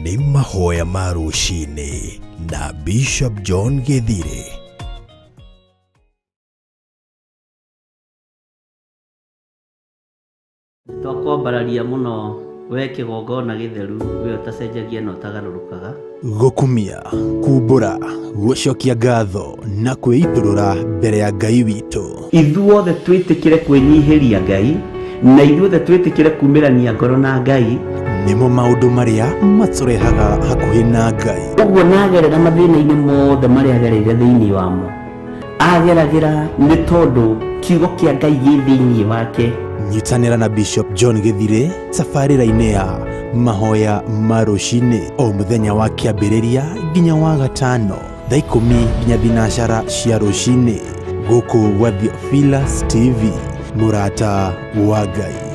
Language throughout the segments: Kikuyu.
Nĩ mahoya ma rũcinĩ na Bishop John Gĩthirĩ. Twakwambararia mũno we kĩgongona gĩtheru, we ũtacenjagia na ũtagarũrũkaga. Gũkumia, kumbũra, gũcokia ngatho na kwĩitũrũra mbere ya Ngai witũ. Ithuothe twĩtĩkĩre kwĩnyihĩria Ngai, na ithuothe twĩtĩkĩre kumĩrania ngoro na Ngai. Nĩmo maũndũ marĩa matũrehaga hakuhĩ na Ngai. Ũguo nagerera mathĩna-inĩ mothe marĩa agereire thĩinĩ wamo, ageragĩra nĩ tondũ kiugo kĩa Ngai gĩ thĩinĩ wake. Nyitanĩra na Bishop John Gĩthirĩ tabarĩra-inĩ ya mahoya ma rũcinĩ o mũthenya wa kĩambĩrĩria nginya wa gatano thaa 10 nginya 10 cia rũcinĩ gũkũ gwa Theophilus TV, mũrata wa Ngai.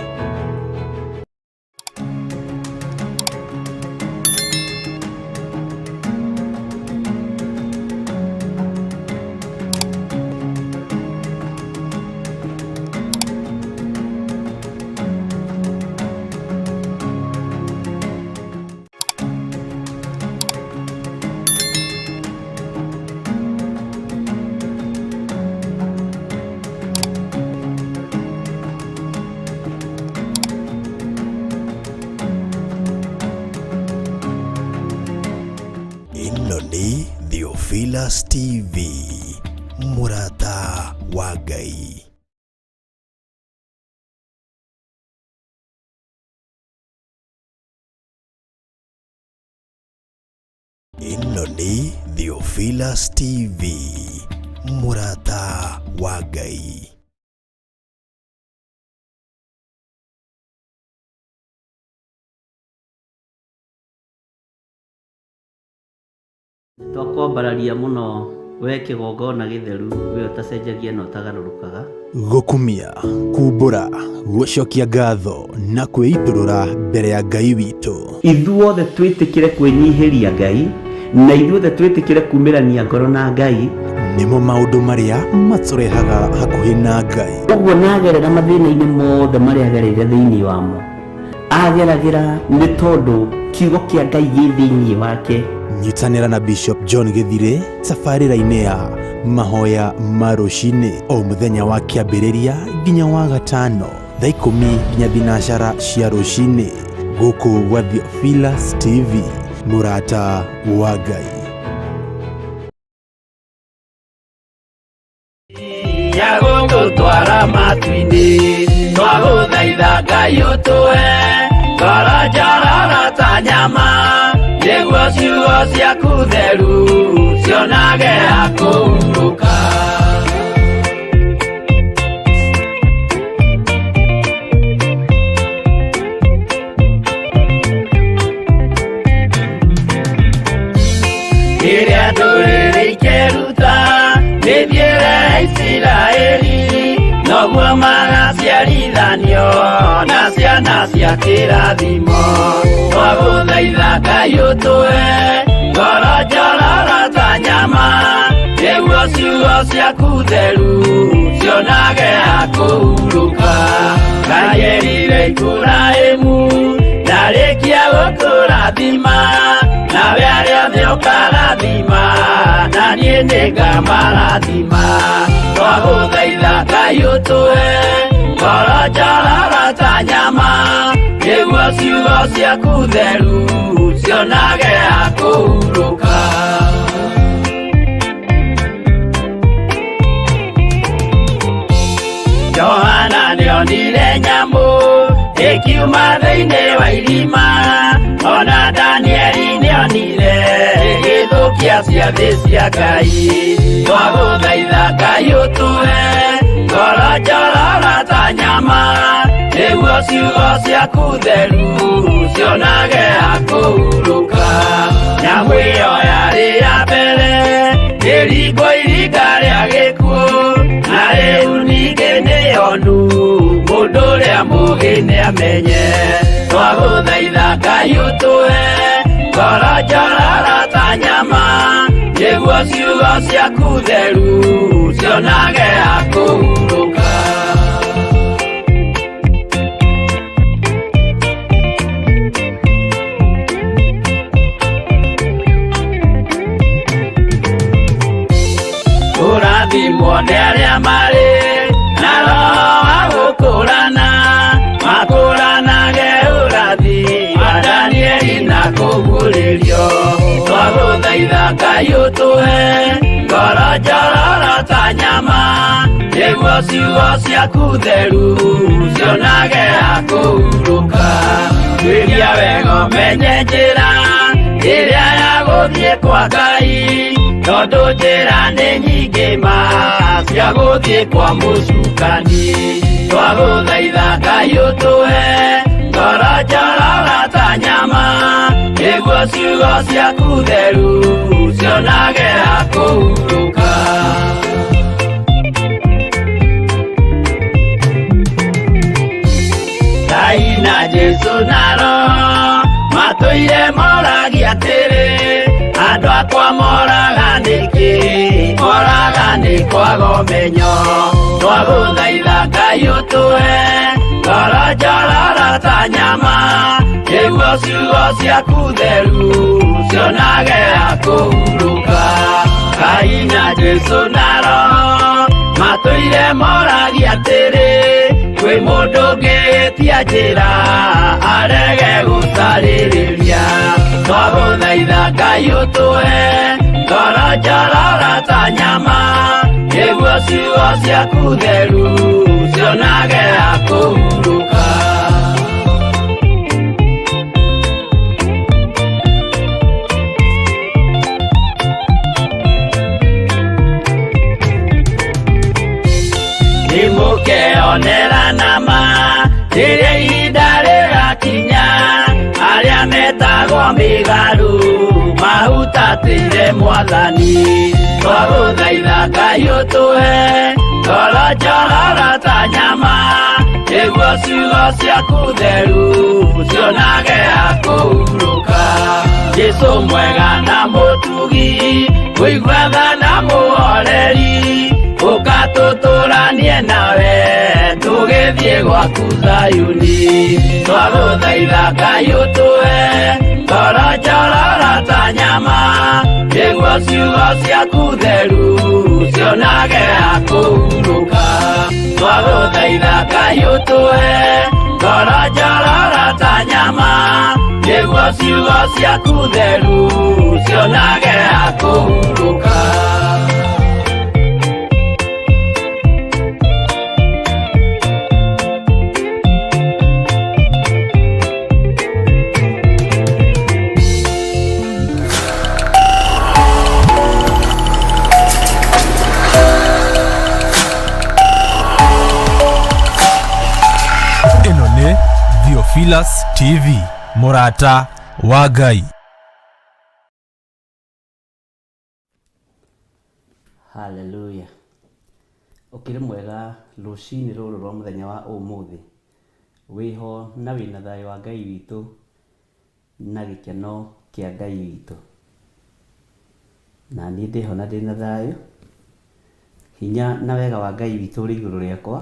Ĩno nĩ Theophilus TV, mũrata wa Ngai. Ĩno nĩ Theophilus TV, mũrata wa Ngai. Twakwambararia mũno we kĩgongona gĩtheru, we ũtacenjagia na ũtagarũrũkaga. Gũkumia, kumbũra, gũcokia ngatho na kwĩitũrũra mbere ya Ngai witũ. Ithuothe twĩtĩkĩre kwĩnyihĩria Ngai, na ithuothe twĩtĩkĩre kumĩrania ngoro na Ngai. Nĩmo maũndũ marĩa matũrehaga hakuhĩ na Ngai. Ũguo nagerera mathĩna-inĩ mothe marĩa agereire thĩinĩ wamo, ageragĩra nĩ tondũ kiugo kĩa Ngai gĩ thĩinĩ wake. Nyitanĩra na Bishop John Gĩthirĩ tabarĩra-inĩ ya mahoya ma rũcinĩ o mũthenya wa kĩambĩrĩria nginya wa gatano thaa 10 nginya 10 cia rũcinĩ gũkũ gwa Theophilus TV, mũrata wa Ngai. Ya gũgũtwara matu-inĩ, twagũthaitha Ngai ũtũhe ngoro njororo ta nyama, nĩguo ciugo ciaku theru cionage ha kũhurũka. Rĩrĩa ndũrĩrĩ ikeruta mĩthiĩre ya Isiraeli, noguo magaciarithanio na ciana cia kĩrathimo. Twagũthaitha Ngai ũtũhe ngoro njororo ta nyama, nĩguo ciugo ciaku theru cionage ha kũhurũka. Ngai erire Iburahĩmu ndarĩkia gũkũrathima, nawe arĩa othe ũkarathima, na niĩ nĩngamarathima. Twagũthaitha Ngai ũtũhe ngoro njororo ta nyama, nĩguo ciugo ciaku theru cionage ha kũhurũka. Johana nĩonire nyamũ ĩkiuma thĩinĩ wa irima, ona Danieli nĩonire ĩgĩthũkia ciathĩ cia Ngai. Twagũthaitha Ngai ũtũhe ngoro njororo ta nyama, nĩguo ciugo ciaku theru cionage ha kũhurũka. Nyamũ ĩyo yarĩ ya mbere ĩringwo iringa rĩa gĩkuũ, na rĩu ningĩ nĩyonu mũndũ ũrĩa mũũgĩ nĩamenye. Twagũthaitha Ngai ũtũhe ngoro njororo ta nyama, nĩguo ciugo ciaku theru cionage ha kũhurũka. Kũrathimwo nĩ arĩa marĩ na roho wa gũkũrana, makũranage ũrathi wa Danieli na kũguũrĩrio. Twagũthaitha Ngai ũtũhe ngoro njororo ta nyama, nĩguo ciugo ciaku theru cionage ha kũhurũka. Tuĩria wega ũmenye njĩra ĩrĩa ya gũthiĩ kwa Ngai, tondũ njĩra nĩ nyingĩ ma cia gũthiĩ kwa mũcukani. Twagũthaitha Ngai ũtũhe ngoro njororo ta nyama, nĩguo ciugo ciaku theru cionage ha kũhurũka. Ngai na Jesũ na Roho matũire moragia atĩrĩ, andũ akwa moraga nĩkĩ? Moraga nĩ kwaga ũmenyo. Twagũthaitha Ngai ũtũhe ngoro njororo ta nyama, nĩguo ciugo ciaku theru cionage ha kũhurũka. Ngai na Jesũ na Roho matũire moragia atĩrĩ, kwĩ mũndũ ũngĩtia njĩra arege gũcarĩrĩria. Twagũthaitha Ngai ũtũhe ngoro njororo ta nyama, nĩguo ciugo ciaku theru cionage ha kũhurũka. Nĩmũkeonera nama rĩrĩa ihinda rĩgakinya, arĩa metagwo mĩgarũ mahutatĩire Mwathani. Twagũthaitha Ngai ũtũhe ngoro njororo ta nyama, nĩguo ciugo ciaku theru cionage ha kũhurũka. Jesũ mwega na mũtugi, mũigua tha na mũhoreri, ũka tũtũranie nawe tũgĩthiĩ gwaku Zayuni. Twagũthaitha Ngai ũtũhe ngoro njororo ta nyama, nĩguo ciugo ciaku theru cionage ha kũhurũka. Twagũthaitha Ngai ũtũhe ngoro njororo ta nyama, nĩguo ciugo ciaku theru cionage ha kũhurũka. Ĩno nĩ Theophilus TV, mũrata wa Ngai. Hallelujah. Ũkĩrĩ mwega rũcinĩ rũrũ rwa mũthenya wa ũmũthĩ, wĩho na wĩna thayũ wa Ngai witũ na gĩkeno kĩa Ngai witũ. Na niĩ ndĩho na ndĩna thayũ, hinya na wega wa Ngai witũ ũrĩ igũrũ rĩakwa,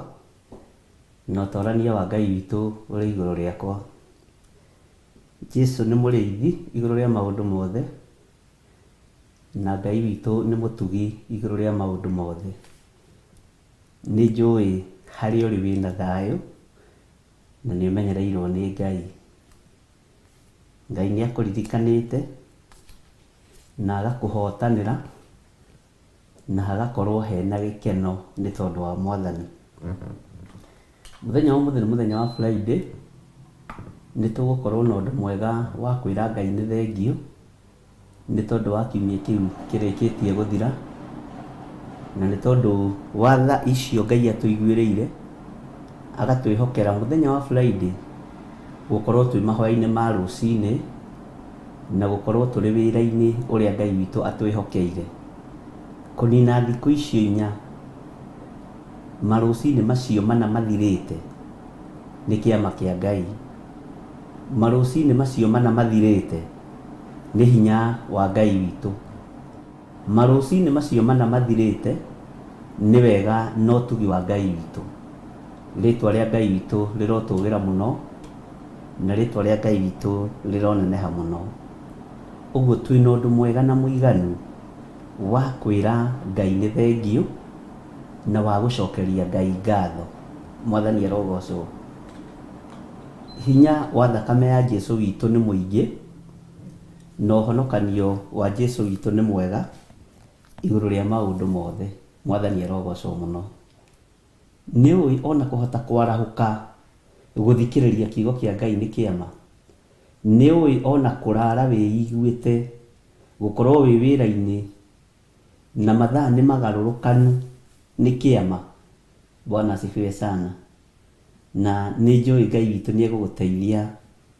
na ũtorania wa Ngai witũ ũrĩ igũrũ rĩakwa. Jesũ nĩ mũrĩithi igũrũ rĩa maũndũ mothe, na Ngai witũ nĩ mũtugi igũrũ rĩa maũndũ mothe. Nĩ njũĩ harĩa ũrĩ wĩna thayũ, na nĩ ũmenyereirwo nĩ Ngai. Ngai nĩ akũririkanĩte na agakũhotanĩra, na hagakorwo hena gĩkeno nĩ tondũ wa Mwathani. Mũthenya wa ũmũthĩ nĩ mũthenya wa Friday, nĩ tũgũkorwo na ũndũ mwega wa kwĩra Ngai nĩ thengiũ nĩ tondũ wa kiumia kĩu kĩrĩkĩtie gũthira, na nĩ tondũ wa tha icio Ngai atũiguĩrĩire, agatwĩhokera mũthenya wa Friday gũkorwo twĩ mahoya-inĩ ma rũcinĩ na gũkorwo tũrĩ wĩra-inĩ ũrĩa Ngai witũ atwĩhokeire. Kũnina thikũ icio inya, marũcinĩ macio mana mathirĩte nĩ kĩama kĩa Ngai. Marũcinĩ macio mana mathirĩte nĩ hinya wa Ngai witũ. Marũcinĩ macio mana mathirĩte nĩ wega na ũtugi wa Ngai witũ. Rĩtwa rĩa Ngai witũ rĩrotũgĩra mũno, na rĩtwa rĩa Ngai witũ rĩroneneha mũno. Ũguo twĩna ũndũ mwega na mũiganu wa kwĩra Ngai nĩ thengiũ na wa gũcokeria Ngai ngatho. Mwathani arogocwo. Hinya wa thakame ya Jesu witũ nĩ mũingĩ, na ũhonokanio wa Jesu witũ nĩ mwega igũrũ rĩa maũndũ mothe. Mwathani arogocwo mũno. Nĩ ũĩ ona kũhota kwarahũka gũthikĩrĩria kiugo kĩa Ngai nĩ kĩama? Nĩ ũĩ ona kũrara wĩiguĩte, gũkorwo wĩ wĩra-inĩ na mathaa nĩ magarũrũkanu nĩ kĩama? Bwana asifiwe sana. Na nĩ njũĩ Ngai witũ nĩ egũgũteithia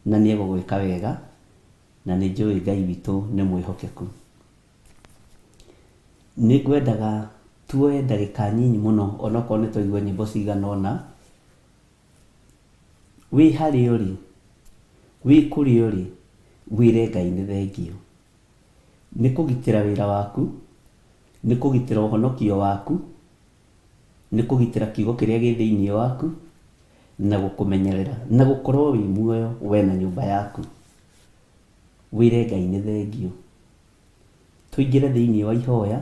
na nĩ egũgwĩka wega, na nĩ njũĩ Ngai witũ nĩ mwĩhokeku. Nĩ ngwendaga tuoe ndagĩka nyinyi mũno onokorwo nĩ twaigua nyĩmbo cigana ũna. Wĩ harĩa ũrĩ, wĩ kũrĩa ũrĩ, wĩre Ngai nĩ thengio. Nĩ kũgitĩra wĩra waku, nĩ kũgitĩra ũhonokio waku, nĩ kũgitĩra kiugo kĩrĩa gĩ thĩinĩ waku, na gũkũmenyerera, na gũkorwo wĩ muoyo we na nyũmba yaku. Wĩre Ngai nĩ thengio. Tũingĩre thĩinĩ wa ihoya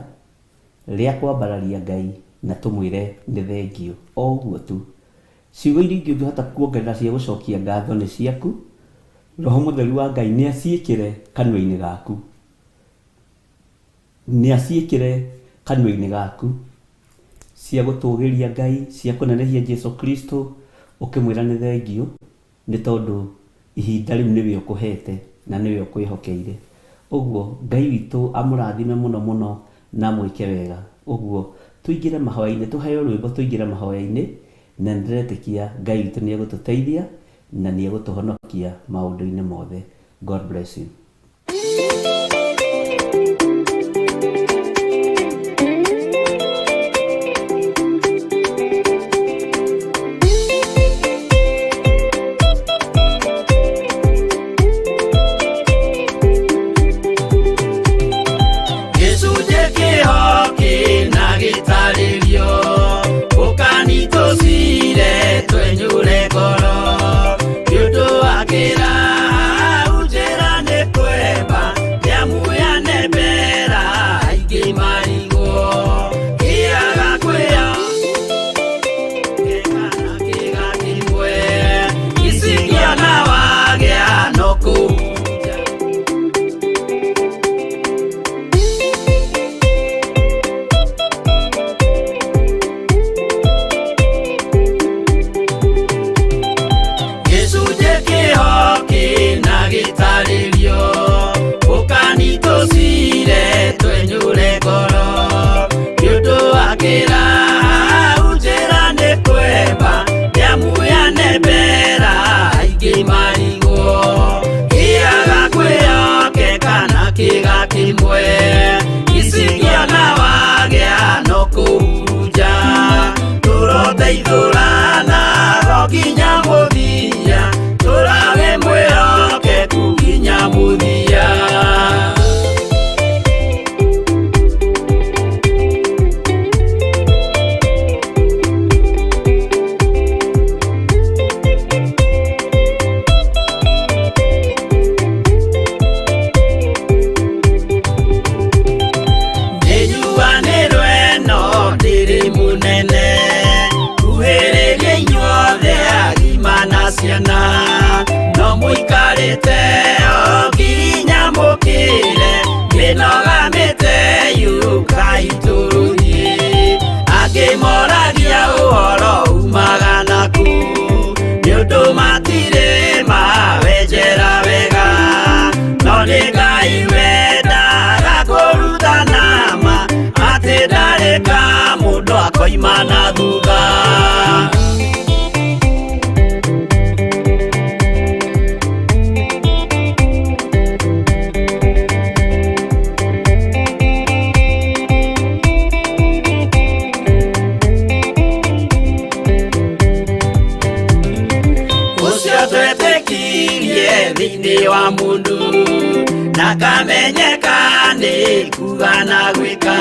rĩa kwambararia Ngai na tũmwĩre nĩ thengio. O ũguo tu. Ciugo iria ingĩ ũngĩhota kuongerera cia gũcokia ngatho nĩ ciaku. Roho Mũtheru wa Ngai nĩ aciĩkĩre kanua-inĩ gaku. Nĩ aciĩkĩre kanua-inĩ gaku. Cia gũtũgĩria Ngai, cia kũnenehia Jesu Kristo, ũkĩmwĩra nĩ thengio, nĩ tondũ ihinda rĩu nĩwe ũkũhete na nĩwe ũkwĩhokeire. Ũguo Ngai witũ amũrathime mũno mũno na amwĩke wega. Ũguo tũingĩre mahoya-inĩ, tũheo rwĩmbo tũingĩre mahoya-inĩ, na nĩndĩretĩkia Ngai witũ nĩ egũtũteithia na nĩ egũtũhonokia maũndũ-inĩ mothe. God bless you. Gĩcunjĩ kĩhoki na gĩtarĩrio, ũkanitũcire twenyũre ngoro. Nĩ ũndũ wa kĩrau njĩra nĩ kwemba, nĩamu yanembera aingĩ marigwo. Kĩaga kwĩyo kana kĩga kĩmwe, icingĩona wagĩa no kũhunja. Gĩcunjĩ kĩhoki na gĩtarĩrio, ũkanitũcire twenyũre ngoro. Nĩ ũndũ wa kĩrau njĩra nĩ kwemba, nĩamu yanembera aingĩ marigwo. Kĩaga kwĩyoke kana kĩga kĩmwe, icingĩona wagĩa no kũhurunja. Tũroteithũrana o nginya mũthia, tũrawe mwĩhokeku nginya mũthia. Nĩnjuanĩrwo ĩno ndĩrĩ mũnene, kuhĩrĩria inyuothe agima na ciana, no mũikarĩte o nginya mũkĩre, mĩnoga mĩte yũkai tũrũthiĩ. Angĩ moragia ũhoro umaga nakũ, nĩ ũndũ matirĩ mawenjera wega, no nĩ Ngai wendaga kũrutana ma, atĩ ndarĩ ka mũndũ akoima na thutha. Ũcio twetĩkirie thĩinĩ wa mũndũ, na kamenyeka nĩ kuga na gwĩka.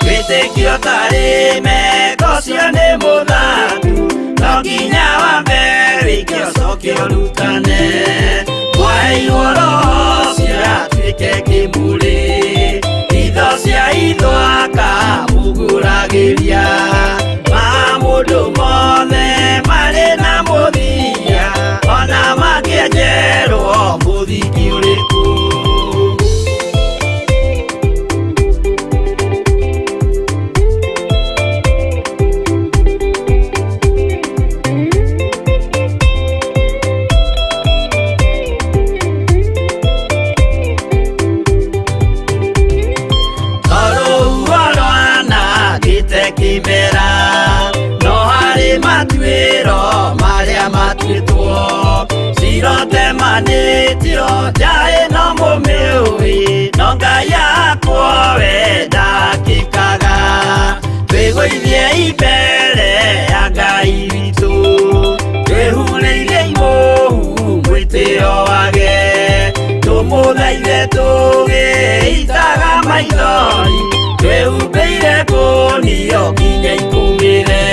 Wĩtĩkio tarĩ meko ũcio nĩ mũthatu, no nginya wambe wĩke ũcoke ũrutane. Mwaheirwo Roho ũcio atuĩke kĩmũrĩ, itho cia itho akamũgũragĩria. Twĩgũithie mbere ya Ngai witũ, twĩhurĩire mũhu mwĩtĩo wage, tũmũthaithe tũgĩitaga maithori, twĩhumbĩire ngũnio nginya ikũmĩre.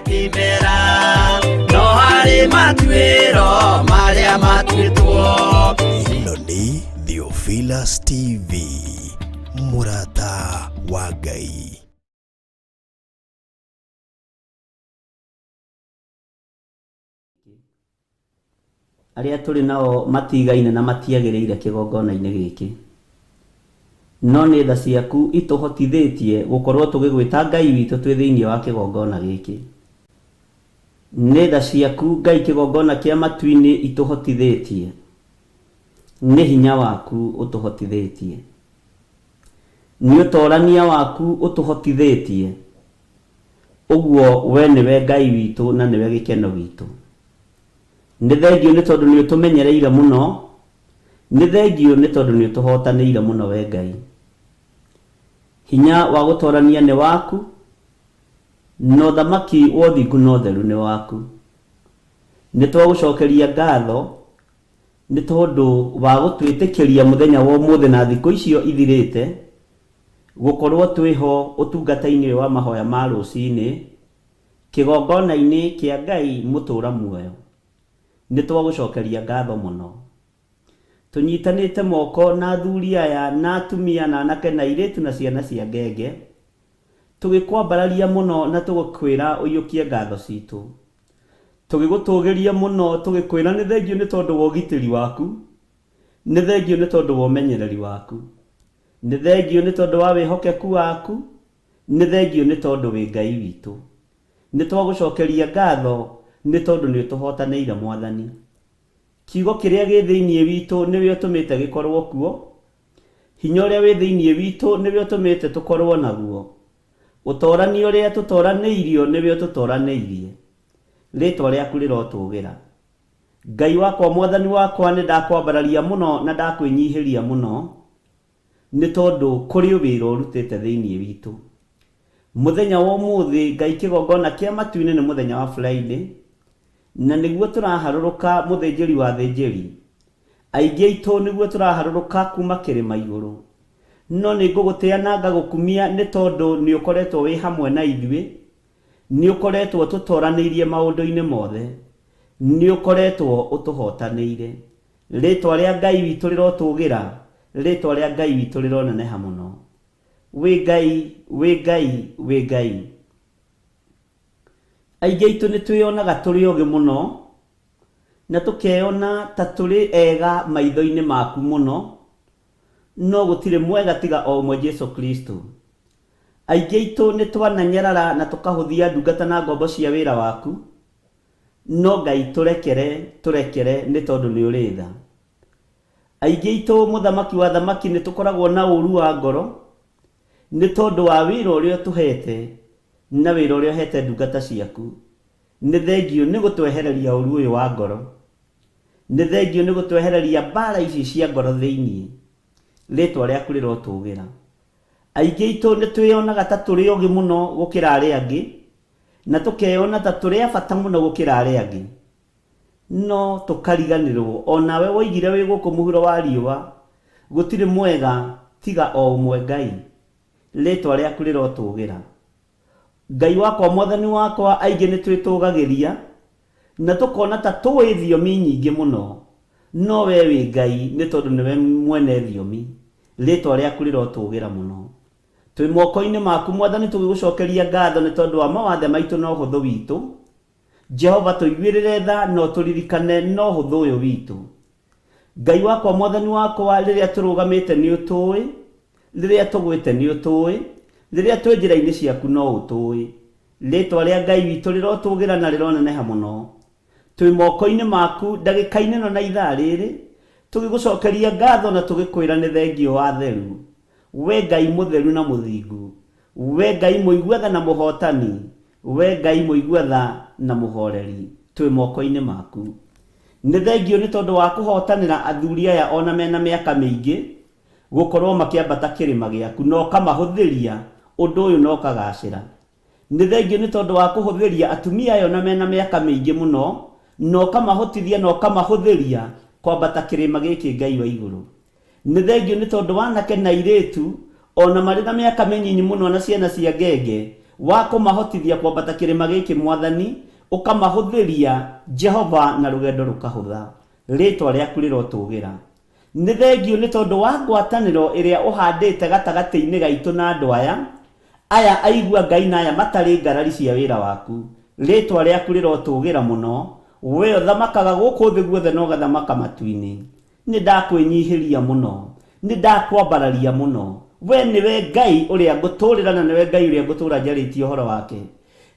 Kimera no harĩ matuĩro marĩa matuĩtwo. Ĩno nĩ Theophilus TV, mũrata wa Ngai. Arĩa tũrĩ nao matigaine na matiagĩrĩire kĩgongona-inĩ gĩkĩ, no nĩ tha ciaku itũhotithĩtie gũkorwo tũgĩgwĩta Ngai witũ twĩ thĩinĩ wa kĩgongona gĩkĩ. Nĩ tha ciaku Ngai kĩgongona kĩa matu-inĩ itũhotithĩtie, nĩ hinya waku ũtũhotithĩtie, nĩ ũtorania waku ũtũhotithĩtie. Ũguo we nĩwe Ngai witũ na nĩwe gĩkeno gitũ. Nĩ thengio nĩ tondũ nĩ ũtũmenyereire mũno, nĩ thengio nĩ tondũ nĩ ũtũhotanĩire mũno we Ngai. Hinya wa gũtorania nĩ waku, na ũthamaki wa ũthingu na ũtheru nĩ waku. Nĩ twagũcokeria ngatho nĩ tondũ wa gũtwĩtĩkĩria mũthenya wa ũmũthĩ na thikũ icio ithirĩte gũkorwo twĩho ũtungata-inĩ ũyũ wa mahoya ma rũcinĩ kĩgongona-inĩ kĩa Ngai mũtũra muoyo. Nĩ twagũcokeria ngatho mũno. Tũnyitanĩte moko na athuri aya na atumia na anake na airĩtu na ciana cia ngenge, tũgĩkwambararia mũno na tũgĩkwĩra ũiyũkie ngatho citũ, tũgĩgũtũgĩria mũno tũgĩkwĩra nĩ thengio nĩ tondũ wa ũgitĩri waku, nĩ thengio nĩ tondũ wa ũmenyereri waku, nĩ thengio nĩ tondũ wa wĩhokeku waku, nĩ thengio nĩ tondũ wĩ Ngai witũ. Nĩ twagũcokeria ngatho nĩ tondũ nĩ ũtũhotanĩire Mwathani. Kiugo kĩrĩa gĩ thĩinĩ witũ nĩwe ũtũmĩte gĩkorwo kuo, hinya ũrĩa wĩ thĩinĩ witũ nĩwe ũtũmĩte tũkorwo naguo, ũtorani ũrĩa tũtoranĩirio nĩwe ũtũtoranĩirie. Rĩtwa rĩaku rĩrotũgĩra. Ngai wakwa, Mwathani wakwa, nĩ ndakwambararia mũno na ndakwĩnyihĩria mũno nĩ tondũ kũrĩ wĩra ũrutĩte thĩinĩ witũ. Mũthenya wa ũmũthĩ Ngai kĩgongona kĩa matu-inĩ nĩ mũthenya wa Friday, na nĩguo tũraharũrũka mũthĩnjĩri wa thĩnjĩri. Aingĩ aitũ nĩguo tũraharũrũka kuma kĩrĩma igũrũ, no nĩ ngũgũtĩa na ngagũkumia nĩ tondũ nĩ ũkoretwo wĩ hamwe na ithuĩ, nĩ ũkoretwo tũtoranĩirie maũndũ-inĩ mothe, nĩ ũkoretwo ũtũhotanĩire. Rĩtwa rĩa Ngai witũ rĩrotũgĩra, rĩtwa rĩa Ngai witũ rĩroneneha mũno. Wĩ Ngai, wĩ Ngai, wĩ Ngai. Aingĩ aitũ nĩ twĩyonaga tũrĩ ogĩ mũno na tũkeyona ta tũrĩ ega maitho-inĩ maku mũno, no gũtirĩ mwega tiga o ũmwe Jesu Kristo. Aingĩ aitũ nĩ twananyarara na tũkahũthia ndungata na ngombo cia wĩra waku, no Ngai tũrekere, tũrekere nĩ tondũ nĩ ũrĩ tha. Aingĩ aitũ mũthamaki wa thamaki nĩ tũkoragwo na ũru wa ngoro nĩ tondũ wa wĩra ũrĩa ũtũhete na wĩra ũrĩa ũhete ndungata ciaku. Nĩ thengio nĩ gũtwehereria ũru ũyũ wa ngoro, nĩ thengio nĩ gũtwehereria mbara ici cia ngoro thĩinĩ. Rĩtwa rĩaku rĩrotũgĩra. Aingĩ aitũ nĩ twĩyonaga ta tũrĩ ogĩ mũno gũkĩra arĩa angĩ, na tũkeyona ta tũrĩ a bata mũno gũkĩra arĩa angĩ. No tũkariganĩrwo onawe woigire wĩ gũkũ mũhuro wa riũa, gũtirĩ mwega tiga o ũmwe Ngai. Rĩtwa rĩaku rĩrotũgĩra. Ngai wakwa, Mwathani wakwa, aingĩ nĩ twĩtũgagĩria na tũkona ta tũĩ thiomi nyingĩ mũno, no we wĩ Ngai nĩ tondũ nĩwe mwene thiomi. Rĩtwa rĩaku rĩrotũgĩra mũno. Twĩ moko-inĩ maku Mwathani, tũgĩgũcokeria ngatho nĩ tondũ wa mawathe maitũ na ũhũthũ witũ. Jehova, tũiguĩrĩre tha na ũtũririkane na ũhũthũ ũyũ witũ. Ngai wakwa, Mwathani wakwa, rĩrĩa tũrũgamĩte nĩ ũtũĩ, rĩrĩa tũgwĩte nĩ ũtũĩ, rĩrĩa twĩ njĩra-inĩ ciaku no ũtũĩ. Rĩtwa rĩa Ngai witũ rĩrotũgĩra na rĩroneneha mũno. Twĩ moko-inĩ maku ndagĩka-inĩ ĩno na ithaa rĩrĩ, tũgĩgũcokeria ngatho na tũgĩkwĩra nĩ thengio wa theru. We Ngai mũtheru na mũthingu, we Ngai mũigua tha na mũhotani, we Ngai mũigua tha na mũhoreri, twĩ moko-inĩ maku. Nĩ thengio nĩ tondũ wa kũhotanĩra athuri aya ona mena mĩaka mĩingĩ, gũkorwo makĩambata kĩrĩma gĩaku na ũkamahũthĩria ũndũ ũyũ na ũkagacĩra. Nĩ thengio nĩ tondũ wa kũhũthĩria atumia aya ona mena mĩaka mĩingĩ mũno na ũkamahotithia na ũkamahũthĩria kwambata kĩrĩma gĩkĩ Ngai wa igũrũ. Nĩ thengio nĩ tondũ wa anake na airĩtu ona marĩ na mĩaka mĩnyinyi mũno na ciana cia ngenge, wa kũmahotithia kwambata kĩrĩma gĩkĩ Mwathani, ũkamahũthĩria Jehova na rũgendo rũkahũtha. Rĩtwa rĩaku rĩrotũgĩra. Nĩ thengio nĩ tondũ wa ngwatanĩro ĩrĩa ũhandĩte gatagatĩ-inĩ gaitũ na andũ aya, aya aigua Ngai na aya matarĩ ngarari cia wĩra waku. Rĩtwa rĩaku rĩrotũgĩra mũno, we ũthamakaga gũkũ thĩ guothe na ũgathamaka matu-inĩ. Nĩ ndakwĩnyihĩria mũno, nĩ ndakwambararia mũno. We nĩwe Ngai ũrĩa ngũtũũrĩra na nĩwe Ngai ũrĩa ngũtũũra njarĩtie ũhoro wake.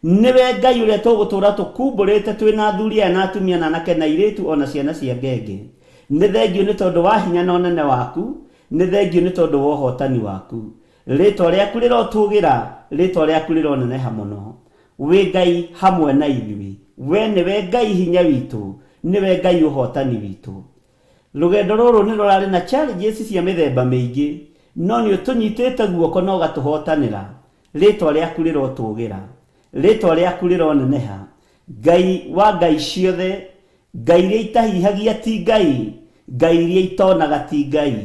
Nĩwe Ngai ũrĩa tũgũtũũra tũkumbũrĩte twĩ na athuri aya na atumia na anake na airĩtu o na ciana cia ngenge. Nĩ thengio nĩ tondũ wa hinya na ũnene waku, nĩ thengio nĩ tondũ wa ũhotani waku. Rĩtwa rĩaku rĩrotũgĩra, rĩtwa rĩaku rĩroneneha mũno. Wĩ Ngai hamwe na ithuĩ. We nĩwe Ngai hinya witũ, nĩwe Ngai ũhotani witũ. Rũgendo rũrũ nĩ rũrarĩ na challenges cia mĩthemba mĩingĩ, no nĩ ũtũnyitĩte guoko na ũgatũhotanĩra. Rĩtwa rĩaku rĩrotũgĩra, rĩtwa rĩaku rĩroneneha. Ngai wa ngai ciothe, ngai iria itahihagia ti Ngai, ngai iria itonaga ti Ngai.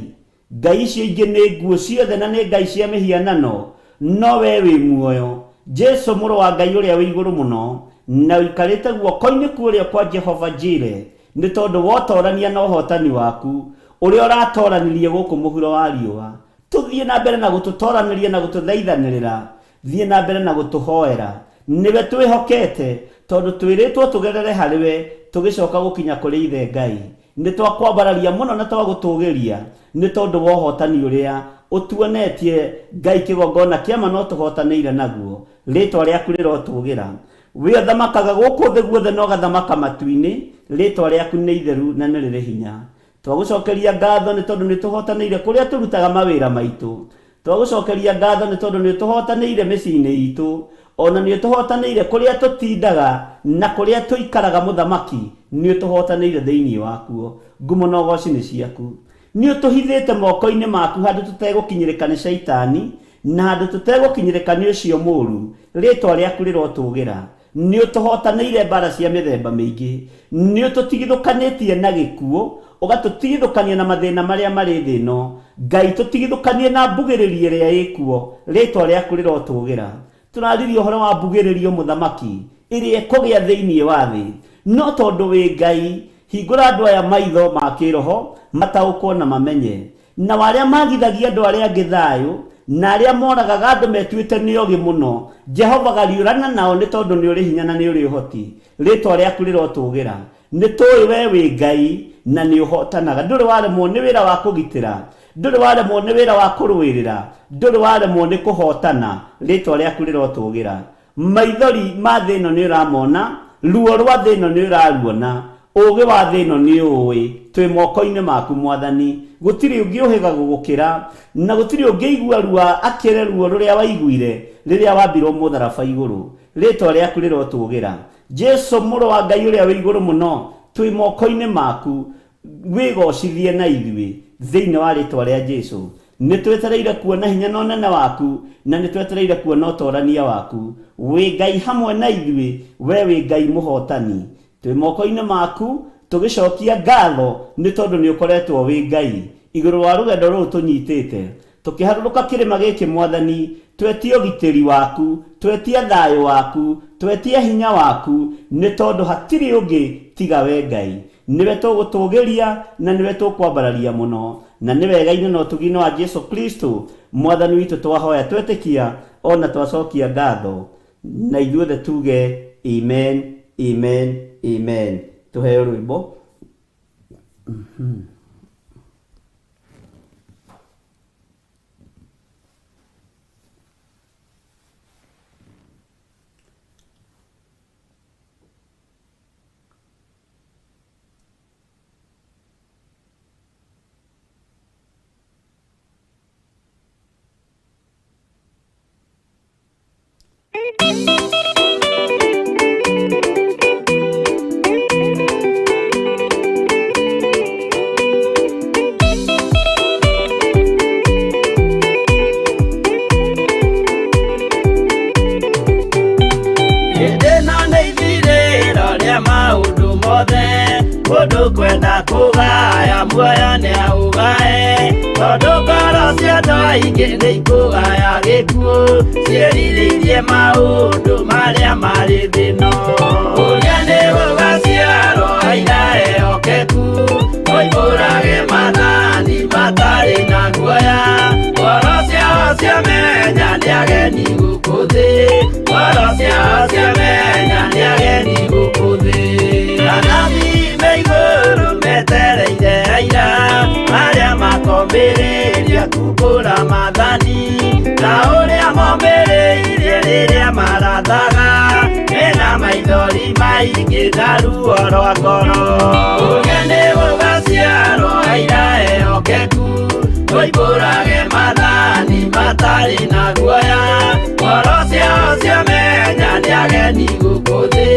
Ngai icio ingĩ nĩ nguo ciothe na nĩ ngai cia mĩhianano, no we wĩ muoyo. Jesu mũrũ wa Ngai ũrĩa wĩ igũrũ mũno, na ũikarĩte guoko-inĩ kwa ũrĩo kwa Jehova Jire, nĩ tondũ wa ũtorania na ũhotani waku, ũrĩa ũratoranirie gũkũ mũhuro wa riũa. Tũthiĩ na mbere na gũtũtoranĩria na gũtũthaithanĩrĩra, thiĩ na mbere na gũtũhoera. Nĩwe twĩhokete, tondũ twĩrĩtwo tũgerere harĩ we, tũgĩcoka gũkinya kũrĩ Ithe Ngai. Nĩ twakwambararia mũno na twagũtũgĩria, nĩ tondũ wa ũhotani ũrĩa ũtuonetie. Ngai kĩgongona kĩa ma no tũhotanĩire naguo. Rĩtwa rĩaku rĩrotũgĩra. We ũthamakaga gũkũ thĩ guothe na ũgathamaka matu-inĩ, rĩtwa rĩaku nĩ itheru na nĩ rĩrĩ hinya. Twagũcokeria ngatho nĩ tondũ nĩ tũhotanĩire kũrĩa tũrutaga mawĩra maitũ. Twagũcokeria ngatho nĩ tondũ nĩ ũtũhotanĩire mĩciĩ-inĩ itũ, ona nĩ ũtũhotanĩire kũrĩa tũtindaga na kũrĩa tũikaraga mũthamaki, nĩ ũtũhotanĩire thĩinĩ wakuo. Ngumo na ũgoci nĩ ciaku. Nĩ ũtũhithĩte moko-inĩ maku handũ tũtegũkinyĩrĩka nĩ Shaitani, na handũ tũtegũkinyĩrĩka nĩ ũcio mũũru. Rĩtwa rĩaku rĩrotũgĩra. Nĩ ũtũhotanĩire mbara cia mĩthemba mĩingĩ. Nĩ ũtũtigithũkanĩtie na gĩkuũ, ũgatũtigithũkania na mathĩna marĩa marĩ thĩ ĩno. Ngai, tũtigithũkanie na mbugĩrĩrio ĩrĩa ĩkuo. Rĩtwa rĩaku rĩrotũgĩra. Tũraririe ũhoro wa mbugĩrĩrio mũthamaki ĩrĩa ĩkũgĩa thĩinĩ wa thĩ. No tondũ wĩ Ngai, hingũra andũ aya maitho ma kĩroho, mataũkwo na mamenye. Nao arĩa magithagia andũ arĩa angĩ thayũ, na arĩa moragaga andũ metuĩte nĩ ogĩ mũno, Jehova gariũrana nao nĩ tondũ nĩ ũrĩ hinya na nĩ ũrĩ ũhoti. Rĩĩtwa rĩaku rĩrotũgĩra. Nĩ tũĩ wee wĩ Ngai na nĩ ũhotanaga. Ndũrĩ waremwo nĩ wĩra wa kũgitĩra, ndũrĩ waremwo nĩ wĩra wa kũrũĩrĩra, ndũrĩ waremwo nĩ kũhotana. Rĩĩtwa rĩaku rĩrotũgĩra. Maithori ma thĩ ĩno nĩ ũramona, ruo rwa thĩ ĩno nĩ ũraruona, ũũgĩ wa thĩ ĩno nĩ ũũĩ. Twĩ moko-inĩ maku Mwathani, gũtirĩ ũngĩ ũhĩga gũgũkĩra, na gũtirĩ ũngĩigua ruo akĩre ruo rũrĩa waiguire rĩrĩa wambirwo mũtharaba igũrũ. Rĩtwa rĩaku rĩrotũgĩra. Jesu mũrũ wa Ngai ũrĩa wĩ igũrũ mũno, twĩ moko-inĩ maku, wĩgocithie na ithuĩ thĩinĩ wa rĩtwa rĩa Jesu. Nĩ twetereire kuona hinya na ũnene waku, na nĩ twetereire kuona ũtorania waku. Wĩ Ngai hamwe na ithuĩ, we wĩ Ngai mũhotani. Twĩ moko-inĩ maku, Tũgĩcokia ngatho nĩ tondũ nĩ ũkoretwo wĩ Ngai igũrũ wa rũgendo rũrũ tũnyitĩte. Tũkĩharũrũka kĩrĩma gĩkĩ Mwathani, twetie ũgitĩri waku, twetie thayũ waku, twetie hinya waku, nĩ tondũ hatirĩ ũngĩ tiga we Ngai. Nĩwe tũgũtũgĩria na nĩwe tũkwambararia mũno, na nĩ wega-inĩ na ũtugi-inĩ wa Jesu Kristo Mwathani witũ twahoya twetĩkia ona twacokia ngatho, na ithuothe tuge amen, amen, amen. Tuheo rwĩmbo. Hĩndĩ ĩno nĩ ithirĩro rĩa maũndũ mothe, mũndũ kwenda kũgaya muoyo nĩ aũgae, tondũ ngoro cia andũ aingĩ nĩ ikũgaya gĩkuũ, ciĩrirĩirie maũndũ marĩa marĩ thĩ ĩno. Ũrĩa nĩ gũgaciarwo aira ehokeku, moimbũrage maathani matarĩ na guoya, ngoro ciao ciamenya nĩ ageni gũkũ thĩ, ngoro ciao ciamenya nĩ ageni gũkũ thĩ. Anabii me igũrũ metereire aira, arĩa makomĩrĩria kumbũra maathani, ta ũrĩa momĩrĩirie rĩrĩa marathaga, mena maithori maingĩ na ruo rwa ngoro. Ũrĩa nĩ gũgaciarwo aira ehokeku, moimbũrage maathani matarĩ na guoya, ngoro ciao ciamenya nĩ ageni gũkũ thĩ,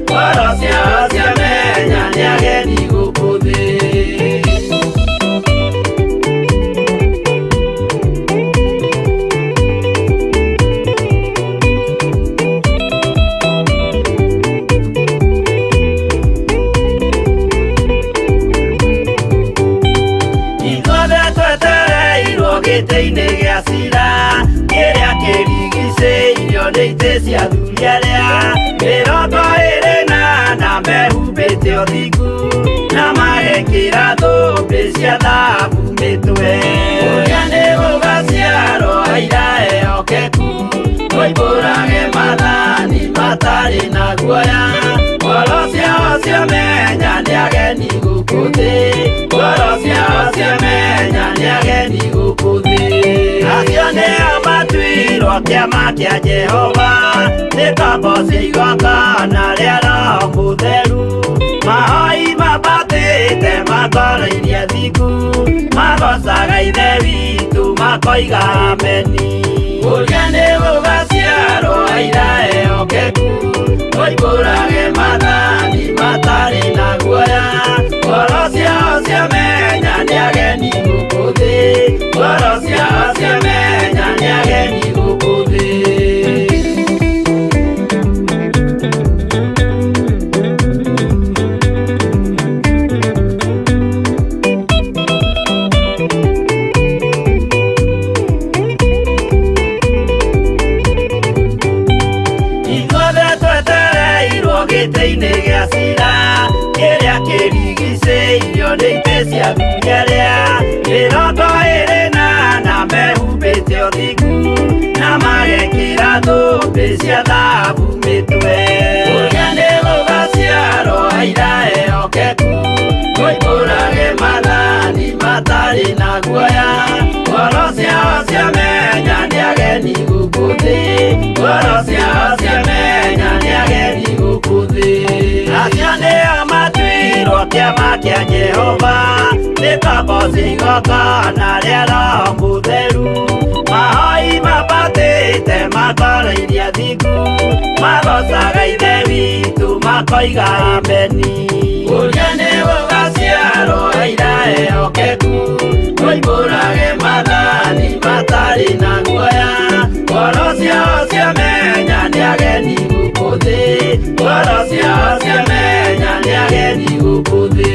ngoro ciao ciamenya nĩ ageni gũkũ thĩ. Ithuothe twetereirwo gĩtĩ-inĩ gĩa cira, kĩrĩa kĩrigicĩirio nĩ itĩ cia athuri arĩa 24 mehumbĩte ũthingu, na magekĩra thũmbĩ cia thahabu mĩtwe. Ũrĩa nĩ gũgaciarwo aira ehokeku, moimbũrage maathani matarĩ na guoya, ngoro ciao ciamenya nĩ ageni gũkũ thĩ, ngoro ciao ciamenya nĩ ageni gũkũ thĩ. Acio nĩo matuirwo kĩama kĩa Jehova, nĩ ngombo cia igongona rĩa Roho Mũtheru, mahoi mambatĩte makoroirie athingu, magocaga Ithe witũ makoiga ameni. Ũrĩa nĩ gũgaciarwo aira ehokeku, moimbũrage maathani matarĩ na guoya, ngoro ciao ciamenya nĩ ageni gũkũ thĩ, ngoro ciao ciamenya nĩ ageni gũkũ thĩ. Ithuothe twetereirwo gĩtĩ-inĩ gĩa cira, kĩrĩa kĩrigicĩirio nĩ itĩ cia athuri arĩa 24 mehumbĩte ũthingu, na magekĩra thũmbĩ cia thahabu mĩtwe. Ũrĩa nĩ gũgaciarwo aira ehokeku, moimbũrage maathani matarĩ na guoya, ngoro ciao ciamenya nĩ ageni gũkũ thĩ, ngoro ciao ciamenya nĩ ageni gũkũ thĩ. Acio nĩo matuirwo kĩama kĩa Jehova, nĩ ngombo cia igongona rĩa Roho Mũtheru, mahoi mambatĩte makoroirie athingu, magocaga Ithe witũ makoiga ameni. Ũrĩa nĩ gũgaciarwo aira ehokeku, moimbũrage maathani matarĩ na guoya, ngoro ciao ciamenya nĩ ageni gũkũ thĩ, ngoro ciao ciamenya nĩ ageni gũkũ thĩ.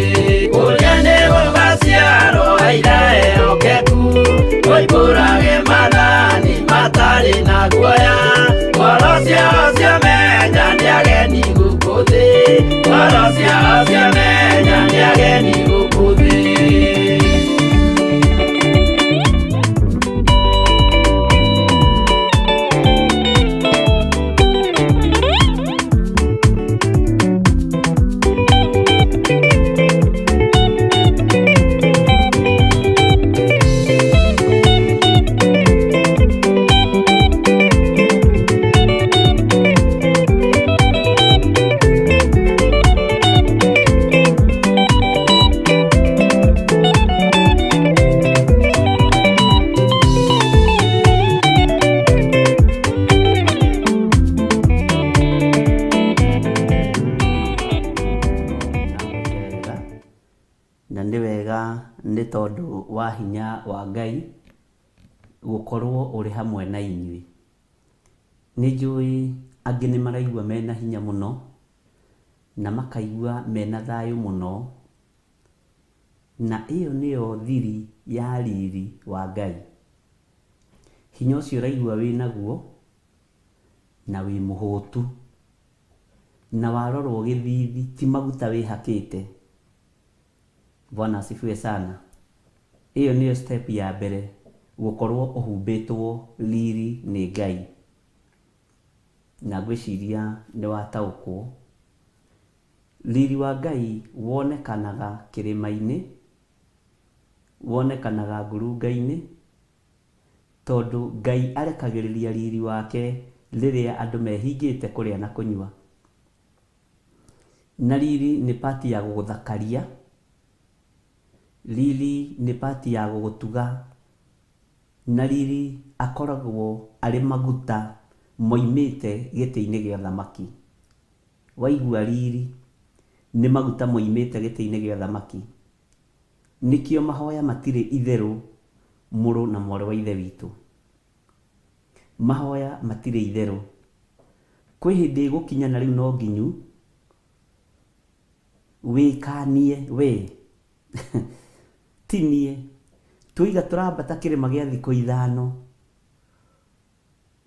wa hinya wa Ngai gũkorwo ũrĩ hamwe na inyuĩ. Nĩ njũĩ angĩ nĩ maraigua mena hinya mũno na makaigua mena thayũ mũno, na ĩyo nĩyo thiri ya riri wa Ngai. Hinya ũcio ũraigua wĩnaguo na wĩ mũhũtu, na warorwo gĩthithi ti maguta wĩhakĩte. Bwana asifiwe sana. Ĩyo nĩyo step ya mbere gũkorwo ũhumbĩtwo riri nĩ Ngai. Na ngwĩciria nĩ wataũkwo. Riri wa Ngai wonekanaga kĩrĩma-inĩ, wonekanaga ngurunga-inĩ, tondũ Ngai arekagĩrĩria riri wake rĩrĩa andũ mehingĩte kũrĩa na kũnyua. Na riri nĩ part ya gũgũthakaria, riri nĩ part ya gũgũtuga, na riri akoragwo arĩ maguta moimĩte gĩtĩ-inĩ gĩa thamaki. Waigua riri nĩ maguta moimĩte gĩtĩ-inĩ gĩa thamaki. Nĩkĩo mahoya matirĩ itherũ mũrũ na mwarĩ wa ithe witũ. Mahoya matirĩ itherũ. Kwĩ hĩndĩ ĩgũkinya na rĩu no nginyu wĩkanie we ti niĩ. Twoiga tũrambata kĩrĩma gĩa thikũ ithano,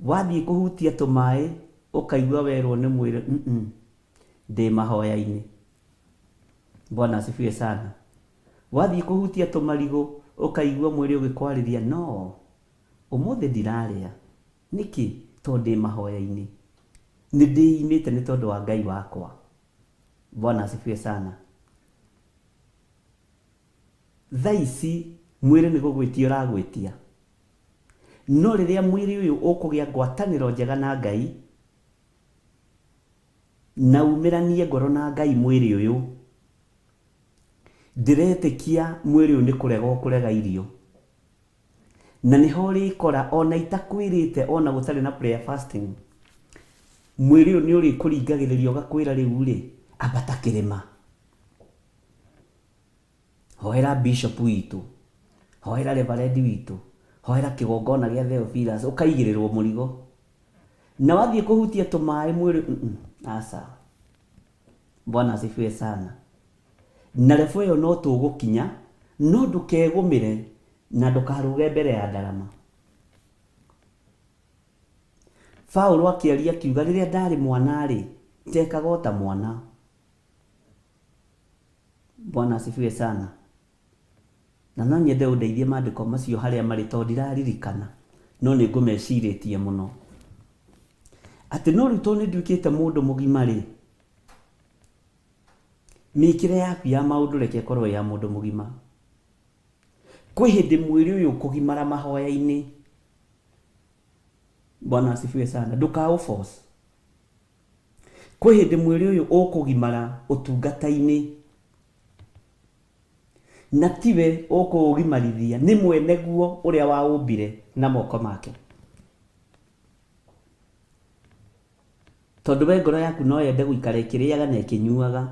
wathiĩ kũhutia tũmaĩ ũkaigua werwo nĩ mwĩrĩ ndĩ mahoya-inĩ. Bwana asifiwe sana. Wathiĩ kũhutia tũmarigũ ũkaigua mwĩrĩ ũgĩkwarĩria no ũmũthĩ ndirarĩa. Nĩkĩ? Tondũ ndĩ mahoya-inĩ. Nĩ ndĩimĩte nĩ tondũ wa Ngai wakwa. Bwana asifiwe sana. Thaa ici mwĩrĩ nĩ gũgwĩtia ũragwĩtia. No rĩrĩa mwĩrĩ ũyũ ũkũgĩa ngwatanĩro njega na Ngai na umĩranie ngoro na Ngai mwĩrĩ ũyũ, ndĩretĩkia mwĩrĩ ũyũ nĩ kũrega ũkũrega irio. Na nĩho ũrĩkora ona itakwĩrĩte ona gũtarĩ na prayer fasting, mwĩrĩ ũyũ nĩ ũrĩkũringagĩrĩria ũgakwĩra rĩu rĩ, ambata kĩrĩma, hoera bishop witũ, hoera reverend witũ, hoera kĩgongona gĩa Theophilus, ũkaigĩrĩrwo mũrigo. Na wathiĩ kũhutia tũmaĩ mwĩrĩ aca. Bwana asifiwe sana. Na level ĩyo no tũgũkinya, no ndũkegũmĩre na ndũkarũge mbere ya ndarama. Paũlũ akĩaria akiuga rĩrĩa ndarĩ mwana rĩ, ndekaga o ta mwana. Bwana asifiwe sana. Na no nyende ũndeithie maandĩko macio harĩa marĩ tondũ ndiraririkana, no nĩ ngũmecirĩtie mũno. Atĩ no rĩu tondũ nĩ nduĩkĩte mũndũ mũgima rĩ, mĩkĩre yaku ya maũndũ reke ĩkorwo ya mũndũ mũgima. Kwĩ hĩndĩ mwĩrĩ ũyũ ũkũgimara mahoya-inĩ. Bwana asifiwe sana. Ndũkaũ force. Kwĩ hĩndĩ mwĩrĩ ũyũ ũkũgimara ũtungata-inĩ, na tiwe ũkũũgimarithia, nĩ mwene guo ũrĩa waũmbire na moko make. Tondũ we ngoro yaku no yende gũikara ĩkĩrĩaga na ĩkĩnyuaga,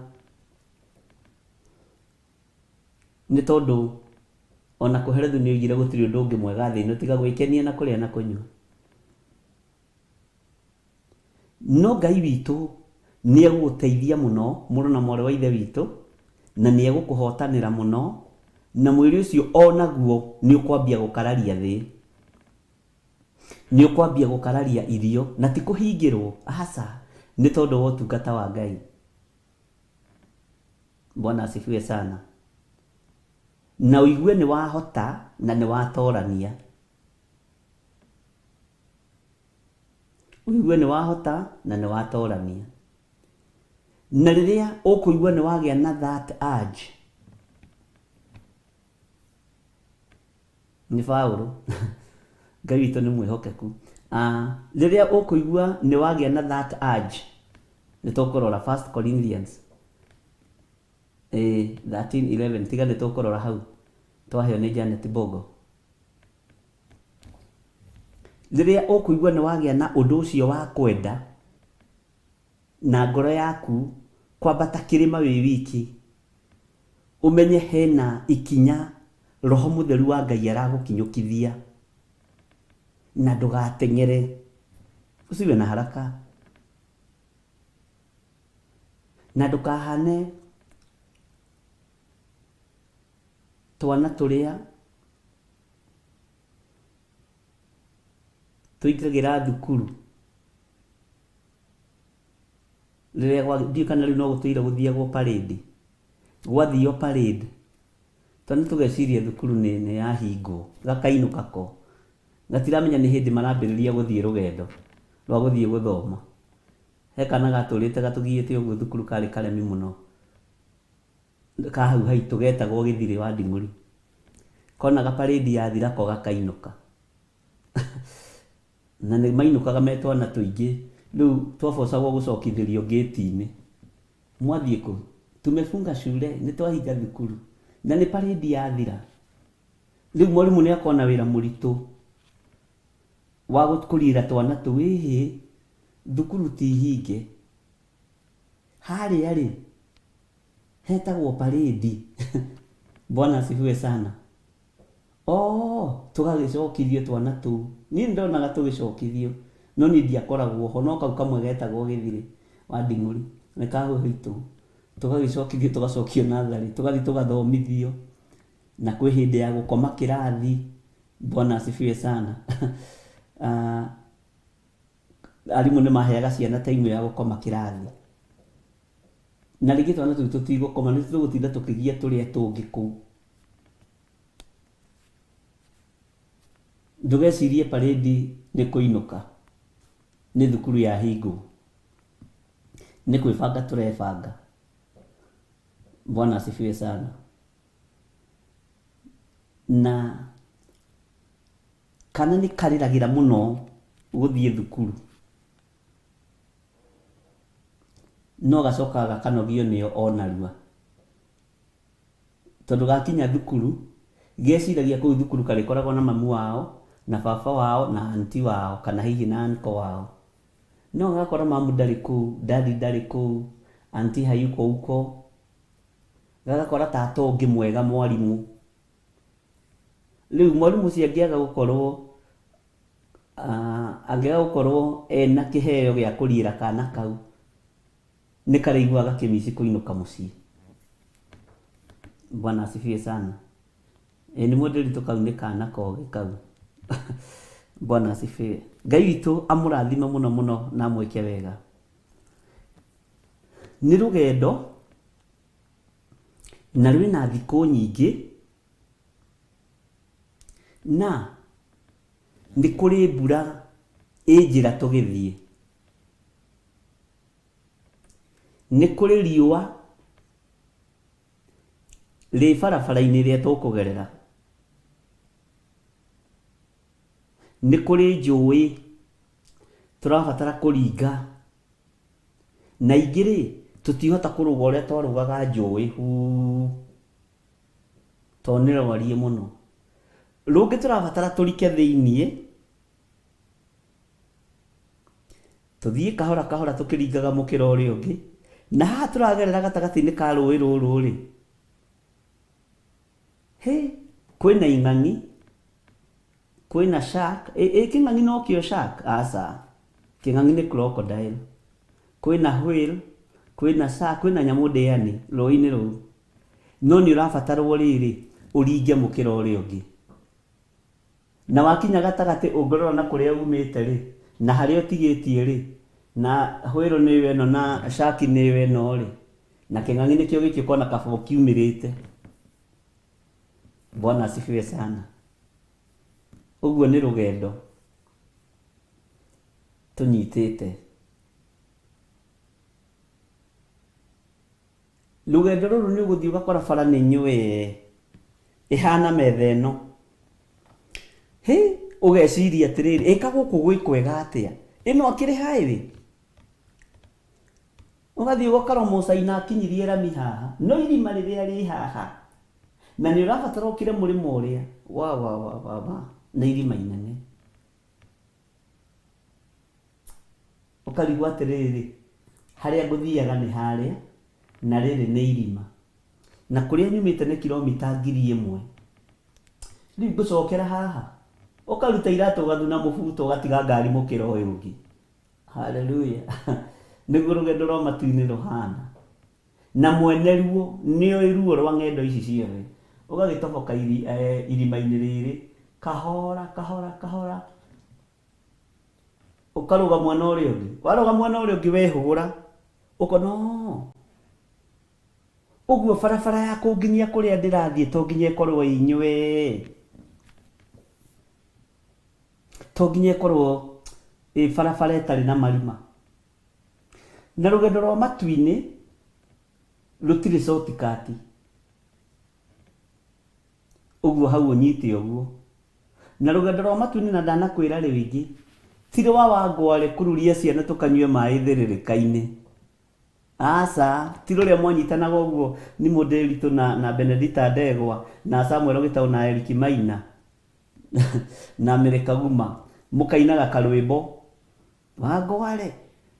nĩ tondũ ona kũherethu nĩ oigire gũtirĩ ũndũ ũngĩ mwega thĩ ĩno tiga gwĩkenia na kũrĩa na kũnyua. No Ngai witũ nĩ egũgũteithia mũno mũrũ na mwarĩ wa ithe witũ, na nĩ egũkũhotanĩra mũno, na mwĩrĩ ũcio onaguo nĩ ũkwambia gũkararia thĩ, nĩ ũkwambia gũkararia irio, na ti kũhingĩrwo, aca, nĩ tondũ wa ũtungata wa Ngai. Bwana asifiwe sana. Na ũigue nĩ wahota na nĩ watorania. Ũigue nĩ wahota na nĩ watorania. Na rĩrĩa ũkũigua nĩ wagĩa na that urge, nĩ Paũlũ, Ngai witũ nĩ mwĩhokeku. Rĩrĩa ũkũigua nĩ wagĩa na that urge, nĩ tũkũrora 1 Corinthians 13:11, tiga nĩ tũkũrora hau twaheo nĩ Janet Bogo. Rĩrĩa ũkũigua nĩ wagĩa na ũndũ ũcio wa kwenda na ngoro yaku kwambata kĩrĩma wĩ wiki, ũmenye hena ikinya Roho Mũtheru wa Ngai aragũkinyũkithia na ndũgateng'ere, usiwe na haraka na ndũkahane twana tũrĩa tũingagĩra thukuru rĩrĩa ndiũĩ kana rĩu no gũtũire gũthiagwo parade, gwathio parade twana tũgeciria thukuru nĩ yahingwo, gakainũka ko gatiramenya nĩ hĩndĩ marambĩrĩria gũthiĩ rũgendo rwa gũthiĩ gũthoma. He kana gatũrĩte gatũgiĩte ũguo thukuru karĩ karemi mũno ka hau haitũ getagwo Gĩthirĩ wa Nding'ũri, konaga parade yathira ko gakainũka na nĩ mainũkaga me twana tũingĩ, rĩu twabocagwo gũcokithĩrio ngĩti-inĩ, mwathiĩ kũ? Tumefunga shule, nĩ twahinga thukuru na nĩ parade yathira. Rĩu mwarimũ nĩ akona wĩra mũritũ wa gũkũrira twana tũu, ĩhĩ thukuru ti hinge, harĩa rĩ hetagwo parade. Bwana asifiwe sana. Oh, tũgagĩcokithio twana tũu, niĩ ndonaga tũgĩcokithio no niĩ ndiakoragwo ho, no kau kamwe getagwo Gĩthirĩ wa Nding'ũri nĩ ka hau haitũ, tũgagĩcokithio tũgacokio natharĩ, tũgathiĩ tũgathomithio na kwĩ hĩndĩ ya gũkoma kĩrathi. Bwana asifiwe sana. Arimũ nĩ maheaga ciana time ya gũkoma kĩrathi, na rĩngĩ twana tũu tũtigũkoma, nĩ tũgũtinda tũkĩgia tũrĩa tũngĩ kũu. Ndũgecirie parade nĩ kũinũka, nĩ thukuru yahingwo, nĩ kwĩbanga tũrebanga. Bwana asifiwe sana. Na kana nĩ karĩragĩra mũno gũthiĩ thukuru, no gacokaga gakanogio nĩo onarua, tondũ gakinya thukuru geciragia kũu thukuru karĩkoragwo na mamu wao na baba wao na anti wao kana hihi na anko wao, no gakora mamu ndarĩ kũu, dadi ndarĩ kũu, anti hayuko huko, gagakora tata ũngĩ mwega mwarimũ. Rĩu mwarimũ ũcio angĩaga gũkorwo angĩaga gũkorwo ena kĩheo gĩa kũriĩra kana kau, nĩ karĩiguaga kĩmici kũinũka mũciĩ. Bwana asifiwe sana. Nĩ mũndĩritũ kau nĩ kana kogĩ kau. Bwana asifiwe. Ngai witũ amũrathime mũno mũno na amwĩke wega. Nĩ rũgendo na rwĩna thikũ nyingĩ na nĩ kũrĩ mbura ĩ njĩra tũgĩthiĩ, nĩ kũrĩ riũa rĩ barabara-inĩ ĩrĩa tũkũgerera, nĩ kũrĩ njũĩ tũrabatara kũringa, na ingĩ rĩ tũtihota kũrũga ũrĩa twarũgaga njũĩ huu, tondũ nĩ rwariĩ mũno. Rũngĩ tũrabatara tũrike thĩiniĩ, tũthiĩ kahora kahora tũkĩringaga mũkĩra ũrĩa ũngĩ, na haha tũragerera gatagatĩ-inĩ ka rũĩ rũrũ rĩ, hĩ kwĩna ing'ang'i, kwĩna shark. Ĩ kĩng'ang'i no kĩo shark? Aca, kĩng'ang'i nĩ crocodile. Kwĩna whale, kwĩna shark, kwĩna nyamũ ndĩani rũĩ-inĩ rũu, no nĩ ũrabatarwo rĩrĩ ũringe mũkĩra ũrĩa ũngĩ, na wakinya gatagatĩ ũngĩrora na kũrĩa umĩte rĩ na harĩa ũtigĩtie rĩ, na whale nĩyo ĩno na shark nĩyo ĩno rĩ, na kĩng'ang'i nĩkĩo gĩkĩ ũkona kaba ũkiumĩrĩte. Bwana asifiwe sana. Ũguo nĩ rũgendo tũnyitĩte. Rũgendo rũrũ nĩ ũgũthiĩ ũgakora bara nĩ nyũĩ ĩhana metha ĩno, hĩ ũgeciria atĩrĩrĩ, ĩka gũkũ gwĩ kwega atĩa, ĩno akĩrĩ highway. Ũgathiĩ ũgakora mũcaina akinyirie rami haha, no irima rĩrĩa rĩ haha, na nĩ ũrabatara ũkĩre mũrĩmo ũrĩa wa wa wa wa wa, nĩ irima inene. Ũkarigwo atĩrĩrĩ, harĩa ngũthiaga nĩ harĩa, na rĩrĩ nĩ irima, na kũrĩa nyumĩte nĩ kilomita 1000. Rĩu ngũcokera haha. Ũkaruta iratũ ũgathuna mũbuto ũgatiga ngari mũkĩra ũyũ ũngĩ. Haleluya. Nĩguo rũgendo rwa matu-inĩ rũhana. Na mwene ruo nĩoĩ ruo rwa ng'endo ici ciothe. Ũgagĩtoboka irima-inĩ rĩrĩ kahora kahora kahora. Ũkarũga mwena ũrĩa ũngĩ. Warũga mwena ũrĩa ũngĩ wehũgũra ũkona oo ũguo barabara ya kũnginyia kũrĩa ndĩrathiĩ to nginya ĩkorwo ĩ inywe, to nginya ĩkorwo ĩ barabara ĩtarĩ na marima. Na rũgendo rwa matu-inĩ rũtirĩ shortcut. Ũguo hau ũnyite ũguo. Na rũgendo rwa matu-inĩ na ndanakwĩra rĩngĩ ti rwa Wangware kururia ciana tũkanyue maĩ thĩrĩrĩka-inĩ. Aca, ti rũrĩa mwanyitanaga ũguo nĩ Mũndĩritũ na Benedita Ndegwa na Samuel Gĩtaũ na Eric Maina na Mary Kaguma mũkainaga karwĩmbo Wangware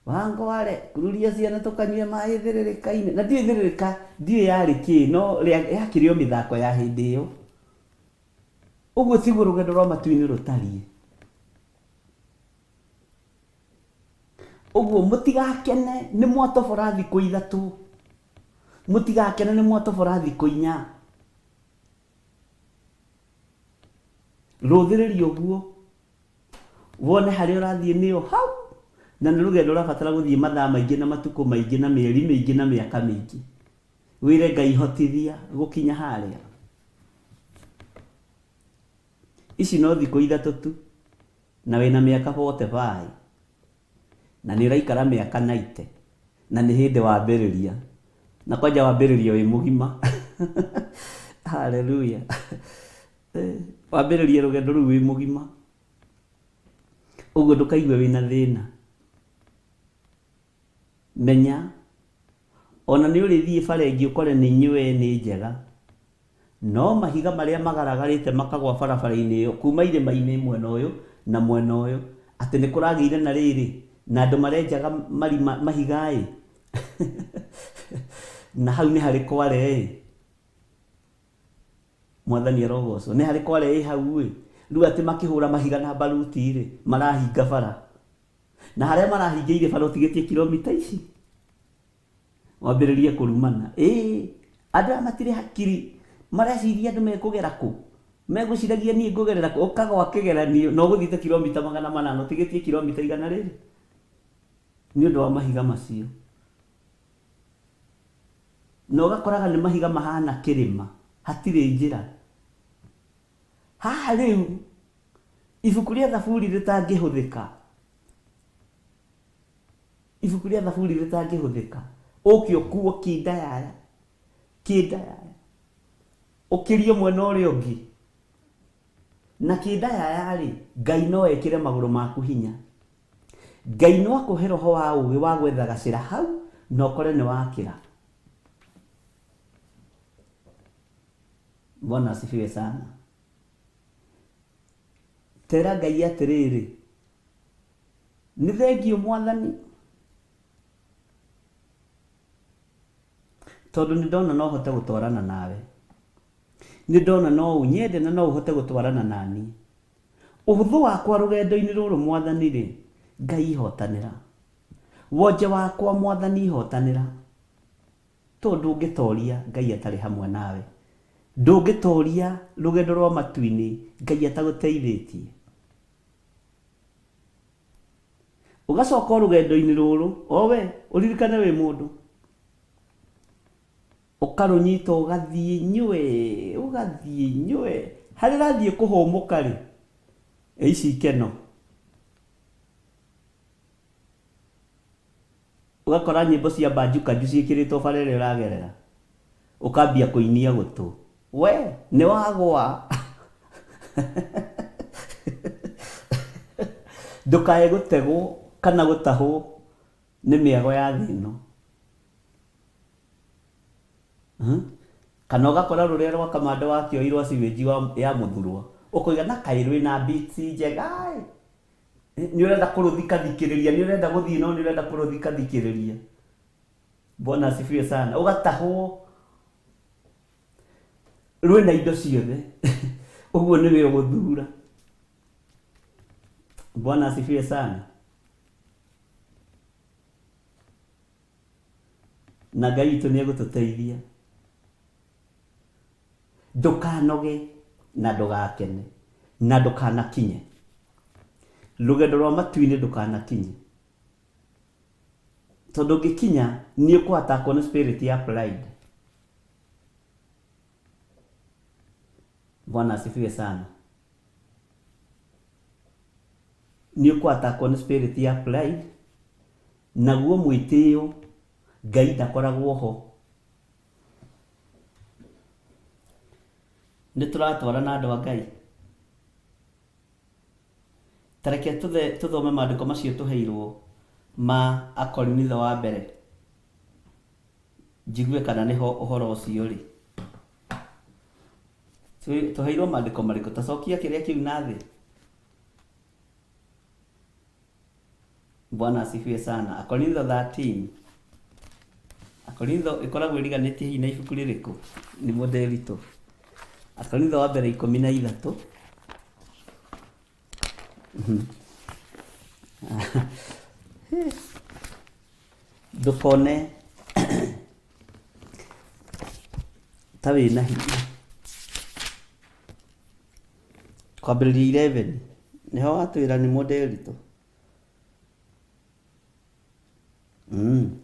Wangware kururia ciana tũkanyue maĩ thĩrĩrĩka-inĩ. Na ndiũĩ thĩrĩrĩka ndiũĩ yarĩ kĩ, no yakĩrĩ o mĩthako ya hĩndĩ ĩyo. Ũguo tiguo rũgendo rwa matu-inĩ rũtariĩ. Ũguo mũtigakene nĩ mwatobora thikũ ithatũ, mũtigakene nĩ mwatobora thikũ inya. Rũthĩrĩria ũguo wone harĩa ũrathiĩ nĩyo hau, na nĩ rũgendo ũrabatara gũthiĩ mathaa maingĩ na matukũ maingĩ na mĩeri mĩingĩ na mĩaka mĩingĩ. Wĩre Ngai hotithia gũkinya harĩa. Ici no thikũ ithatũ tu, na wĩna mĩaka 45, na nĩ ũraikara mĩaka 90, na nĩ hĩndĩ wambĩrĩria, na kwanja wambĩrĩria wĩ mũgima. Haleluya. Wambĩrĩria rũgendo rũu wĩ mũgima. Ũguo ndũkaigue wĩna thĩna. Menya ona nĩ ũrĩthiĩ bara ĩngĩ ũkore nĩ nyũe nĩ njega, no mahiga marĩa magaragarĩte makagwa barabara-inĩ ĩyo kuma irĩma-inĩ mwena ũyũ na mwena ũyũ, atĩ nĩ kũragĩire na rĩrĩ na andũ marenjaga marima mahiga-ĩ. Na hau nĩ harĩ kware-ĩ. Mwathani arogocwo. Nĩ harĩ kware ĩ hau-ĩ. Rĩu atĩ makĩhũra mahiga na baruti-rĩ, marahinga bara. Na harĩa marahingĩire bara ũtigĩtie kilomita ici. Wambĩrĩrie kũrumana. Ĩĩ, andũ aya matirĩ hakiri. Mareciria andũ mekũgera kũ? Megũciragia niĩ ngũgerera kũ? Ũkagwa kĩgeranio na ũgũthiĩte kilomita 800, ũtigĩtie kilomita igana rĩrĩ. Nĩ ũndũ wa mahiga macio. Na ũgakoraga nĩ mahiga mahana kĩrĩma, hatirĩ njĩra. Haha rĩu ibuku rĩa Thaburi rĩtangĩhũthĩka. Ibuku rĩa Thaburi rĩtangĩhũthĩka. Ũke ũkuo kĩnda yaya. Kĩnda yaya. Ũkĩrie mwena ũrĩa ũngĩ. Na kĩnda yaya rĩ, Ngai no ekĩre magũrũ maku hinya. Ngai no akũhe roho wa ũũgĩ wa gwetha gacĩra hau na ũkore nĩ wakĩra. Bwana asifiwe sana. Tera Ngai atĩrĩrĩ, nĩ thengiũ Mwathani, tondũ nĩ ndona no hote gũtwarana nawe, nĩ ndona no ũnyende na no ũhote gũtwarana naniĩ. Ũhũthũ wakwa rũgendo-inĩ rũrũ Mwathani rĩ, Ngai ihotanĩra. Wonje wakwa Mwathani ihotanĩra. Tondũ ndũngĩtoria Ngai atarĩ hamwe nawe. Ndũngĩtoria rũgendo rwa matu-inĩ Ngai atagũteithĩtie. Ũgacoka o rũgendo-inĩ rũrũ, o we ũririkane wĩ mũndũ. Ũkarũnyita ũgathiĩ nywe, ũgathiĩ nywe. Harĩa ũrathiĩ kũhũmũka rĩ, ici ikeno. Ũgakora nyĩmbo cia Banju Kanju ciĩkĩrĩtwo bara ĩrĩa ũragerera. Ũkambia kũinia gũtũ. We, nĩ wagwa. Ndũkae gũtegwo kana gũtahwo nĩ mĩago ya thĩ ĩno. Kana ũgakora rũrĩa rwa kamanda wa kĩoi rwa sewage ya mũthurwa. Ũkoiga na kaĩ rwĩna beats njega ĩ. Nĩ ũrenda kũrũthikathikĩrĩria, nĩ ũrenda gũthiĩ no nĩ ũrenda kũrũthikathikĩrĩria. Bwana asifiwe sana. Ũgatahwo rwĩna indo ciothe. Ũguo nĩwe ũgũthura. Bwana asifiwe sana. Na Ngai witũ nĩ egũtũteithia. Ndũkanoge na ndũgakene na ndũkanakinye. Rũgendo rwa matu-inĩ ndũkanakinye. Tondũ ũngĩkinya nĩ ũkũattackwo nĩ spirit ya pride. Bwana asifiwe sana. Nĩ ũkũattackwo nĩ spirit ya pride, naguo mwĩtĩo Ngai ndakoragwo ho. Nĩ tũratwarana andũ a Ngai. Ta reke tũthome maandĩko macio tũheirwo ma Akorinitho wa mbere. Njigue kana nĩho ũhoro ũcio ũrĩ. Tũheirwo maandĩko marĩkũ? Ta cokia kĩrĩa kĩu na thĩ. Bwana asifiwe sana. Akorintho 13. Akorintho ĩkoragwo ĩriganĩtie hihi na ibuku rĩrĩkũ? Nĩ mũndĩritũ. Akorintho wa mbere 13. Ndũkone ta wĩna hinya. Kwambĩrĩria 11 nĩho watwĩra nĩ mũndĩritũ.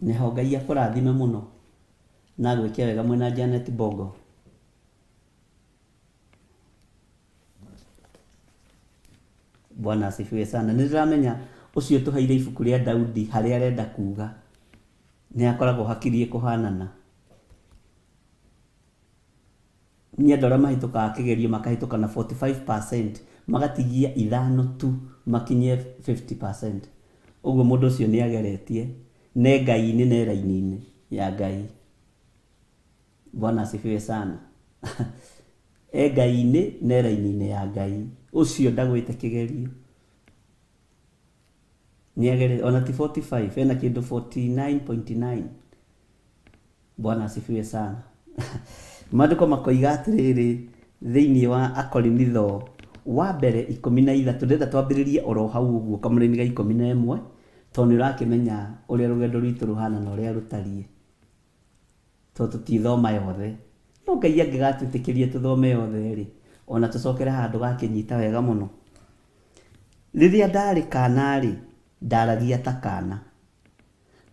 Nĩho Ngai akũrathime mũno na agwĩke wega mwĩna Janet Bongo. Bwana asifiwe sana. Nĩ ndĩramenya ũcio tũheire ibuku rĩa Daudi harĩa arenda kuga nĩ akoragwo hakirie kũhanana. Nĩ andũ arĩa mahĩtũkaga kĩgerio makahĩtũka na 45%, magatigia 5 tu makinyie 50%. Ũguo mũndũ ũcio nĩ ageretie ne Ngai-inĩ ne raini-inĩ ya Ngai. Bwana asifiwe sana. E Ngai-inĩ ne raini-inĩ ya Ngai. Ũcio ndagwĩte kĩgerio. Nĩ ageretie ona ti 45, ena kĩndũ 49.9. Bwana asifiwe sana. Maandĩko makoiga atĩrĩrĩ thĩinĩ wa Akorinitho wa mbere 13, ndĩrenda twambĩrĩrie oro hau ũguo kamũraini ga 11, tondũ nĩ ũrakĩmenya ũrĩa rũgendo rwitũ rũhana na ũrĩa rũtariĩ. Tondũ tũtithoma yothe. No Ngai angĩgatwĩtĩkĩria tũthome yothe rĩ, ona tũcokere handũ gakĩnyita wega mũno. Rĩrĩa ndarĩ kana rĩ, ndaragia ta kana.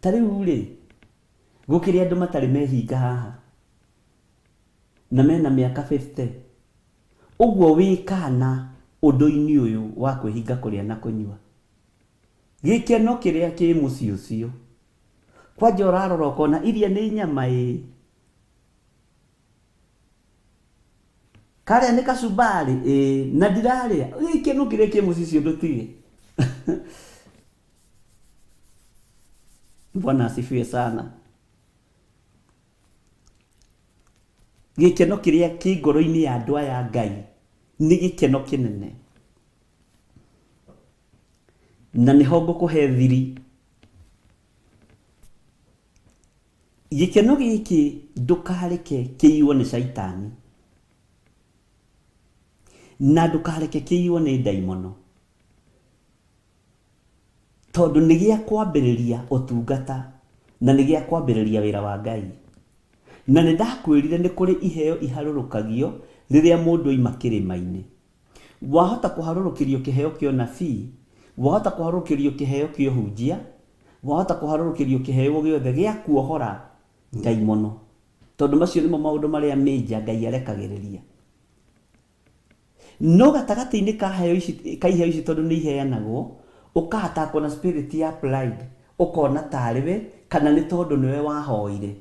Ta rĩu rĩ, gũkĩrĩ andũ matarĩ mehinga haha na mena mĩaka 50. Ũguo wĩ kana ũndũ-inĩ ũyũ wa kwĩhinga kũrĩa na kũnyua. Gĩkeno kĩrĩa kĩ mũciĩ ũcio. Kwanja ũrarora ũkona iria nĩ nyama ĩ. Karĩa nĩ kacumbari ĩ, na ndirarĩa. Gĩkeno kĩrĩa kĩ mũciĩ ũcio ndũtige. Bwana asifiwe sana. Gĩkeno kĩrĩa kĩ ngoro-inĩ ya andũ aya Ngai nĩ gĩkeno kĩnene. Na nĩho ngũkũhe thiri. Gĩkeno gĩkĩ ndũkareke kĩiywo nĩ caitani. Na ndũkareke kĩiywo nĩ ndaimono. Tondũ nĩ gĩa kwambĩrĩria ũtungata na nĩ gĩa kwambĩrĩria wĩra wa Ngai. Na nĩ ndakwĩrire nĩ kũrĩ iheo iharũrũkagio rĩrĩa mũndũ aima kĩrĩma-inĩ. Wahota kũharũrũkĩrio kĩheo kĩa ũnabii, wahota kũharũrũkĩrio kĩheo kĩa ũhunjia, wahota kũharũrũkĩrio kĩheo gĩothe gĩa kuohora ndaimono. Tondũ macio nĩmo maũndũ marĩa major Ngai arekagĩrĩria. No gatagatĩ-inĩ ka heo ici, ka iheo ici tondũ nĩ iheanagwo, ũkahatakwo na spirit ya pride, ũkona tarĩ we kana nĩ tondũ nĩwe wahoire.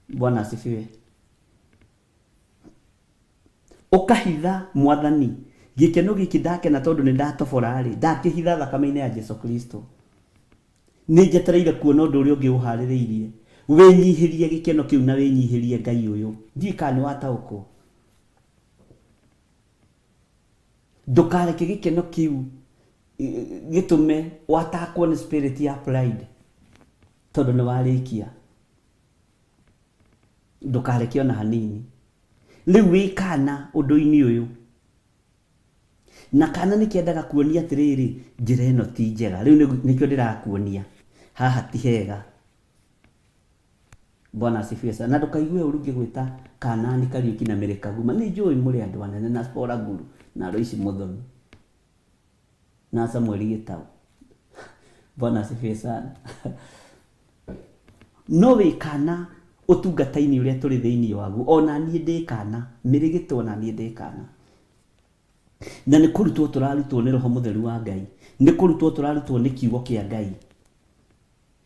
Bwana asifiwe. Ũkahitha mwathani gĩkeno gĩkĩ ndakena tondũ nĩ ndatobora rĩ, ndakĩhitha thakame-inĩ ya Jesu Kristo. Nĩ njetereire kuona ũndũ ũrĩa ũngĩ ũharĩrĩirie. Wĩnyihĩrie gĩkeno kĩu na wĩnyihĩrie Ngai ũyũ. Ndiũĩ kana nĩ wataũkwo. Ndũkareke gĩkeno kĩu gĩtũme watakwo nĩ spirit ya pride tondũ nĩ warĩkia. Ndũkareke ona hanini. Rĩu wĩ kana ũndũ-inĩ ũyũ. Na kana nĩ kĩendaga kuonia atĩrĩrĩ, njĩra ĩno ti njega. Rĩu nĩkĩo ndĩrakuonia. Haha ti hega. Bwana asifiwe sana. Na ndũkaigue ũru ngĩgwĩta Kanani Kariũki na Mary Kaguma. Nĩ njũĩ mũrĩ andũ anene na Spora Guru na Loice Muthoni na Samuel Gĩtaũ. Bwana asifiwe sana. No wĩ kana ũtungata-inĩ ũrĩa tũrĩ thĩinĩ waguo, ona niĩ ndĩ kana, mĩrĩgĩtwo ona niĩ ndĩ kana. Na nĩ kũrutwo tũrarutwo nĩ Roho Mũtheru wa Ngai, nĩ kũrutwo tũrarutwo nĩ kiugo kĩa Ngai.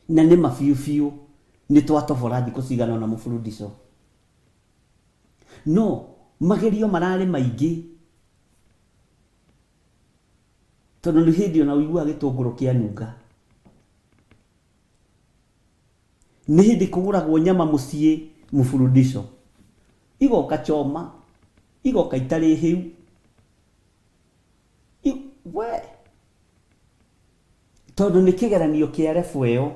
Na nĩ ma biũ biũ nĩ twatobora thikũ cigana ũna mũburundico. No magerio mararĩ maingĩ tondũ nĩ hĩndĩ ona ũiguaga gĩtũngũrũ kĩanunga. Nĩ hĩndĩ kũgũragwo nyama mũciĩ mũburundico. Igoka choma, igoka itarĩ hĩu. We! Tondũ nĩ kĩgeranio kĩa level ĩyo.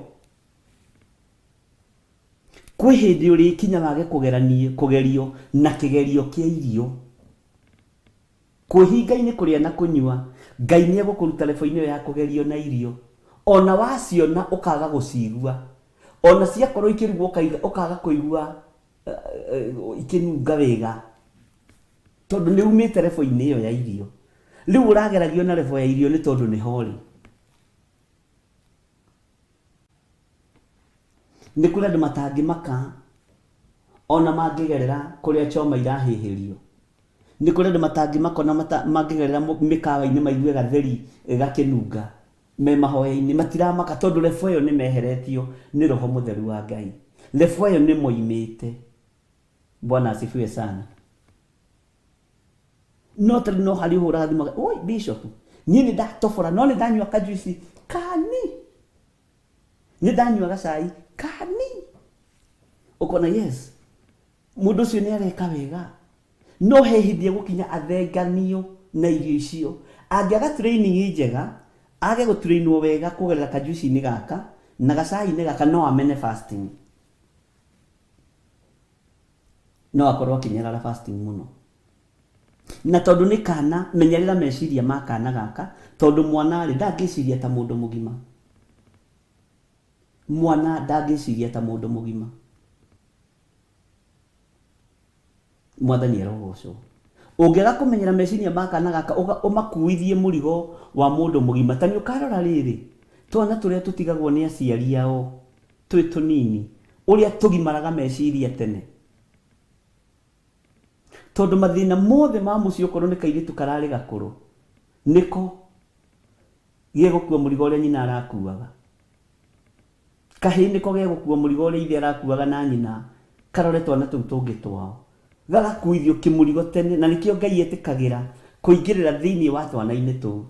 Kwĩ hĩndĩ ũrĩkinya wage kũgerio na kĩgerio kĩa irio. Kwĩhinga-inĩ kũrĩa na kũnyua, Ngai nĩ egũkũruta level-inĩ ĩyo ya kũgerio na irio. Ona waciona ũkaga gũcigua. Ona ciakorwo ikĩrugwo ũkaga kũigua ikĩnunga wega. Tondũ nĩ umĩte level-inĩ ĩyo ya irio. Rĩu ũrageragio na level ya irio nĩ tondũ nĩho ũrĩ. Nĩ kũrĩ andũ matangĩmaka ona mangĩgerera kũrĩa choma irahĩhĩrio. Nĩ kũrĩ andũ matangĩmaka ona mangĩgerera mĩkawa-inĩ maigue gatheri gakĩnunga me mahoya-inĩ. Matiramaka tondũ level ĩyo nĩ meheretio nĩ Roho Mũtheru wa Ngai. Level ĩyo nĩ moimĩte. Bwana asifiwe sana. No tondũ no harĩ ũhũraga thimũ, oi bishop, niĩ nĩ ndatobora no nĩ ndanyua kajuici kani. Nĩ ndanyua gacai kani. Ũkona yes, mũndũ ũcio nĩ areka wega. No he hĩndĩ egũkinya athenganio na irio icio. Angĩaga training njega, age gũtrainwo wega kũgerera kajuici-inĩ gaka na gacai-inĩ gaka, no amene fasting. No akorwo akĩnyarara fasting mũno. Na tondũ nĩ kana, menyerera meciria ma kana gaka, tondũ mwana-rĩ, ndangĩciria ta mũndũ mũgima. Mwana ndangĩciria ta mũndũ mũgima. Mwathani arogocwo. Ũngĩaga kũmenyera meciria ma kana gaka, ũmakuithie mũrigo wa mũndũ mũgima, ta nĩ ũkarora rĩrĩ, twana tũrĩa tũtigagwo nĩ aciari ao twĩ tũnini, ũrĩa tũgimaraga meciria tene. Tondũ mathĩna mothe ma mũciĩ okorwo nĩ kairĩtu kararĩ gakũrũ, nĩko gegũkua mũrigo ũrĩa nyina arakuaga. Kahĩĩ nĩko gegũkua mũrigo ũrĩa ithe arakuaga na nyina, karore twana tũu tũngĩ twao. Gagakuithio kĩmũrigo tene, na nĩkĩo Ngai etĩkagĩra kũingĩrĩra thĩinĩ wa twana-inĩ tũu.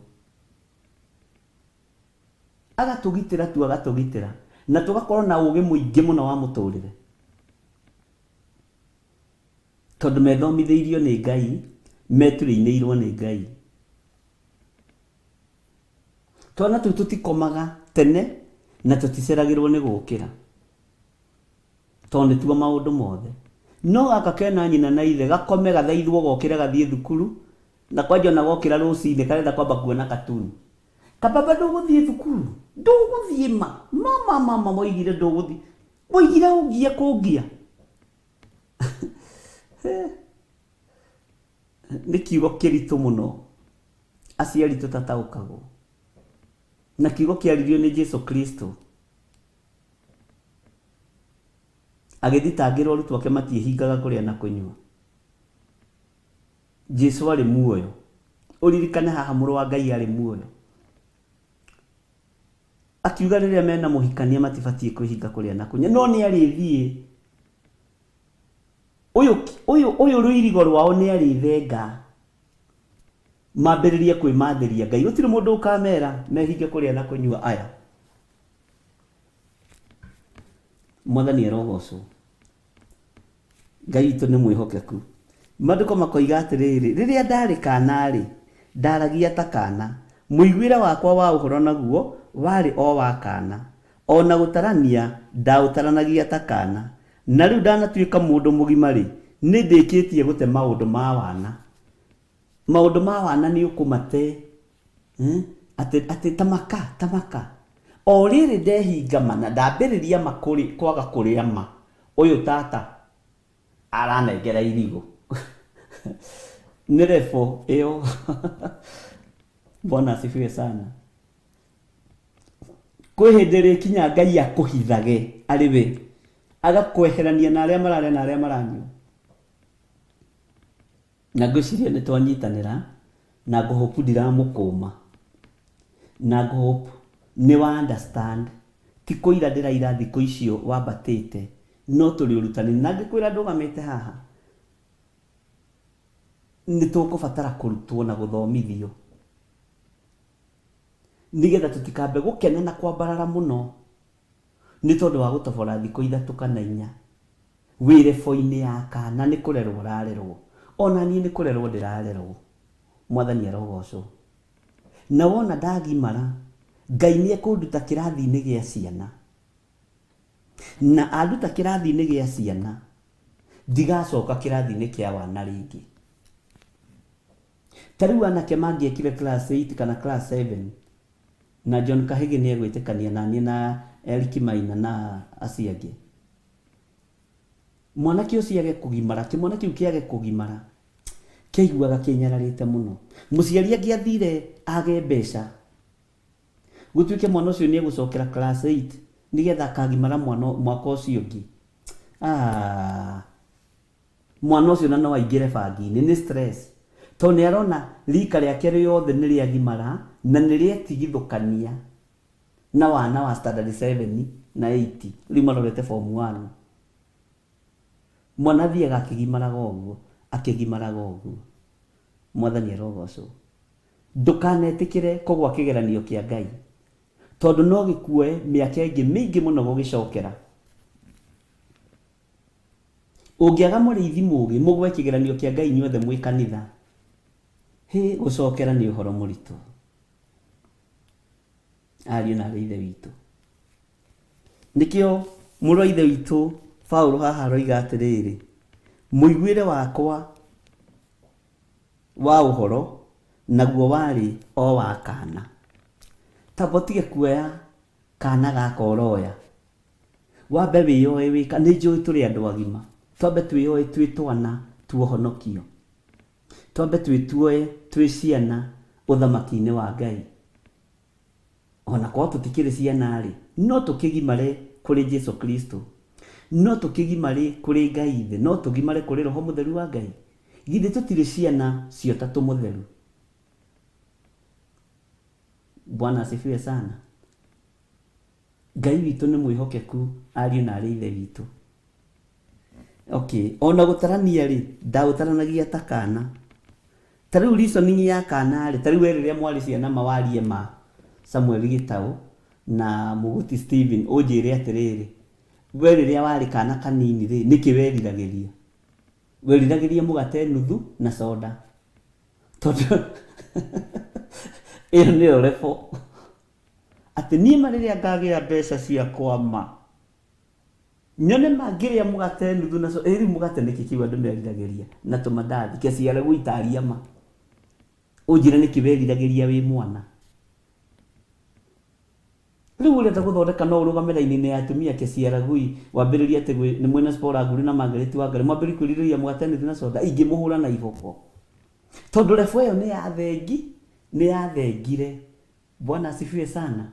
Agatũgitĩra tu, agatũgitĩra, na tũgakorwo na ũgĩ mũingĩ mũno wa mũtũrĩre. Tondũ methomithĩirio nĩ Ngai, meturĩinĩirwo nĩ Ngai. Twana tũu tũtikomaga tene na tũticeragĩrwo nĩ gũkĩra. Tondũ nĩtuo maũndũ mothe. No gaka kena nyina na ithe, gakome gathaithwo gokĩre gathiĩ thukuru, na kwanja ona gokĩra rũcinĩ karenda kwamba kuona katuni. Kababa ndũgũthiĩ thukuru? Ndũgũthiĩ ma? Mama mama moigire ndũgũthiĩ. Moigire ũngie kũngia. Nĩ kiugo kĩritũ mũno aciari tũtataũkagwo. Na kiugo kĩaririo nĩ Jesu Kristo. Agĩthitangĩrwo arutwo ake matiĩhingaga kũrĩa na kũnyua. Jesu arĩ muoyo. Ũririkane haha mũrũ wa Ngai arĩ muoyo. Akiuga rĩrĩa mena mũhikania matibatiĩ kwĩhinga kũrĩa na kũnyua. No nĩ arĩthiĩ. Ũyũ, ũyũ, ũyũ rũirigo rwao nĩ arĩthenga. Mambĩrĩrie kwĩmathĩria Ngai. Gũtirĩ mũndũ ũkamera mehinge kũrĩa na kũnyua aya. Mwathani arogocwo. Ngai witũ nĩ mwĩhokeku. Maandĩko makoiga atĩrĩrĩ, rĩrĩa ndarĩ kana-rĩ, ndaragia ta kana, mũiguĩre wakwa wa ũhoro naguo warĩ o wa kana, o na gũtarania ndaũtaranagia ta kana. Na rĩu ndanatuĩka mũndũ mũgima-rĩ, Nĩ ndĩkĩtie gũte maũndũ ma wana. Maũndũ ma wana nĩ ũkũmate. Atĩ atĩ tamaka tamaka. O rĩrĩ ndehinga ma na ndambĩrĩria ma kũrĩ kwaga kũrĩa ma. Ũyũ tata aranengera irigũ. Nĩ level ĩyo. Bwana asifiwe sana. Kwĩ hĩndĩ ĩrĩkinya Ngai akũhithage arĩ we, agakweherania na arĩa mararĩa na arĩa maranyua. Na ngwĩciria nĩ twanyitanĩra, na ngũhope ndiramũkũma, na ngũhope nĩ wa understand, ti kũira ndĩraira thikũ icio wambatĩte, no tũrĩ ũrutani. Na ngĩkwĩra ndũgamĩte haha, nĩ tũkũbatara kũrutwo na gũthomithio. Nĩgetha tũtikambe gũkena na kwambarara mũno nĩ tondũ wa gũtobora thikũ ithatũ kana inya wĩ rebo-inĩ ya kana nĩ kũrerwo ũrarerwo. Ona niĩ nĩ kũrerwo ndĩrarerwo. Mwathani arogocwo. Na wona ndagimara, Ngai nĩ ekũnduta kĩrathi-inĩ gĩa ciana. Na anduta kĩrathi-inĩ gĩa ciana, ndigacoka kĩrathi-inĩ kĩa wana rĩngĩ. Ta rĩu anake mangĩekire class 8 kana class 7, na John Kahĩgĩ nĩ egwĩtĩkania na niĩ na Eric Maina na acio angĩ. Mwanake ũcio age kũgimara, kĩmwana kĩu kĩage kũgimara, kĩaiguaga kĩnyararĩte mũno. Mũciari angĩathire age mbeca, gũtuĩke mwana ũcio nĩ egũcokera class 8 nĩgetha akagimara mwana mwaka ũcio ũngĩ. Ah, Mwana ũcio na no aingĩre bangi-inĩ nĩ stress tondũ nĩ arona rika rĩake rĩothe nĩ rĩagimara na nĩ rĩetigithũkania na wana wa standard 7 na 8 rĩu marorete form 1. Mwana athiaga akĩgimaraga ũguo akĩgimaraga ũguo. Mwathani arogocwo. Ndũkanetĩkĩre kũgwa kĩgeranio kĩa Ngai tondũ no gĩkuoe mĩaka ĩngĩ mĩingĩ mũno gũgĩcokera. Ũngĩaga mũrĩithi mũũgĩ, mũgwe kĩgeranio kĩa Ngai inyuothe mwĩ kanitha. Hĩ, gũcokera nĩ ũhoro mũritũ. Ariũ na aarĩ a Ithe witũ. Nĩkĩo mũrũ wa Ithe witũ Paulo haha aroiga atĩrĩrĩ, mũiguĩre wakwa wa ũhoro naguo warĩ o wa kaana. Tamba ũtige kuoya kaana gaka ũroya. Wambe wĩyoe wĩ ka, nĩ njũĩ tũrĩ andũ agima, twambe twĩyoe twĩ twana tuohonokio. Twambe twĩtuoe twĩ ciana ũthamaki-inĩ wa Ngai. Ona korwo tũtikĩrĩ ciana-rĩ, no tũkĩgimare kũrĩ Jesu Kristo. No tũkĩgimare kũrĩ Ngai Ithe. No tũgimare kũrĩ Roho Mũtheru wa Ngai. Githĩ tũtirĩ ciana cia Ũtatũ Mũtheru? Bwana asifiwe sana. Ngai witũ nĩ mwĩhokeku ariũ na arĩ ithe witũ. Okay, ona gũtarania rĩ, ndaũtaranagia ta kana. Ta rĩu reasoning ya kana rĩ, ta rĩu we rĩrĩa mwarĩ ciana ma warie ma Samuel Gĩtaũ na Mũgũti Stephen ũnjĩre atĩrĩrĩ, we rĩrĩa warĩ kana kanini rĩ, nĩkĩ weriragĩria? Weriragĩria mũgate nuthu na soda. Tondũ ĩyo nĩyo level. Atĩ niĩ ma rĩrĩa ngagĩa mbeca ciakwa ma, nyone ma ngĩrĩa mũgate nuthu na ĩ rĩu mũgate nĩkĩ kĩu andũ meriragĩria na tũmandathi, keciara gũitaria ma. Ũnjĩre nĩkĩ weriragĩria wĩ mwana. Rĩu ũrenda gũthondeka no ũrũgame raini-inĩ ya atumia keciara gui wambĩrĩrie atĩ nĩ mwĩna Spora Nguri na Margaret Wangari mwambĩrĩrie kwĩrirĩria mũgate nuthu na soda ingĩmũhũra na iboko. Tondũ level ĩyo nĩ ya thengi, nĩ yathengire. Bwana asifiwe sana.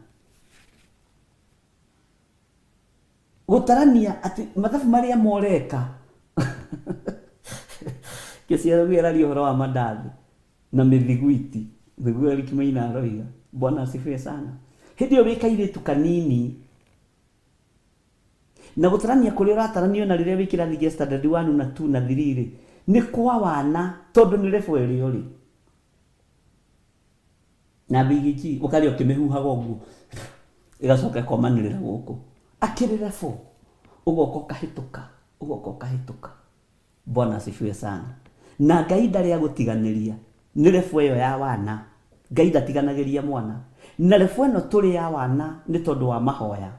Gũtarania atĩ mathabu marĩa moreka kĩciaro gĩararia ũhoro wa mandathi na mĩthiguiti nĩguo Eric Maina aroiga. Bwana asifiwe sana. Hĩndĩ ĩyo wĩ kairĩtu kanini na gũtarania kũrĩa ũratarania ona rĩrĩa wĩ kĩrathi gĩa standard 1 na 2 na 3 rĩ nĩ kwa wana tondũ nĩ level ĩrĩa ũrĩ. Na mbigiji ũkarĩa ũkĩmĩhuhaga ũguo ĩgacoka ĩkomanĩrĩra gũkũ akĩrĩ level ũgoka ũkahĩtũka ũgoka ũkahĩtũka. Bwana asifiwe sana. Na Ngai ndarĩ agũtiganĩria nĩ level ĩyo ya wana. Ngai ndatiganagĩria mwana. Na level ĩno tũrĩ ya wana nĩ tondũ wa mahoya.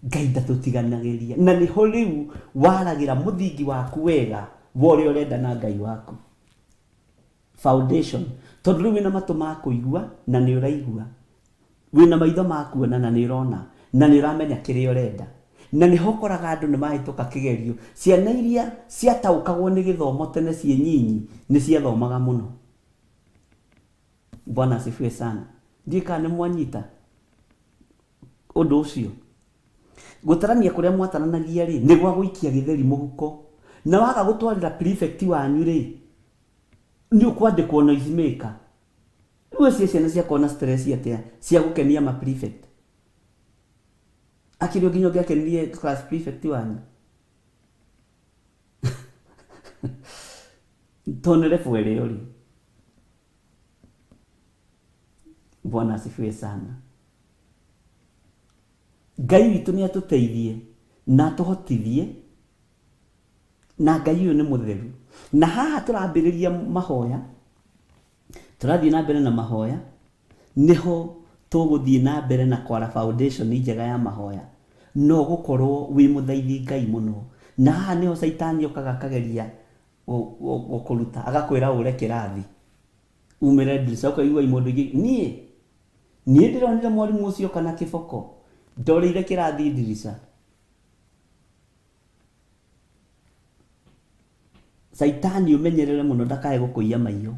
Ngai ndatũtiganagĩria. Na nĩho rĩu waragĩra mũthingi waku wega wa ũrĩa ũrenda na Ngai waku. Foundation. Tondũ rĩu wĩna matũ ma kũigua na nĩ ũraigua, wĩna maitho ma kuona na nĩ ũrona, na nĩ ũramenya kĩrĩa ũrenda. Na nĩho ũkoraga andũ nĩ mahĩtũka kĩgerio. Ciana iria ciataũkagwo nĩ gĩthomo tene ciĩ nyinyi nĩ ciathomaga mũno. Bwana asifiwe sana. Ndiũĩ kana nĩ mwanyita ũndũ ũcio. Gũtarania kũrĩa mwataranagia rĩ, nĩ gwa gũikia gĩtheri mũhuko. Na waga gũtwarĩra prefect wanyu rĩ, nĩ ũkwandĩkwo noise maker. Rĩu ũcio ciana ciakorwo na stress atĩa cia gũkenia ma prefect. Akĩrĩ nginya ũngĩakenirie class prefect wanyu. Tondũ nĩ level ĩrĩa ũrĩ. Bwana asifiwe sana. Ngai witũ nĩ atũteithie na atũhotithie, na Ngai ũyũ nĩ mũtheru. Na haha tũrambĩrĩria mahoya, tũrathiĩ na mbere na mahoya, nĩho tũgũthiĩ na mbere na kwara foundation njega ya mahoya. No gũkorwo wĩ mũthaithi Ngai mũno. Na haha nĩho caitani okaga akageria gũkũruta, agakwĩra ũre kĩrathi, umĩre ndirica, ũkaigua imũndũ ingĩ, niĩ niĩ ndĩronire mwarimũ ũcio kana kĩboko, ndorĩire kĩrathi ndirica. Caitani ũmenyerere mũno ndakae gũkũiya maiyo.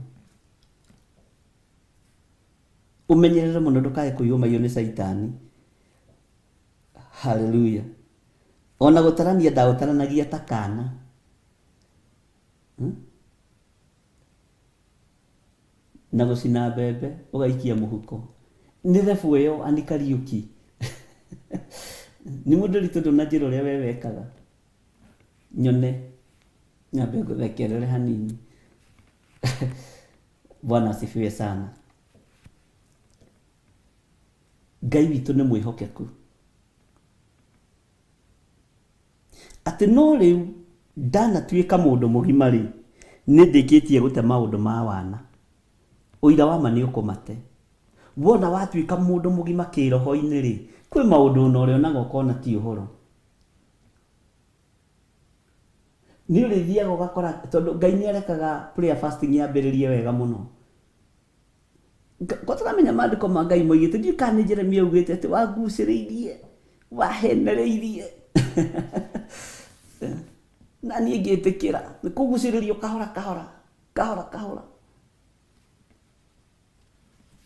Ũmenyerere mũno ndũkae kũiywo maiyo nĩ caitani. Haleluya. Ona gũtarania ndaũtaranagia ta kana. Na gũcina mbembe ũgaikia mũhuko. Nĩ level ĩyo Ann Kariũki. Nĩ mũndũ ritũ ndũnanjĩra ũrĩa we wekaga. Nyone nyambe ngũthekerere hanini. Bwana asifiwe sana. Ngai witũ nĩ mwĩhokeku. Atĩ no rĩu ndanatuĩka mũndũ mũgima rĩ, nĩ ndĩkĩtie gũte maũndũ ma wana. Ũira wa ma nĩ ũkũmate. Wona watuĩka mũndũ mũgima kĩroho-inĩ rĩ, kwĩ maũndũ ona ũrĩonaga ũkona ti ũhoro. Nĩ ũrĩthiaga ũgakora, tondũ Ngai nĩ arekaga prayer fasting yambĩrĩrie wega mũno. Ko tũramenya maandĩko ma Ngai moigĩte, ndiũĩ kana nĩ Jeremia augĩte atĩ wangucĩrĩirie, wahenereirie. Na niĩ ngĩtĩkĩra, nĩ kũgucĩrĩrio kahora kahora, kahora kahora.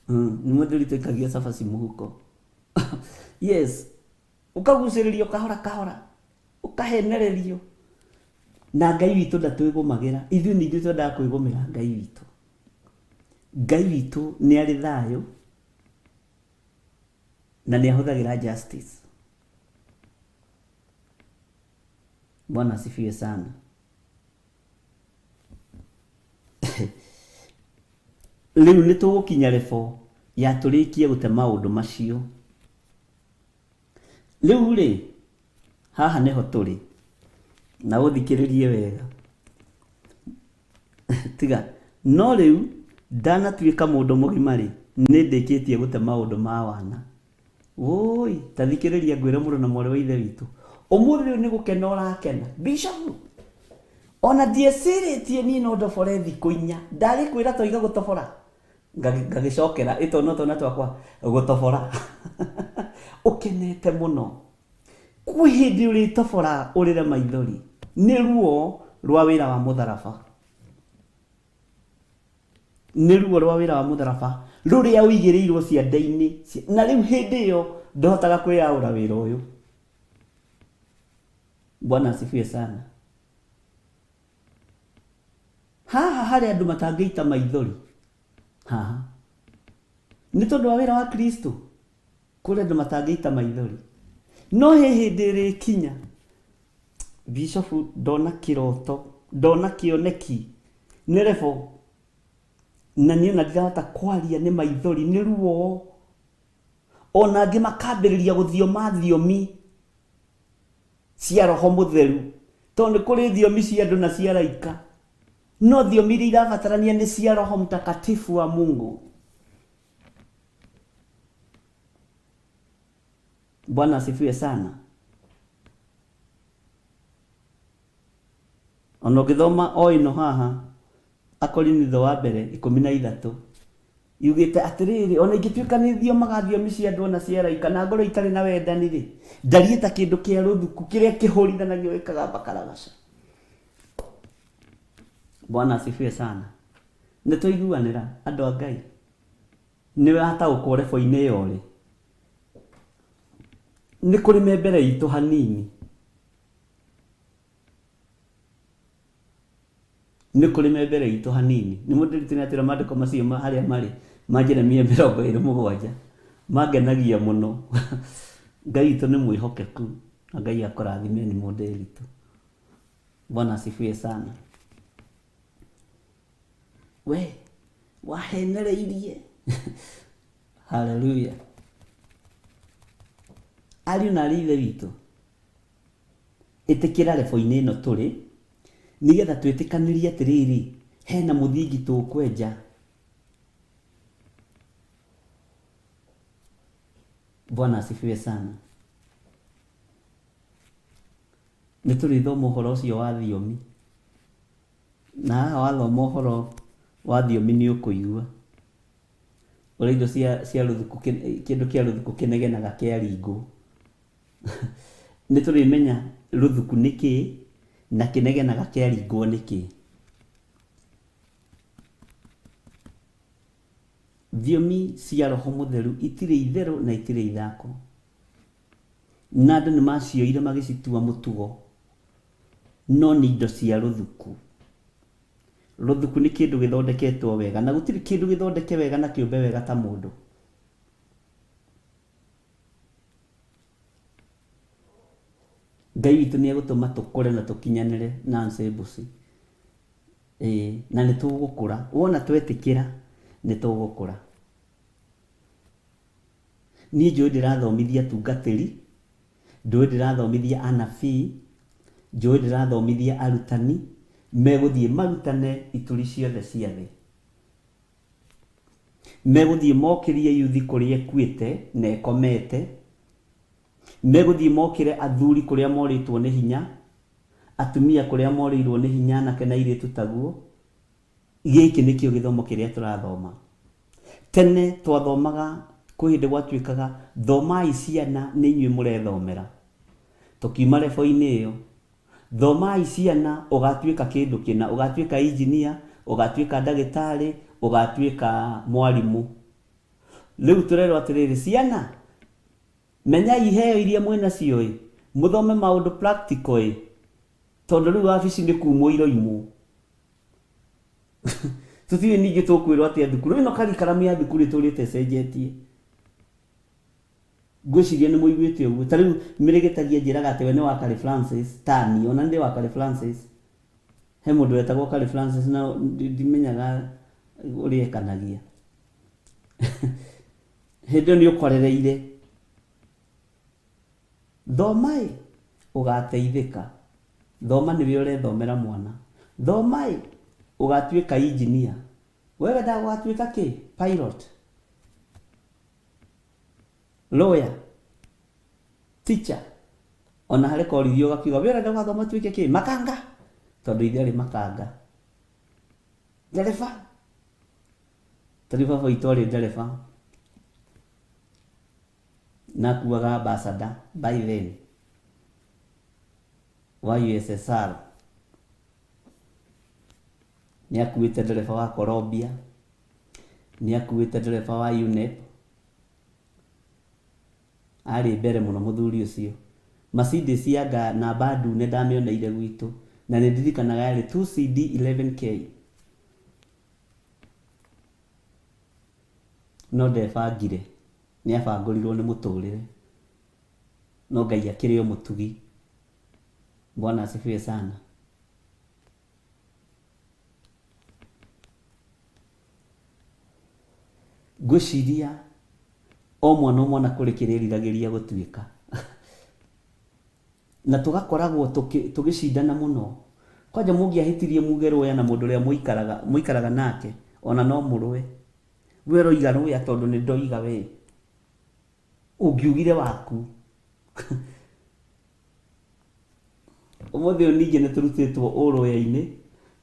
Nĩ mũndũ ritũikagia cabaci mũhuko. Yes, ũkagucĩrĩrio kahora kahora, ũkahenererio. Na Ngai witũ ndatwĩgũmagĩra, ithuĩ nĩ ithuĩ twendaga kwĩgũmĩra Ngai witũ. Ngai witũ nĩ arĩ thayũ na nĩ ahũthagĩra justice. Bwana asifiwe sana. Rĩu nĩ tũgũkinya level ya tũrĩkie gũte maũndũ macio. Rĩu rĩ, haha nĩho tũrĩ, na ũthikĩrĩrie wega. Tiga, no rĩu ndanatuĩka mũndũ mũgima rĩ, nĩ ndĩkĩtie gũte maũndũ ma wana. Woi, ta thikĩrĩria ngwĩre mũrũ na mwarĩ wa ithe witũ. Ũmũthĩ ũyũ nĩ gũkena ũrakena. Bishop, ona ndiecirĩtie niĩ no ndobore thikũ inya. Ndagĩkwĩra toiga gũtobora. Ngagĩcokera, ĩtona twana twakwa gũtobora. Ũkenete mũno. Kwĩ hĩndĩ ũrĩtobora ũrĩre maithori. Nĩ ruo rwa wĩra wa mũtharaba. Nĩ ruo rwa wĩra wa mũtharaba rũrĩa ũigĩrĩirwo ciande-inĩ. Na rĩu hĩndĩ ĩyo ndũhotaga kwĩyaũra wĩra ũyũ. Bwana asifiwe sana. Haha harĩ andũ matangĩita maithori. Haha. Nĩ tondũ wa wĩra wa Kristo. Kũrĩ andũ matangĩita maithori. No he hĩndĩ ĩrĩkinya. Bishop ndona kĩroto, ndona kĩoneki. Nĩ level. Na niĩ ona ndirahota kwaria nĩ maithori, nĩ ruo. Ona angĩ makambĩrĩria gũthioma thiomi cia roho mũtheru. Tondũ nĩ kũrĩ thiomi cia andũ na cia araika. No thiomi iria irabatarania nĩ cia Roho Mtakatifu wa Mungu. Bwana asifiwe sana. Ona ũngĩthoma o ĩno haha Akorinitho wa mbere 13 yugĩte atĩrĩrĩ, ona ingĩtuĩka nĩ thiomaga thiomi cia andũ ona cia araika na ngorwo itarĩ na wendani rĩ, ndariĩ ta kĩndũ kĩa rũthuku kĩrĩa kĩhũrithanagio gĩkagamba karagaca. Bwana asifiwe sana. Nĩ twaiguanĩra andũ a Ngai? Nĩ wataũkwo rebo-inĩ ĩyo rĩ? Nĩ kũrĩ me mbere itũ hanini. Nĩ kũrĩ me mbere itũ hanini. Nĩ mũndũ nĩ atwĩra maandĩko macio harĩa marĩ ma Jeremia 27 mangenagia mũno. Ngai witũ nĩ mwĩhokeku na Ngai akũrathime nĩ mũndũ witũ. Bwana asifiwe sana. We wahenereirie. Haleluya. Ariũ na arĩ ithe witũ, ĩtĩkĩra rebo-inĩ ĩno tũrĩ nĩgetha twĩtĩkanĩrie atĩrĩrĩ, hena mũthingi tũkwenja. Bwana asifiwe sana. Nĩ tũrĩthoma ũhoro ũcio wa thiomi, na haha wathoma ũhoro wa thiomi nĩ ũkũigua ũrĩa indo cia rũthuku kĩndũ kĩa rũthuku kĩnegenaga kĩaringwo. Nĩ tũrĩmenya rũthuku nĩ kĩĩ na kĩnegenaga kĩaringwo nĩ kĩĩ. Thiomi cia Roho Mũtheru itirĩ itherũ na itirĩ ithako, na andũ nĩ macioire magĩcitua mũtugo, no nĩ indo cia rũthuku. Rũthuku nĩ kĩndũ gĩthondeketwo wega, na gũtirĩ kĩndũ gĩthondeke wega na kĩũmbe wega ta mũndũ. Ngai witũ nĩ egũtũma tũkũre na tũkinyanĩre Nancy Mbuci. Ĩĩ, na nĩ tũgũkũra. Wona twetĩkĩra nĩ tũgũkũra. Niĩ njũĩ ndĩrathomithia atungatĩri, njũĩ ndĩrathomithia anabii, njũĩ ndĩrathomithia arutani, megũthiĩ marutane ituri ciothe cia thĩ. Megũthiĩ mokĩrie yuthi kũrĩa ĩkuĩte na ĩkomete, megũthiĩ mokĩre athuri kũrĩa morĩtwo nĩ hinya, atumia kũrĩa morĩirwo nĩ hinya, anake na airĩtu taguo. Gĩkĩ nĩkĩo gĩthomo kĩrĩa tũrathoma. Tene twathomaga kwĩ hĩndĩ gwatuĩkaga thomai ciana nĩ inyuĩ mũrethomera. Tũkiuma rebo-inĩ ĩyo, thomai ciana ũgatuĩka kĩndũ kĩna, ũgatuĩka engineer, ũgatuĩka ndagĩtarĩ, ũgatuĩka mwarimũ. Rĩu tũrerwo atĩrĩrĩ, ciana menyai iheo iria mwĩnacio ĩ, mũthome maũndũ practical ĩ, tondũ rĩu wabici nĩ kumwo iroimwo. Tũtiũĩ ningĩ tũkwĩrwo atĩa thukuru. Ĩno karikaramu ya thukuru ĩtũrĩte ĩcenjetie. Ngwĩciria nĩ mũiguĩte ũguo. Ta rĩu mĩrĩgĩtagia njĩraga atĩ we nĩ wa Kari Francis, tani, ona ndĩ wa Kari Francis. He mũndũ wetagwo Kari Francis na ndimenyaga ũrĩa ekanagia. Hĩndĩ ĩyo nĩ ũkorereire. Thoma ĩ, ũgateithĩka. Thoma nĩwe ũrethomera mwana. Thoma ĩ, ũgatuĩka engineer. We wendaga gũgatuĩka kĩ? Pilot, lawyer, teacher. Ona harĩ koririo ũgakiuga we ũrenda gũgathoma ũtuĩke kĩ? Makanga. Tondũ ithe arĩ makanga. Ndereba. Ta rĩu baba witũ arĩ ndereba. Na akuaga ambassador by then wa USSR. Nĩ akuĩte ndereba wa Colombia, nĩ akuĩte ndereba wa UNEP. Arĩ mbere mũno mũthuri ũcio. Mercedes ya namba ndune ndamĩoneire gwitũ na nĩ ndirikanaga yarĩ 2CD 11K. No ndebangire, nĩ abangũrirwo nĩ mũtũrĩre. No Ngai akĩrĩ o mũtugi. Bwana asifiwe sana. Ngwĩciria o mwana o mwana kũrĩ kĩrĩa eriragĩria gũtuĩka. Na tũgakoragwo tũgĩcindana mũno. Kwanja mũngĩahĩtirie muge rũya na mũndũ ũrĩa mũikaraga nake, ona no mũrũe. We ũroiga rũya tondũ nĩ ndoiga we. Ũngiugire waku. Ũmũthĩ ũyũ ningĩ nĩ tũrutĩtwo ũrũya-inĩ,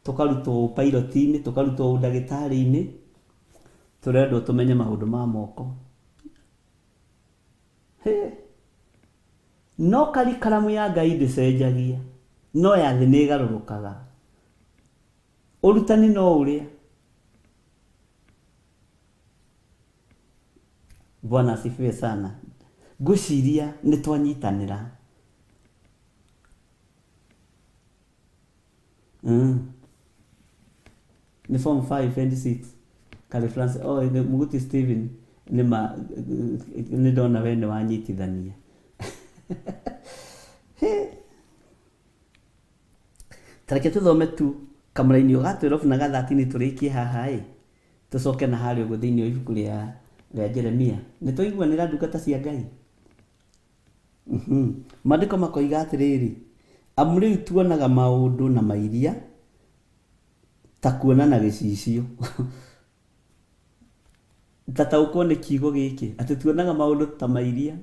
tũkarutwo ũpairoti-inĩ, tũkarutwo ũndagĩtarĩ-inĩ, tũrendwo tũmenye maũndũ ma moko. Hĩ! No karikaramu ya Ngai ndĩcenjagia, no ya thĩ nĩ ĩgarũrũkaga. Ũrutani no ũrĩa. Bwana asifiwe sana. Ngwĩciria nĩ twanyitanĩra. Nĩ form 5 and 6. Kari France, oh, nĩ Muguti Steven, nĩ ma, nĩ ndona we nĩ wanyitithania. Ta reke tũthome tu kamũraini ga 12 na ga 13 tũrĩkie haha ĩ, tũcoke na harĩa ũguo thĩinĩ wa ibuku rĩa rĩa Jeremia. Nĩ twaiguanĩra ndungata cia Ngai? Maandĩko makoiga atĩrĩrĩ, amu rĩu tuonaga maũndũ na mairia ta kuona na gĩcicio. Ta taũkwo nĩ kiugo gĩkĩ, atĩ tuonaga maũndũ ta mairia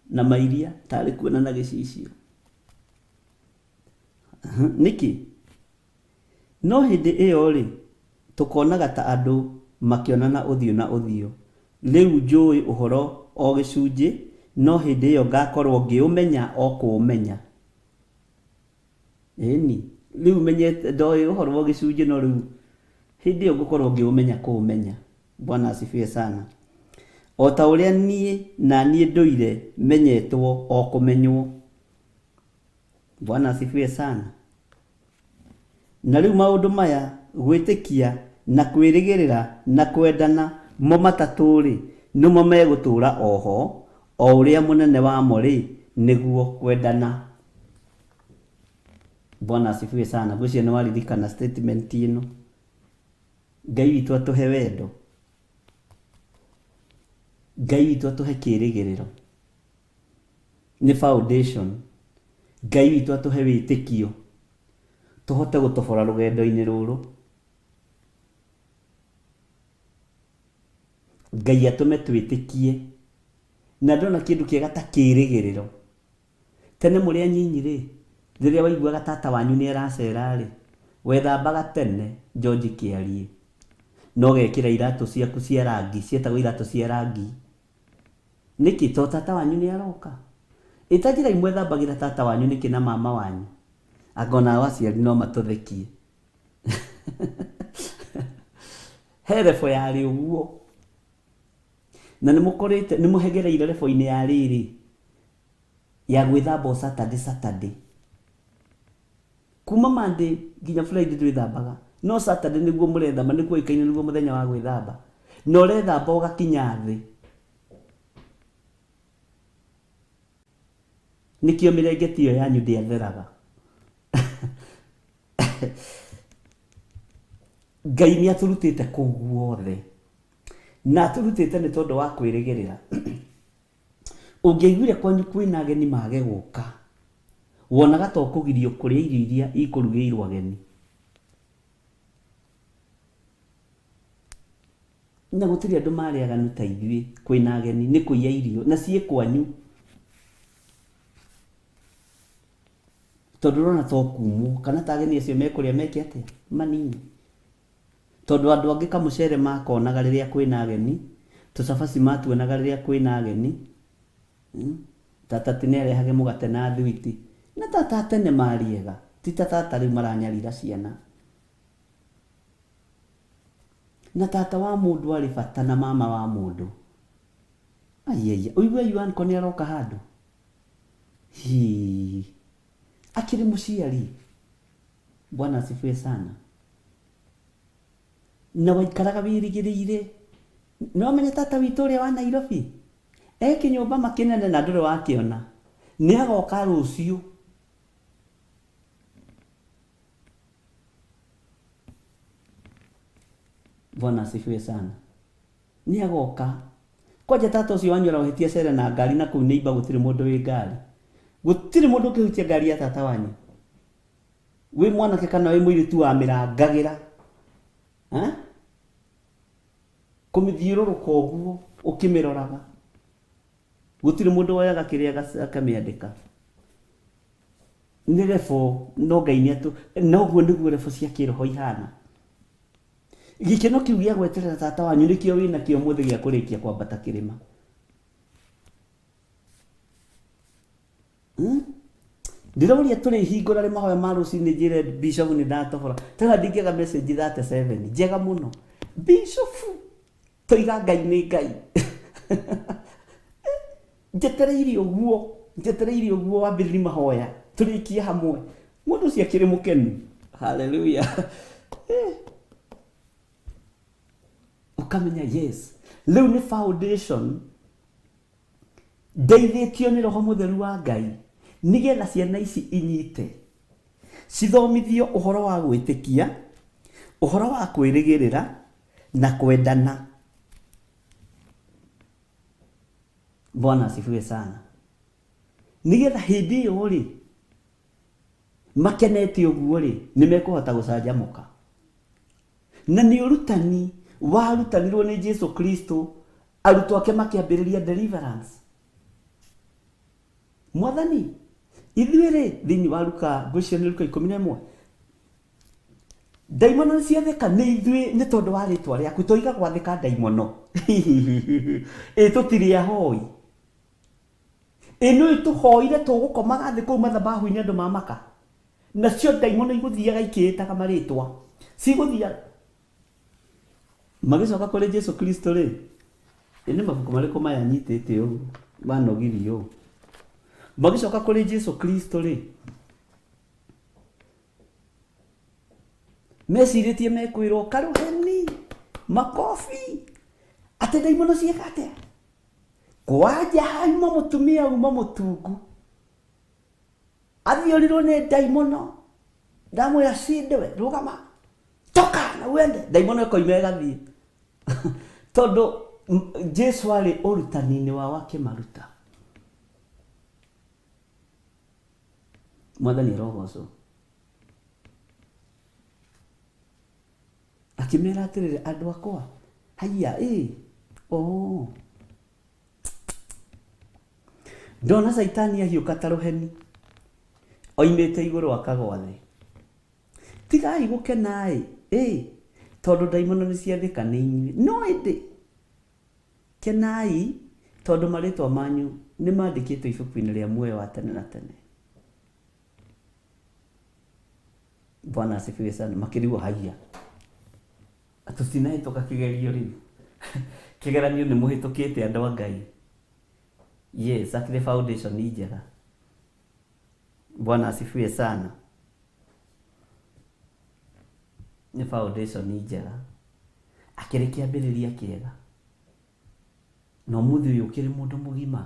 na mairia tarĩ kuona na gĩcicio. Nĩkĩ? No hĩndĩ ĩyo rĩ, tũkonaga ta andũ makĩonana ũthiũ na ũthiũ. Rĩu njũĩ ũhoro o gĩcunjĩ, no hĩndĩ ĩyo ngakorwo ngĩũmenya o kũũmenya. Ĩni, rĩu menyete ndoĩ ũhoro o gĩcunjĩ, no rĩu hĩndĩ ĩyo ngũkorwo ngĩũmenya kũũmenya. Bwana asifiwe sana. O ta ũrĩa niĩ na niĩ ndũire menyetwo o kũmenywo. Bwana asifiwe sana. Na rĩu maũndũ maya, gwĩtĩkia na kwĩrĩgĩrĩra na kwendana, mo matatũ rĩ, nĩmo megũtũũra oho, o ũrĩa mũnene wamo rĩ, nĩguo kwendana. Bwana asifiwe sana. Ngwĩciria nĩ waririkana statement ĩno. Ngai witũ atũhe wendo. Ngai witũ atũhe kĩĩrĩgĩrĩro. Nĩ foundation. Ngai witũ atũhe wĩtĩkio. Tũhote gũtobora rũgendo-inĩ rũrũ. Ngai atũme twĩtĩkie. Na ndona kĩndũ kĩega ta kĩĩrĩgĩrĩro. Tene mũrĩ anyinyi rĩ, rĩrĩa waiguaga tata wanyu nĩ aracera rĩ, wethambaga tene George Kĩarie. Na ũgekĩra iratũ ciaku cia rangi, cietagwo iratũ cia rangi. Nĩkĩ? To tata wanyu nĩ aroka. Ĩta njĩra imwe thambagĩra tata wanyu nĩkĩ na mama wanyu. Anga onao aciari no matũthekie. He rebo yarĩ ũguo. Na nĩ mũkorĩte, nĩ mũhegereire rebo-inĩ ya rĩrĩ, ya gwĩthamba o Saturday, Saturday. Kuma Monday nginya Friday ndwĩthambaga. No Saturday nĩguo mũrethamba, nĩguo ũĩkaine nĩguo mũthenya wa gwĩthamba. Na ũrethamba ũgakinya thĩ. Nĩkĩo mĩrengeti ĩyo yanyu ndĩatheraga. Ngai nĩ atũrutĩte kũu guothe. Na atũrutĩte nĩ tondũ wa kwĩrĩgĩrĩra. Ũngĩaiguire kwanyu kwĩna ageni mage gũka, wonaga ta ũkũgirio kũrĩa irio iria ikũrugĩirwo ageni. Na gũtirĩ andũ marĩ aganu ta ithuĩ kwĩna ageni, nĩ kũiya irio na ciĩ kwanyu. Tondũ ũrona ta ũkumwo, kana ta ageni acio mekũrĩa meke atĩa? Manini. Tondũ andũ angĩ kamũcere makonaga rĩrĩa kwĩna ageni, tũcabaci matuonaga rĩrĩa kwĩna ageni. Tata ti nĩarehage mũgate na thwiti. Na tata tene marĩega, ti ta tata rĩu maranyarira ciana. Na tata wa mũndũ arĩ bata na mama wa mũndũ. Aiaiya, ũigue yu uncle nĩ aroka handũ? Hii. Akĩrĩ mũciari. Bwana asifiwe sana. Na waikaraga wĩrĩgĩrĩire. Nĩ wamenya tata witũ ũrĩa wa Nairobi? E kĩnyũmba makĩnene na ndũrĩ wakĩona. Nĩ agoka rũciũ. Bwana asifiwe sana. Nĩ agoka. Kwanja tata ũcio wanyu arohetia cere na ngari na kũu neighbor gũtirĩ mũndũ wĩ ngari. Gũtirĩ mũndũ ũngĩhutia ngari ya tata wanyu. Wĩ mwanake kana wĩ mũirĩtu wa mĩrangagĩra. Ha? Kũmĩthiũrũrũka ũguo ũkĩmĩroraga. Gũtirĩ mũndũ woyaga kĩrĩa akamĩandĩka. Nĩ level no Ngai nĩ atũ noguo nĩguo level cia kĩroho ihana. Gĩkeno kĩu gĩa gweterera tata wanyu nĩkĩo wĩna kĩo mũthĩ gĩa kũrĩkia kwambata kĩrĩma. Ndĩroria tũrĩhingũra rĩ mahoya ma rũcinĩ njĩre bishop nĩ ndatobora. Tena ndingĩaga message 37 njega mũno. Bishop toiga Ngai nĩ Ngai. Njetereire ũguo, njetereire ũguo wambĩrĩrie mahoya tũrĩkie hamwe. Mũndũ ũcio akĩrĩ mũkenu. Hallelujah. Ũkamenya yes. Rĩu nĩ foundation ndeithĩtio nĩ Roho Mũtheru wa Ngai nĩgetha ciana ici inyite cithomithio ũhoro wa gwĩtĩkia, ũhoro wa kwĩrĩgĩrĩra na kwendana. Bwana asifiwe sana. Nĩgetha hĩndĩ ĩyo rĩ makenete ũguo rĩ nĩ mekũhota gũcanjamũka. Na nĩ ũrutani warutanirwo nĩ Jesu Kristo, arutwo ake makĩambĩrĩria deliverance. Mwathani ithuĩ rĩ thĩinĩ wa Luka, ngwĩciria nĩ Luka 11, ndaimono nĩ ciathĩka nĩ ithuĩ nĩ tondũ wa rĩtwa rĩaku, toiga gwathĩka ndaimono. Ĩ tũtirĩ ahoi. Ĩ nĩ tũhoire tũgũkomaga thĩ kũu mathabahu-inĩ andũ mamaka. Nacio ndaimono igũthiaga ikĩĩtaga marĩtwa. Cigũthiaga. Magĩcoka kũrĩ Jesu Kristo rĩ, ĩ nĩ mabuku marĩkũ maya nyitĩte ũguo manogirie ũũ? Magĩcoka kũrĩ Jesu Kristo rĩ, mecirĩtie mekwĩrwo karũheni, makobi, atĩ ndaimono ciĩka atĩa? Kwanja hauma mũtumia uma mũtungu, athiũrirwo nĩ ndaimono, ndamwĩra cindwe, rũgama, toka na uende, ndaimono ĩkoima ĩgathiĩ. Tondũ Jesu arĩ ũrutani-inĩ wao akĩmaruta. Mwathani arogocwo. Akĩmera atĩrĩrĩ, andũ akwa, haiya, ĩ, oh. Ndona Caitani ahiũka ta rũheni, oimĩte igũrũ akagwa thĩ. Tigai gũkena ĩ, ĩ, tondũ ndaimono nĩ ciathĩka nĩ inyuĩ. No ĩndĩ, kenai tondũ marĩtwa manyu nĩ mandĩkĩtwo ibuku-inĩ rĩa muoyo wa tene na tene. Bwana asifiwe sana. Makĩrigwo haiya, tũtinahĩtũka kĩgerio rĩu. Kĩgeranio nĩ mũhĩtũkĩte andũ a Ngai. Yes, akĩrĩ foundation njega. Bwana asifiwe sana. Nĩ foundation njega. Akĩrĩ kĩambĩrĩria kĩega. Na ũmũthĩ ũyũ ũkĩrĩ mũndũ mũgima.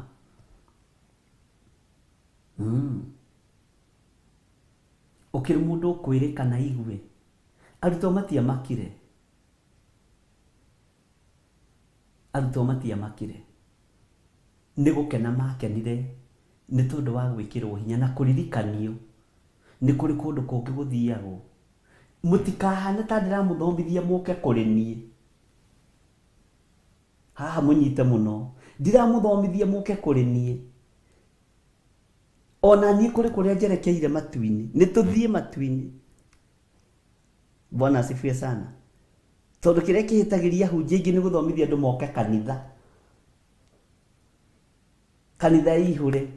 Ũkĩrĩ mũndũ ũkwĩrĩka na igue. Arutwo matiamakire. Arutwo matiamakire. Nĩ gũkena makenire nĩ tondũ wa gwĩkĩrwo hinya na kũririkanio nĩ kũrĩ kũndũ kũngĩ gũthiagwo. Mũtikahane ta ndĩramũthomithia mũke kũrĩ niĩ. Haha mũnyite mũno. Ndiramũthomithia mũke kũrĩ niĩ. Ona niĩ kũrĩ kũrĩa njerekeire matu-inĩ. Nĩ tũthiĩ matu-inĩ. Bwana asifiwe sana. Tondũ kĩrĩa kĩhĩtagĩria hunjia ingĩ nĩ gũthomithia andũ moke kanitha. Kanitha ĩihũre.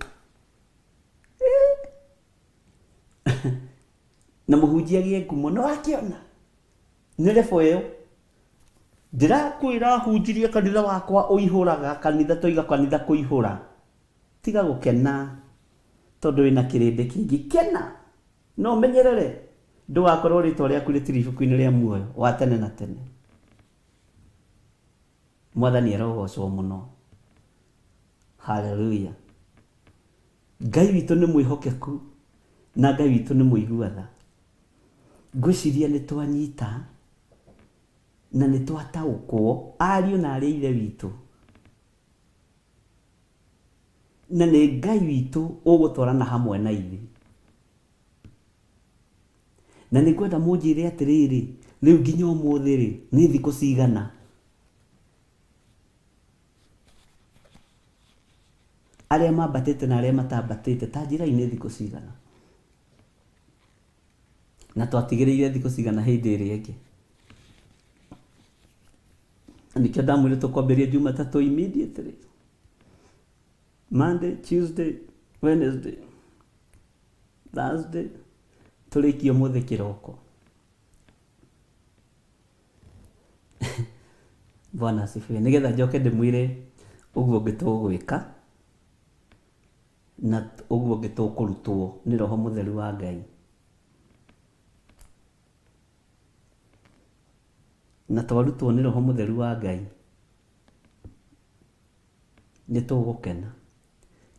Na mũhunjia agĩe ngumo, no akĩona. Nĩ level ĩyo. Ndĩrakwĩra hunjirie kanitha wakwa ũihũraga, kanitha toiga kanitha kũihũra. Tiga gũkena tondũ wĩna kĩrĩndĩ kĩingĩ. Kena. No ũmenyerere ndũgakorwo rĩtwa rĩaku rĩtirĩ ibuku-inĩ rĩa muoyo wa tene na tene. Mwathani arogocwo mũno. Hallelujah. Ngai witũ nĩ mwĩhokeku na Ngai witũ nĩ mũigua tha. Ngwĩciria nĩ twanyita na nĩ twataũkwo ariũ na arĩ ithe witũ. Na nĩ Ngai witũ ũgũtwarana hamwe na ithuĩ. Na nĩ ngwenda mũnjĩre atĩrĩrĩ, rĩu nginya ũmũthĩ rĩ, nĩ thikũ cigana? Arĩa mambatĩte na arĩa matambatĩte, ta njĩrai nĩ thikũ cigana? Na twatigĩrĩire thikũ cigana hĩndĩ ĩrĩa ĩngĩ. Nĩkĩo ndamwĩrire tũkwambĩrĩria Jumatatũ immediately. Monday, Tuesday, Wednesday, Thursday, tũrĩkie ũmũthĩ kĩroko. Bwana asifiwe. Nĩgetha njoke ndĩmwĩre ũguo ũngĩ tũgwĩka na ũguo ũngĩ tũkũrutwo nĩ Roho Mũtheru wa Ngai. Na twarutwo nĩ Roho Mũtheru wa Ngai nĩ tũgũkena,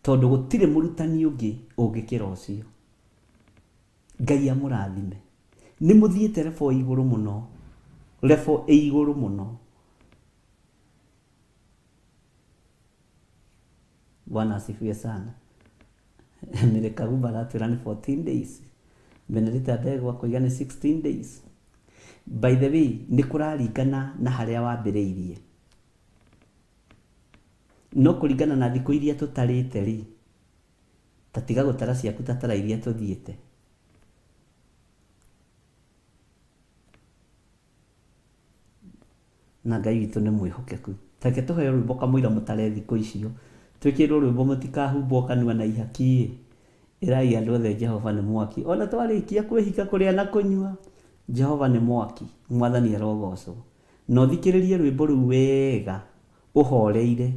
tondũ gũtirĩ mũrutani ũngĩ ũngĩkĩra ũcio. Ngai amũrathime. Nĩ mũthiĩte level igũrũ mũno, level ĩ igũrũ mũno. Bwana asifiwe sana. Mary Kaguba aratwĩra nĩ 14 days. Benedicta Ndegwa koiga nĩ 16 days. By the way, nĩ kũraringana na harĩa wambĩrĩirie. No kũringana na thikũ iria tũtarĩte rĩ, ta tiga gũtara ciaku, ta tara iria tũthiĩte. Na Ngai witũ nĩ mwĩhokeku. Tareke tũheo rwĩmbo kamũira mũtare thikũ icio. Twĩkĩrwo rwĩmbo mũtikahumbwo kanua na ihaki ĩ. Ĩrai andũ othe Jehova nĩ mwaki. Ona twarĩkia kwĩhika kũrĩa na kũnyua, Jehova nĩ mwaki. Mwathani arogocwo. Na ũthikĩrĩrie rwĩmbo rũu wega, ũhoreire.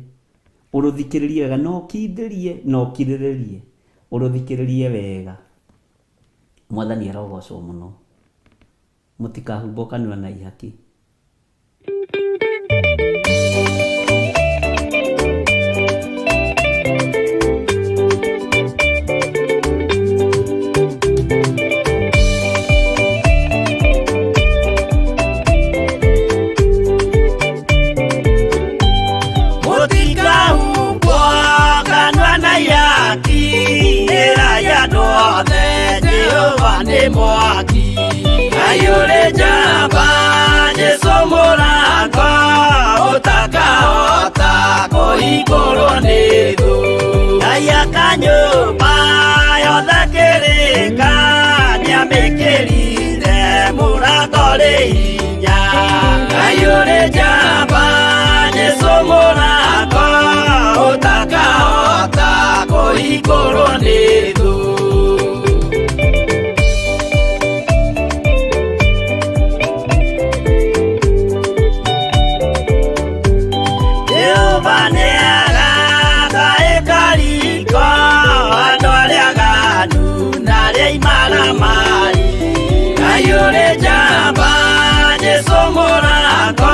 Ũrũthikĩrĩrie wega, na ũkindĩrie, na ũkirĩrĩrie. Ũrũthikĩrĩrie wega. Mwathani arogocwo mũno. Mũtikahumbwo kanua na ihaki. Mũtikahumbwo kanua na ihaki, ĩrai andũ othe Jehova nĩ mwaki. Ngai ũrĩ njamba, Jesũ mũrango, ũtakahota kũhingũrwo nĩ thũ. Ngai aka nyũmba yothe kĩrĩka, nĩamĩkĩrire mũrango rĩ hinya. Ngai ũrĩ njamba, Jesũ mũrango, ũtakahota kũhingũrwo nĩ thũ. Jehova nĩagaka ĩkariko, andũ arĩa aganu na arĩa imaramari. Ngai ũrĩ njamba, Jesũ mũrango,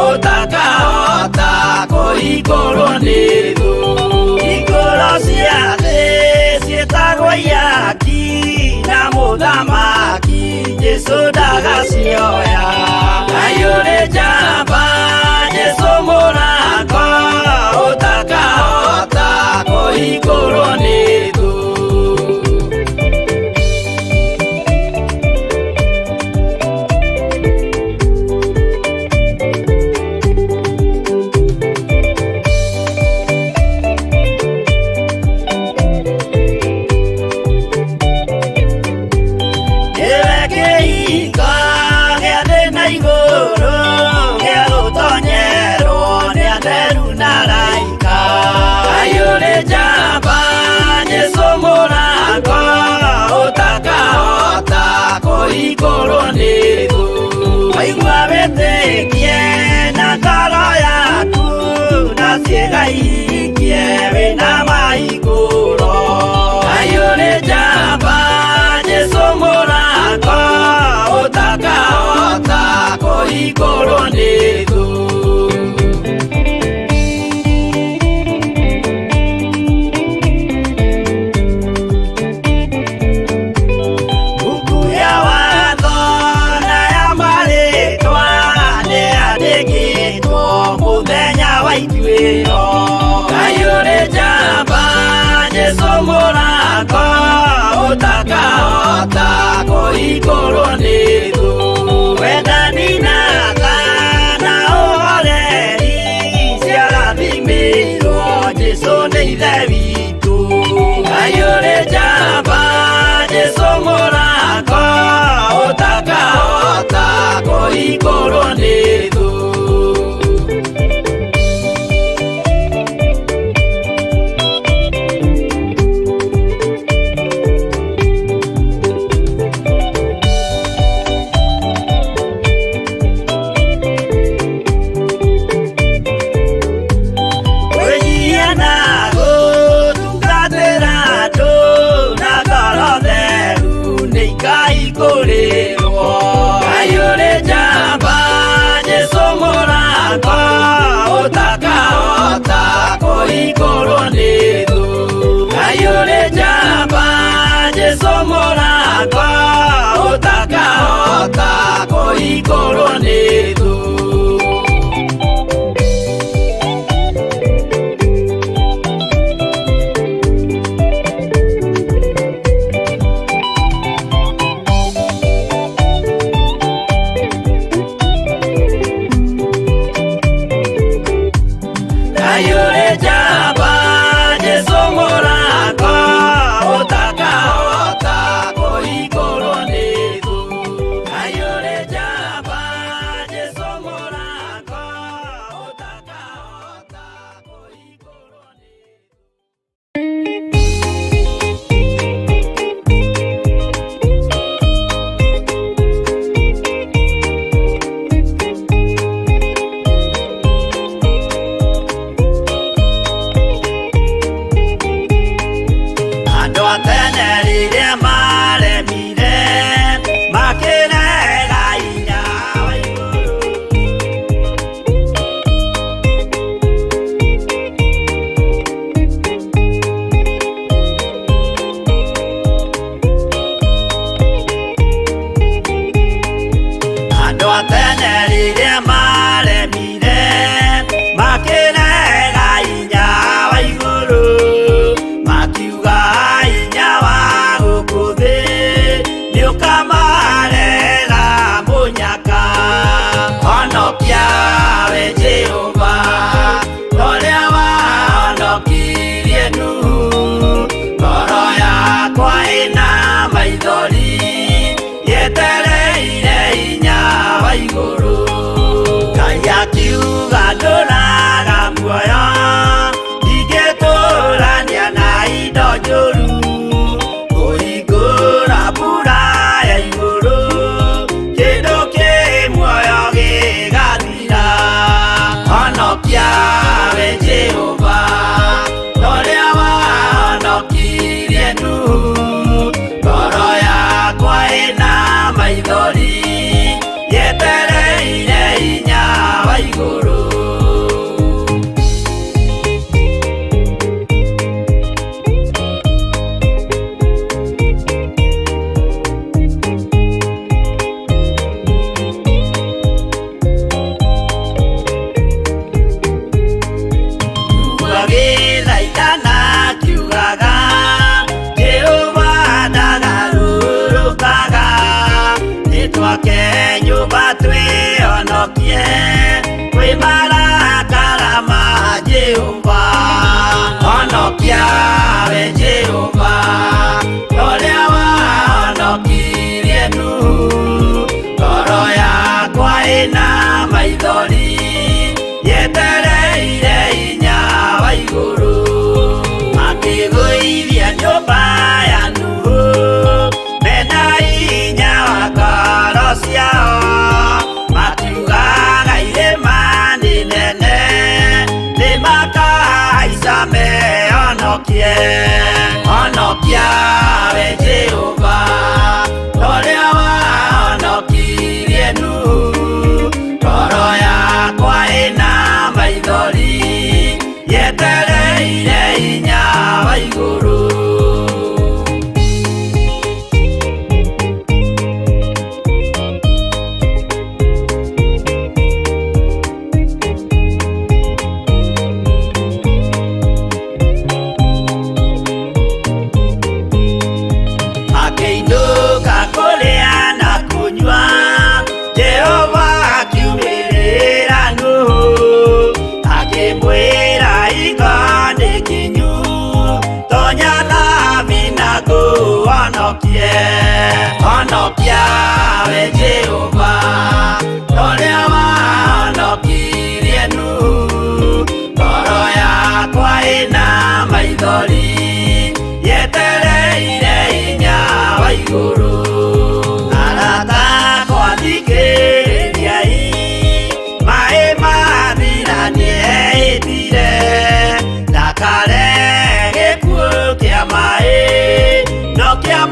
ũtakahota kũhingũrwo nĩ thũ. Hingũro cia thĩ ciĩtagwo ihaki, na mũthamaki Jesũ ndagacioya. Ngai ũrĩ njamba, Jesũ mũrango, ũtakahota kũhingũrwo nĩ thũ. Nĩwe kĩhingo gĩa thĩ na igũrũ, gĩa gũtonyerwo nĩ atheru na araika. Ngai ũrĩ njamba, Jesũ mũrango, ũtakahota kũhingũrwo nĩ thũ. Waigua wĩtĩkie na ngoro yaku, na ciĩga ihingie wĩna mahingũro. Ngai ũrĩ njamba, Jesũ mũrango, ũtakahota kũhingũrwo nĩ thũ. Mbuku ya watho na ya marĩtwa nĩyandĩkĩtwo mũthenya wa ituĩro. Ngai ũrĩ njamba, Jesũ mũrango, ũtakahota kũhingũrwo nĩ thũ. Wendani na tha na ũhoreri ciarathimĩirwo Jesũ nĩ Ithe witũ. Ngai ũrĩ njamba, Jesũ mũrango, Jesu mũrata ũtakahota kũhingũrwo nĩ thũ. Ngai ũrĩ njamba, Jesu mũrata ũtakahota kũhingũrwo nĩ thũ.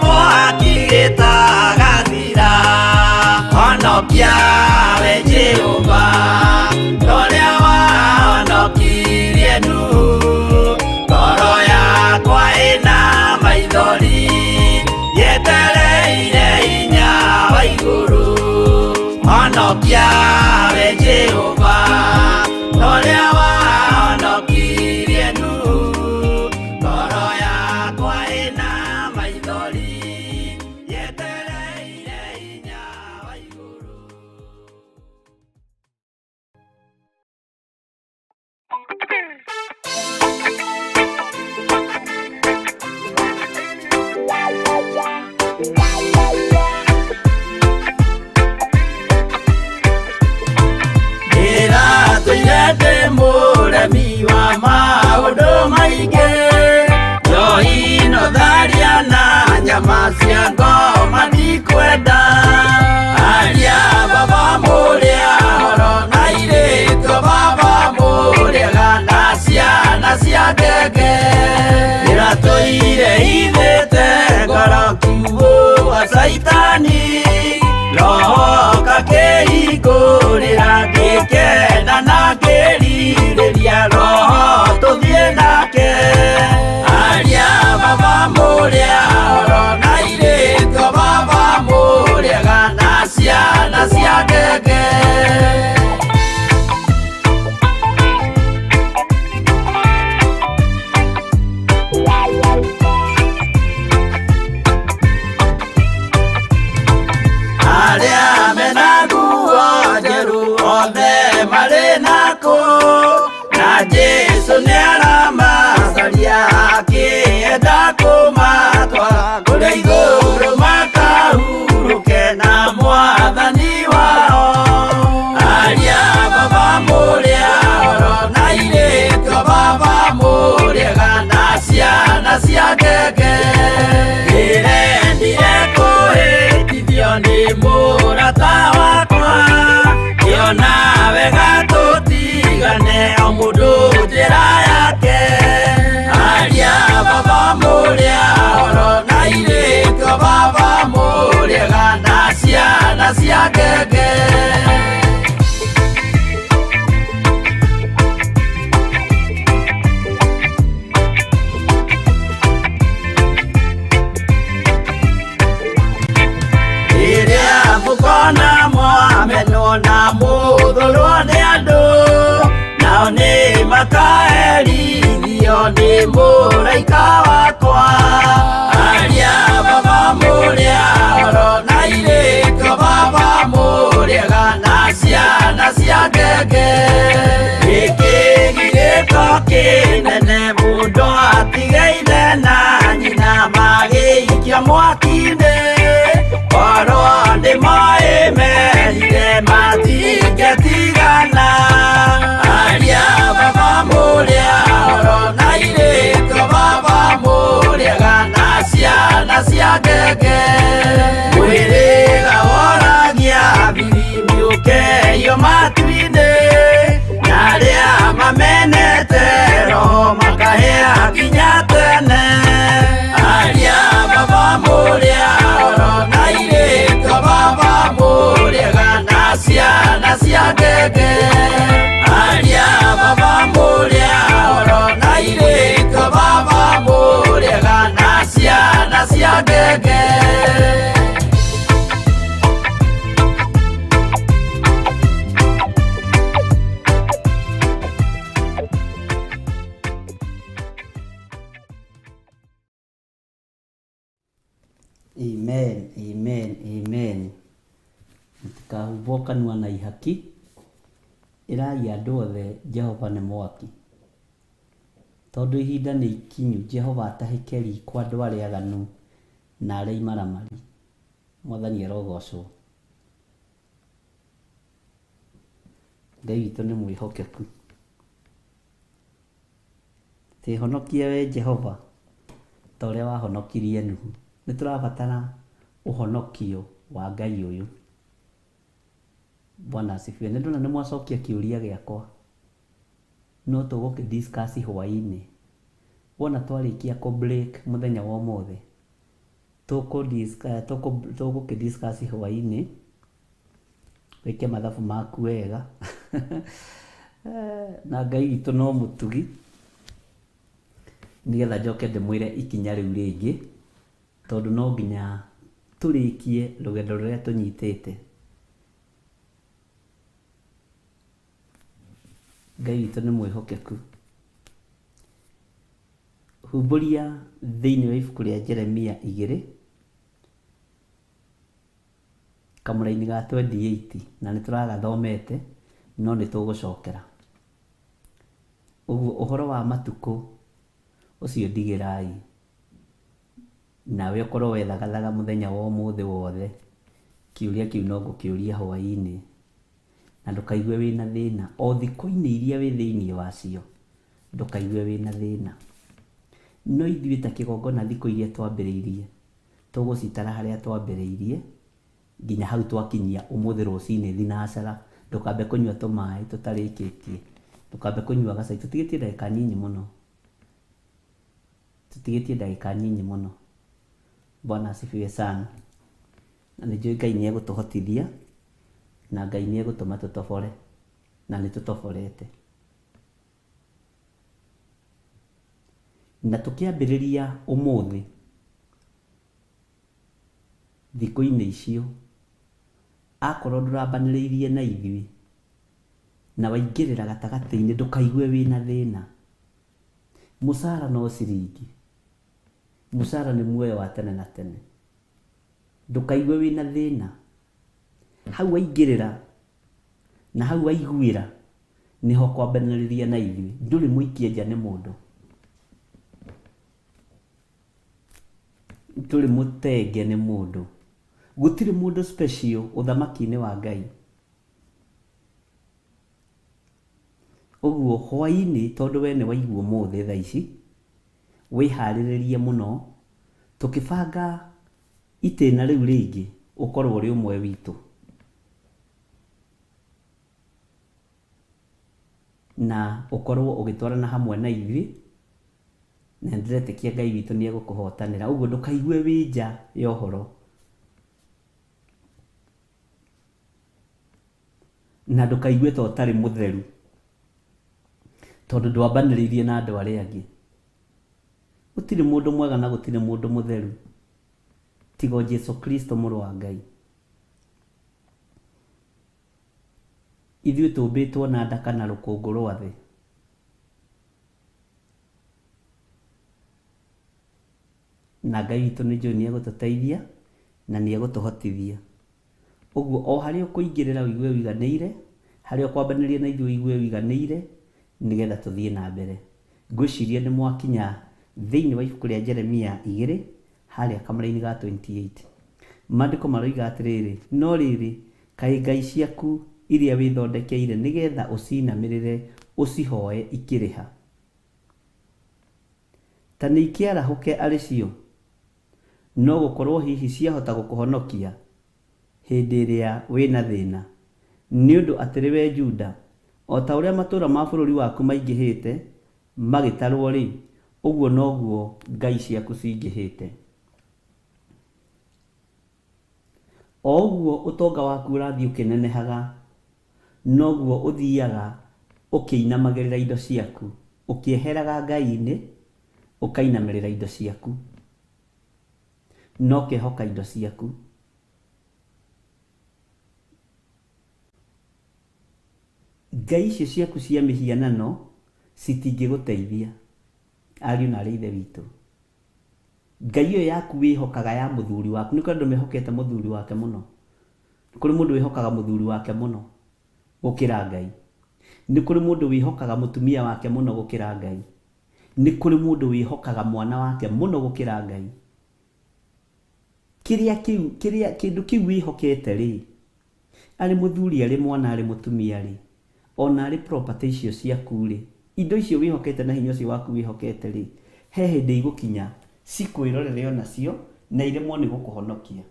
Mwaki gĩtagathira, honokia we. Jehova Toria wahonokirie Nuhu Ngoro yakwa ĩna maithori Yetereire hinya wa igũrũ Honokia we Jehova Toria wahonokirie Nuhu Ngoro yakwa ĩna maithori Yetereire hinya wa igũrũ. Ndĩratũire ndĩ mũremi wa maũndũ maingĩ Njohi no tharia na nyama cia ngoma ndikwenda Aria baba mũrĩa horo na irĩtwo baba mũrĩega na ciana cia ngenge Ndĩratũire ithĩte ngoro kiugũ wa Caitani Roho kakĩhingũrĩra ngĩkena na ngĩrirĩria roho tũthiĩ nake Aria baba mũrĩa horo na irĩtwo baba mũrĩega na ciana cia ngenge. Arĩa mena nguo njerũ othe marĩ nakũ na Jesũ nĩaramacaria akĩenda kũmatwara kũrĩa igũrũ makahurũke na mwathani wao Aria baba mũrĩa horo na irĩtwo baba mũrĩega na ciana cia ngenge Ndĩrendire kũhĩtithio nĩ mũrata wakwa Ngĩona wega tũtigane o mũndũ njĩra yake Aria baba mũrĩa horo na irĩtwo baba mũrĩega na ciana cia ngenge. Rĩrĩa mũkona mwamenwo na mũthũrwo nĩ andũ nao nĩ makaherithio nĩ mũraika wakwa Aria baba mũrĩa horo na irĩtwo baba mũrĩega na ciana cia ngenge Gĩkĩ gĩgĩko kĩnene mũndũ atige ithe na nyina magĩikio mwaki-inĩ Korwo nĩ moĩ merire matingĩtigana Aria baba mũrĩa horo na irĩtwo baba mũrĩega na ciana cia ngenge Mwĩrĩga woragia birimbi ũkeio matu-inĩ na arĩa mamenete roho makahĩa nginya tene Aria baba mũrĩa horo na irĩtwo baba mũrĩega na ciana cia ngenge Aria baba mũrĩa horo na irĩtwo baba mũrĩega na ciana cia ngenge. Amen, amen, amen. Mũtikahumbwo kanua na ihaki ĩrai andũ othe Jehova nĩ mwaki tondũ ihinda nĩ ikinyu Jehova atahĩke riko andũ arĩa aganu na arĩa imaramari. Mwathani arogocwo. Ngai witũ nĩ mwĩhokeku. Tĩhonokie we Jehova ta ũrĩa wahonokirie Nuhu. Nĩ tũrabatara ũhonokio wa Ngai ũyũ. Bwana asifiwe. Nĩ ndona nĩ mwacokia kĩũria gĩakwa no tũgũkĩ discuss hwaĩ-inĩ. Wona twarĩkia kũ break mũthenya wa ũmũthĩ tũgũkĩ discuss hwaĩ-inĩ Wĩke mathabu maku wega. Na Ngai witũ no mũtugi, nĩgetha njoke ndĩmwĩre ikinya rĩu rĩngĩ, tondũ no nginya tũrĩkie rũgendo rũrĩa tũnyitĩte. Ngai witũ nĩ mwĩhokeku. Humbũria thĩinĩ wa ibuku rĩa Jeremia 2 kamũraini ga 28, na nĩ tũragathomete no nĩ tũgũcokera. Ũguo ũhoro wa matukũ ũcio ndigĩrai, nawe ũkorwo wethagathaga mũthenya wa ũmũthĩ wothe, kĩũria kĩu no ngũkĩũria hwaĩ-inĩ, na ndũkaigue wĩna thĩna o thikũ-inĩ iria wĩ thĩinĩ wacio, ndũkaigue wĩna thĩna. No ithuĩ ta kĩgongona thikũ iria twambĩrĩirie, tũgũcitara harĩa twambĩrĩirie nginya hau twakinyia ũmũthĩ rũcinĩ thinacara. Ndũkambe kũnyua tũmaĩ tũtarĩkĩtie, ndũkambe kũnyua gacai, tũtigĩtie ndagĩka nyinyi mũno, tũtigĩtie ndagĩka nyinyi mũno. Bwana asifiwe sana. Na nĩ njũĩ Ngai nĩ egũtũhotithia, na Ngai nĩ egũtũma tũtobore, na nĩ tũtoborete. Na tũkĩambĩrĩria ũmũthĩ thikũ-inĩ icio, akorwo ndũrambanĩrĩirie na ithuĩ na waingĩrĩra gatagatĩ-inĩ, ndũkaigue wĩna thĩna. Mũcara no ciringi, mũcara nĩ muoyo wa tene na tene. Ndũkaigue wĩna thĩna. Hau waingĩrĩra na hau waiguĩra nĩho kwambanĩrĩria na ithuĩ. Ndũrĩ mũikie nja nĩ mũndũ, ndũrĩ mũtenge nĩ mũndũ. Gũtirĩ mũndũ special ũthamaki-inĩ wa Ngai. Ũguo hwaĩ-inĩ, tondũ we nĩ waigua ũmũthĩ thaa ici, wĩharĩrĩrie mũno, tũkĩbanga itĩna rĩu rĩngĩ ũkorwo ũrĩ ũmwe witũ. Na ũkorwo ũgĩtwarana hamwe na ithuĩ, na ndĩretĩkia Ngai witũ nĩ egũkũhotanĩra. Ũguo ndũkaigue wĩ nja ya ũhoro, na ndũkaigue ta ũtarĩ mũtheru, tondũ ndwambanĩrĩirie na andũ arĩa angĩ. Gũtirĩ mũndũ mwega na gũtirĩ mũndũ mũtheru tiga o Jesu Kristo mũrũ wa Ngai. Ithuĩ tũmbĩtwo na ndaka na rũkũngũ rwa thĩ. Na Ngai witũ nĩ njũĩ nĩ egũtũteithia na nĩ egũtũhotithia. Ũguo o harĩa ũkũingĩrĩra ũigue ũiganĩire, harĩa ũkwambanĩria na ithuĩ ũigue ũiganĩire, nĩgetha tũthiĩ na mbere. Ngwĩciria nĩ mwakinya thĩinĩ wa ibuku rĩa Jeremia 2 harĩa kamũra-inĩ ga 28. Maandĩko maroiga atĩrĩrĩ, no rĩrĩ, kaĩ ngai ciaku iria wĩthondekeire nĩgetha ũcinamĩrĩre ũcihoe ikĩrĩha? Ta nĩ ikĩarahũke arĩ cio, no gũkorwo hihi ciahota gũkũhonokia hĩndĩ ĩrĩa wĩna thĩna. Nĩ ũndũ atĩrĩ we Juda, o ta ũrĩa matũũra ma bũrũri waku maingĩhĩte magĩtarwo-rĩ, ũguo noguo ngai ciaku cingĩhĩte. O ũguo ũtonga waku ũrathiĩ ũkĩnenehaga, noguo ũthiaga ũkĩinamagĩrĩra indo ciaku, ũkĩeheraga Ngai-inĩ, ũkainamĩrĩra indo ciaku, na ũkehoka indo ciaku. Ngai icio ciaku cia mĩhianano citingĩgũteithia, ariũ na arĩ ithe witũ. Ngai ĩyo yaku wĩhokaga ya mũthuri waku, nĩ kũrĩ andũ mehokete mũthuri wake mũno. Nĩ kũrĩ mũndũ wĩhokaga mũthuri wake mũno gũkĩra Ngai. Nĩ kũrĩ mũndũ wĩhokaga mũtumia wake mũno gũkĩra Ngai. Nĩ kũrĩ mũndũ wĩhokaga mwana wake mũno gũkĩra Ngai. Kĩrĩa kĩu, kĩrĩa kĩndũ kĩu wĩhokete rĩ, arĩ mũthuri, arĩ mwana, arĩ mũtumia rĩ, ona arĩ property icio ciaku rĩ, indo icio wĩhokete na hinya ũcio waku wĩhokete rĩ, he hĩndĩ igũkinya cikwĩrorere onacio na iremwo nĩ gũkũhonokia.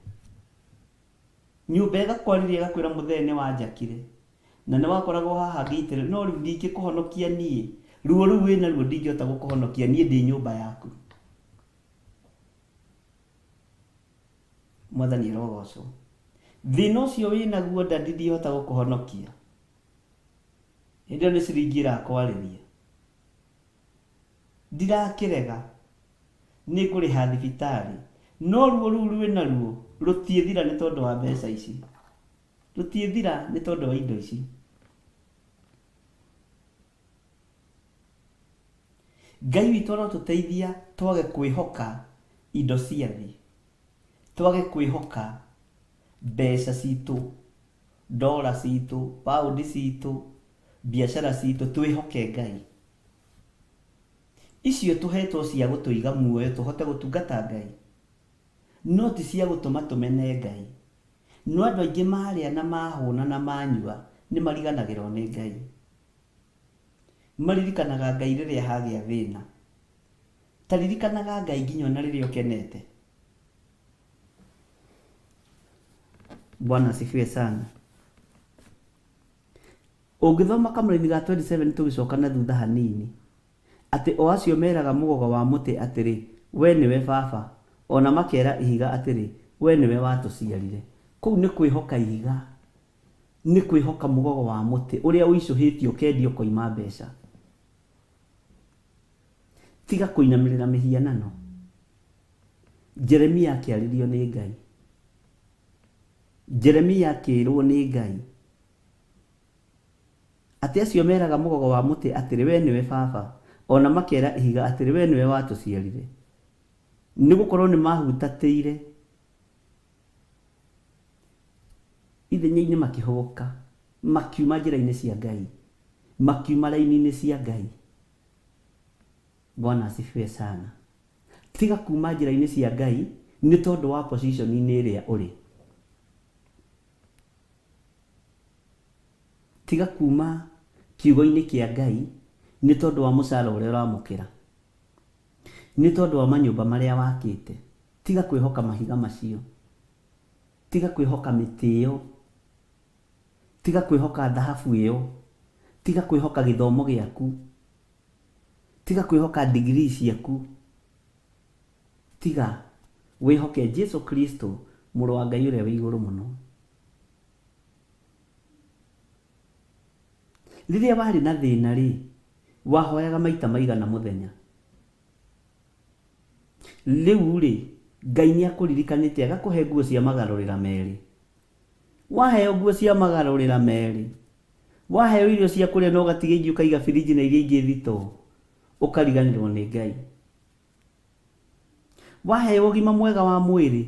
Nyũmba ĩgakwarĩria ĩgakwĩra mũthee nĩ wanjakire na nĩ wakoragwo haha ngĩitĩrĩra, no rĩu ndingĩkũhonokia niĩ, ruo rũu wĩna ruo ndingĩhota gũkũhonokia niĩ, ndĩ nyũmba yaku. Mwathani arogocwo. Thĩna ũcio wĩnaguo nda ndingĩhota gũkũhonokia. Hĩndĩ ĩyo nĩ ciringi ĩrakwarĩria. Ndirakĩrega, nĩ ngũrĩha thibitarĩ, no ruo rũu rwĩnaruo rũtiĩthira nĩ tondũ wa mbeca ici, rũtiĩthira nĩ tondũ wa indo ici. Ngai witũ arotũteithia twage kwĩhoka indo cia thĩ, twage kwĩhoka mbeca citũ, ndora citũ, paundi citũ, biacara citũ, twĩhoke Ngai. Icio tũhetwo cia gũtũiga muoyo tũhote gũtungata Ngai, no ti cia gũtũma tũmene Ngai. No andũ aingĩ marĩa na mahũna na manyua nĩ mariganagĩrwo nĩ Ngai. Maririkanaga Ngai rĩrĩa hagĩa thĩna. Ta ririkanaga Ngai nginya ona rĩrĩa ũkenete. Bwana asifiwe sana. Ũngĩthoma kamũraini ga 27 tũgĩcoka na thutha hanini, atĩ o acio meraga mũgogo wa mũtĩ atĩrĩ, we nĩwe baba, ona makera ihiga atĩrĩ, we nĩwe watũciarire. Kũu nĩ kwĩhoka ihiga, nĩ kwĩhoka mũgogo wa mũtĩ ũrĩa ũicũhĩtio ũkendio ũkoima mbeca. Tiga kũinamĩrĩra mĩhianano. Jeremia akĩarĩrio nĩ Ngai. Jeremia akĩrwo nĩ Ngai atĩ acio meraga mũgogo wa mũtĩ atĩrĩ, we nĩwe baba, ona makera ihiga atĩrĩ, we nĩwe watũciarire. Nĩ gũkorwo nĩ mahutatĩire ithenya-inĩ makĩhũgũka, makiuma njĩra-inĩ cia Ngai, makiuma raini-inĩ cia Ngai. Bwana asifiwe sana. Tiga kuma njĩra-inĩ cia Ngai nĩ tondũ wa position-inĩ ĩrĩa ũrĩ. Tiga kuma kiugo-inĩ kĩa Ngai nĩ tondũ wa mũcara ũrĩa ũramũkĩra, nĩ tondũ wa manyũmba marĩa wakĩte. Tiga kwĩhoka mahiga macio, tiga kwĩhoka mĩtĩ ĩyo, tiga kwĩhoka thahabu ĩyo, tiga kwĩhoka gĩthomo gĩaku, tiga kwĩhoka degree ciaku. Tiga wĩhoke Jesu Kristo, mũrũ wa Ngai ũrĩa wĩ igũrũ mũno. Rĩrĩa warĩ na thĩna rĩ, wahoyaga maita maigana mũthenya? Rĩu rĩ, Ngai nĩ akũririkanĩte agakũhe nguo cia magarũrĩra merĩ. Waheo nguo cia magarũrĩra merĩ, waheo irio cia kũrĩa na ũgatiga ingĩ ũkaiga firiji na iria ingĩ thitoo, ũkariganĩrwo nĩ Ngai. Waheo ũgima mwega wa mwĩrĩ,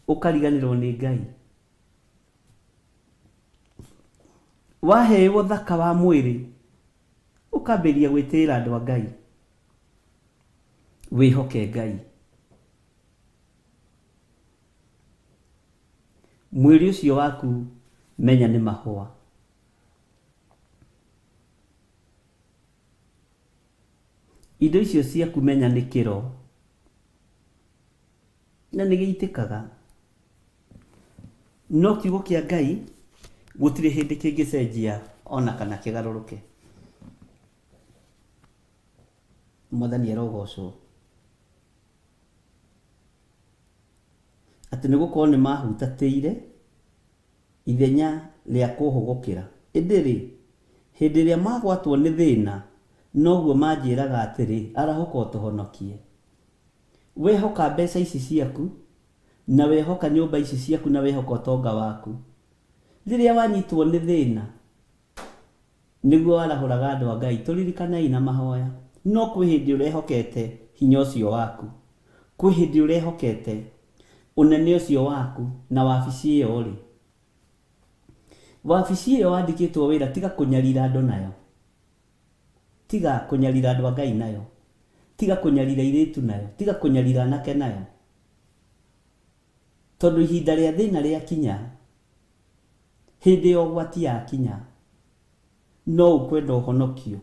ũkariganĩrwo nĩ Ngai. Waheo ũthaka wa mwĩrĩ, ũkambĩrĩria gwĩtĩĩra andũ a Ngai. Wĩhoke Ngai. Mwĩrĩ ũcio waku menya nĩ mahũa. Indo icio ciaku menya nĩ kĩro na nĩ gĩitĩkaga. No kiugo kĩa Ngai gũtirĩ hĩndĩ kĩngĩcenjia ona kana kĩgarũrũke. Mwathani arogocwo. Atĩ nĩ gũkorwo nĩ mahutatĩire ithenya rĩa kũhũgũkĩra. Ĩndĩ rĩ, hĩndĩ ĩrĩa magwatwo nĩ thĩna, noguo manjĩraga atĩrĩ, arahũka ũtũhonokie. Wehoka mbeca ici ciaku, na wehoka nyũmba ici ciaku, na wehoka ũtonga waku. Rĩrĩa wanyitwo nĩ thĩna, nĩguo warahũraga andũ a Ngai. Tũririkanei na mahoya. No kwĩ hĩndĩ ũrehokete hinya ũcio waku, kwĩ hĩndĩ ũrehokete ũnene ũcio waku na wabici ĩyo rĩ. Wabici ĩyo wandĩkĩtwo wĩra, tiga kũnyarira andũ nayo, tiga kũnyarira andũ a Ngai nayo, tiga kũnyarira airĩtu nayo, tiga kũnyarira anake nayo. Tondũ ihinda rĩa thĩna rĩakinya, hĩndĩ ya ũgwati yakinya, no ũkwenda ũhonokio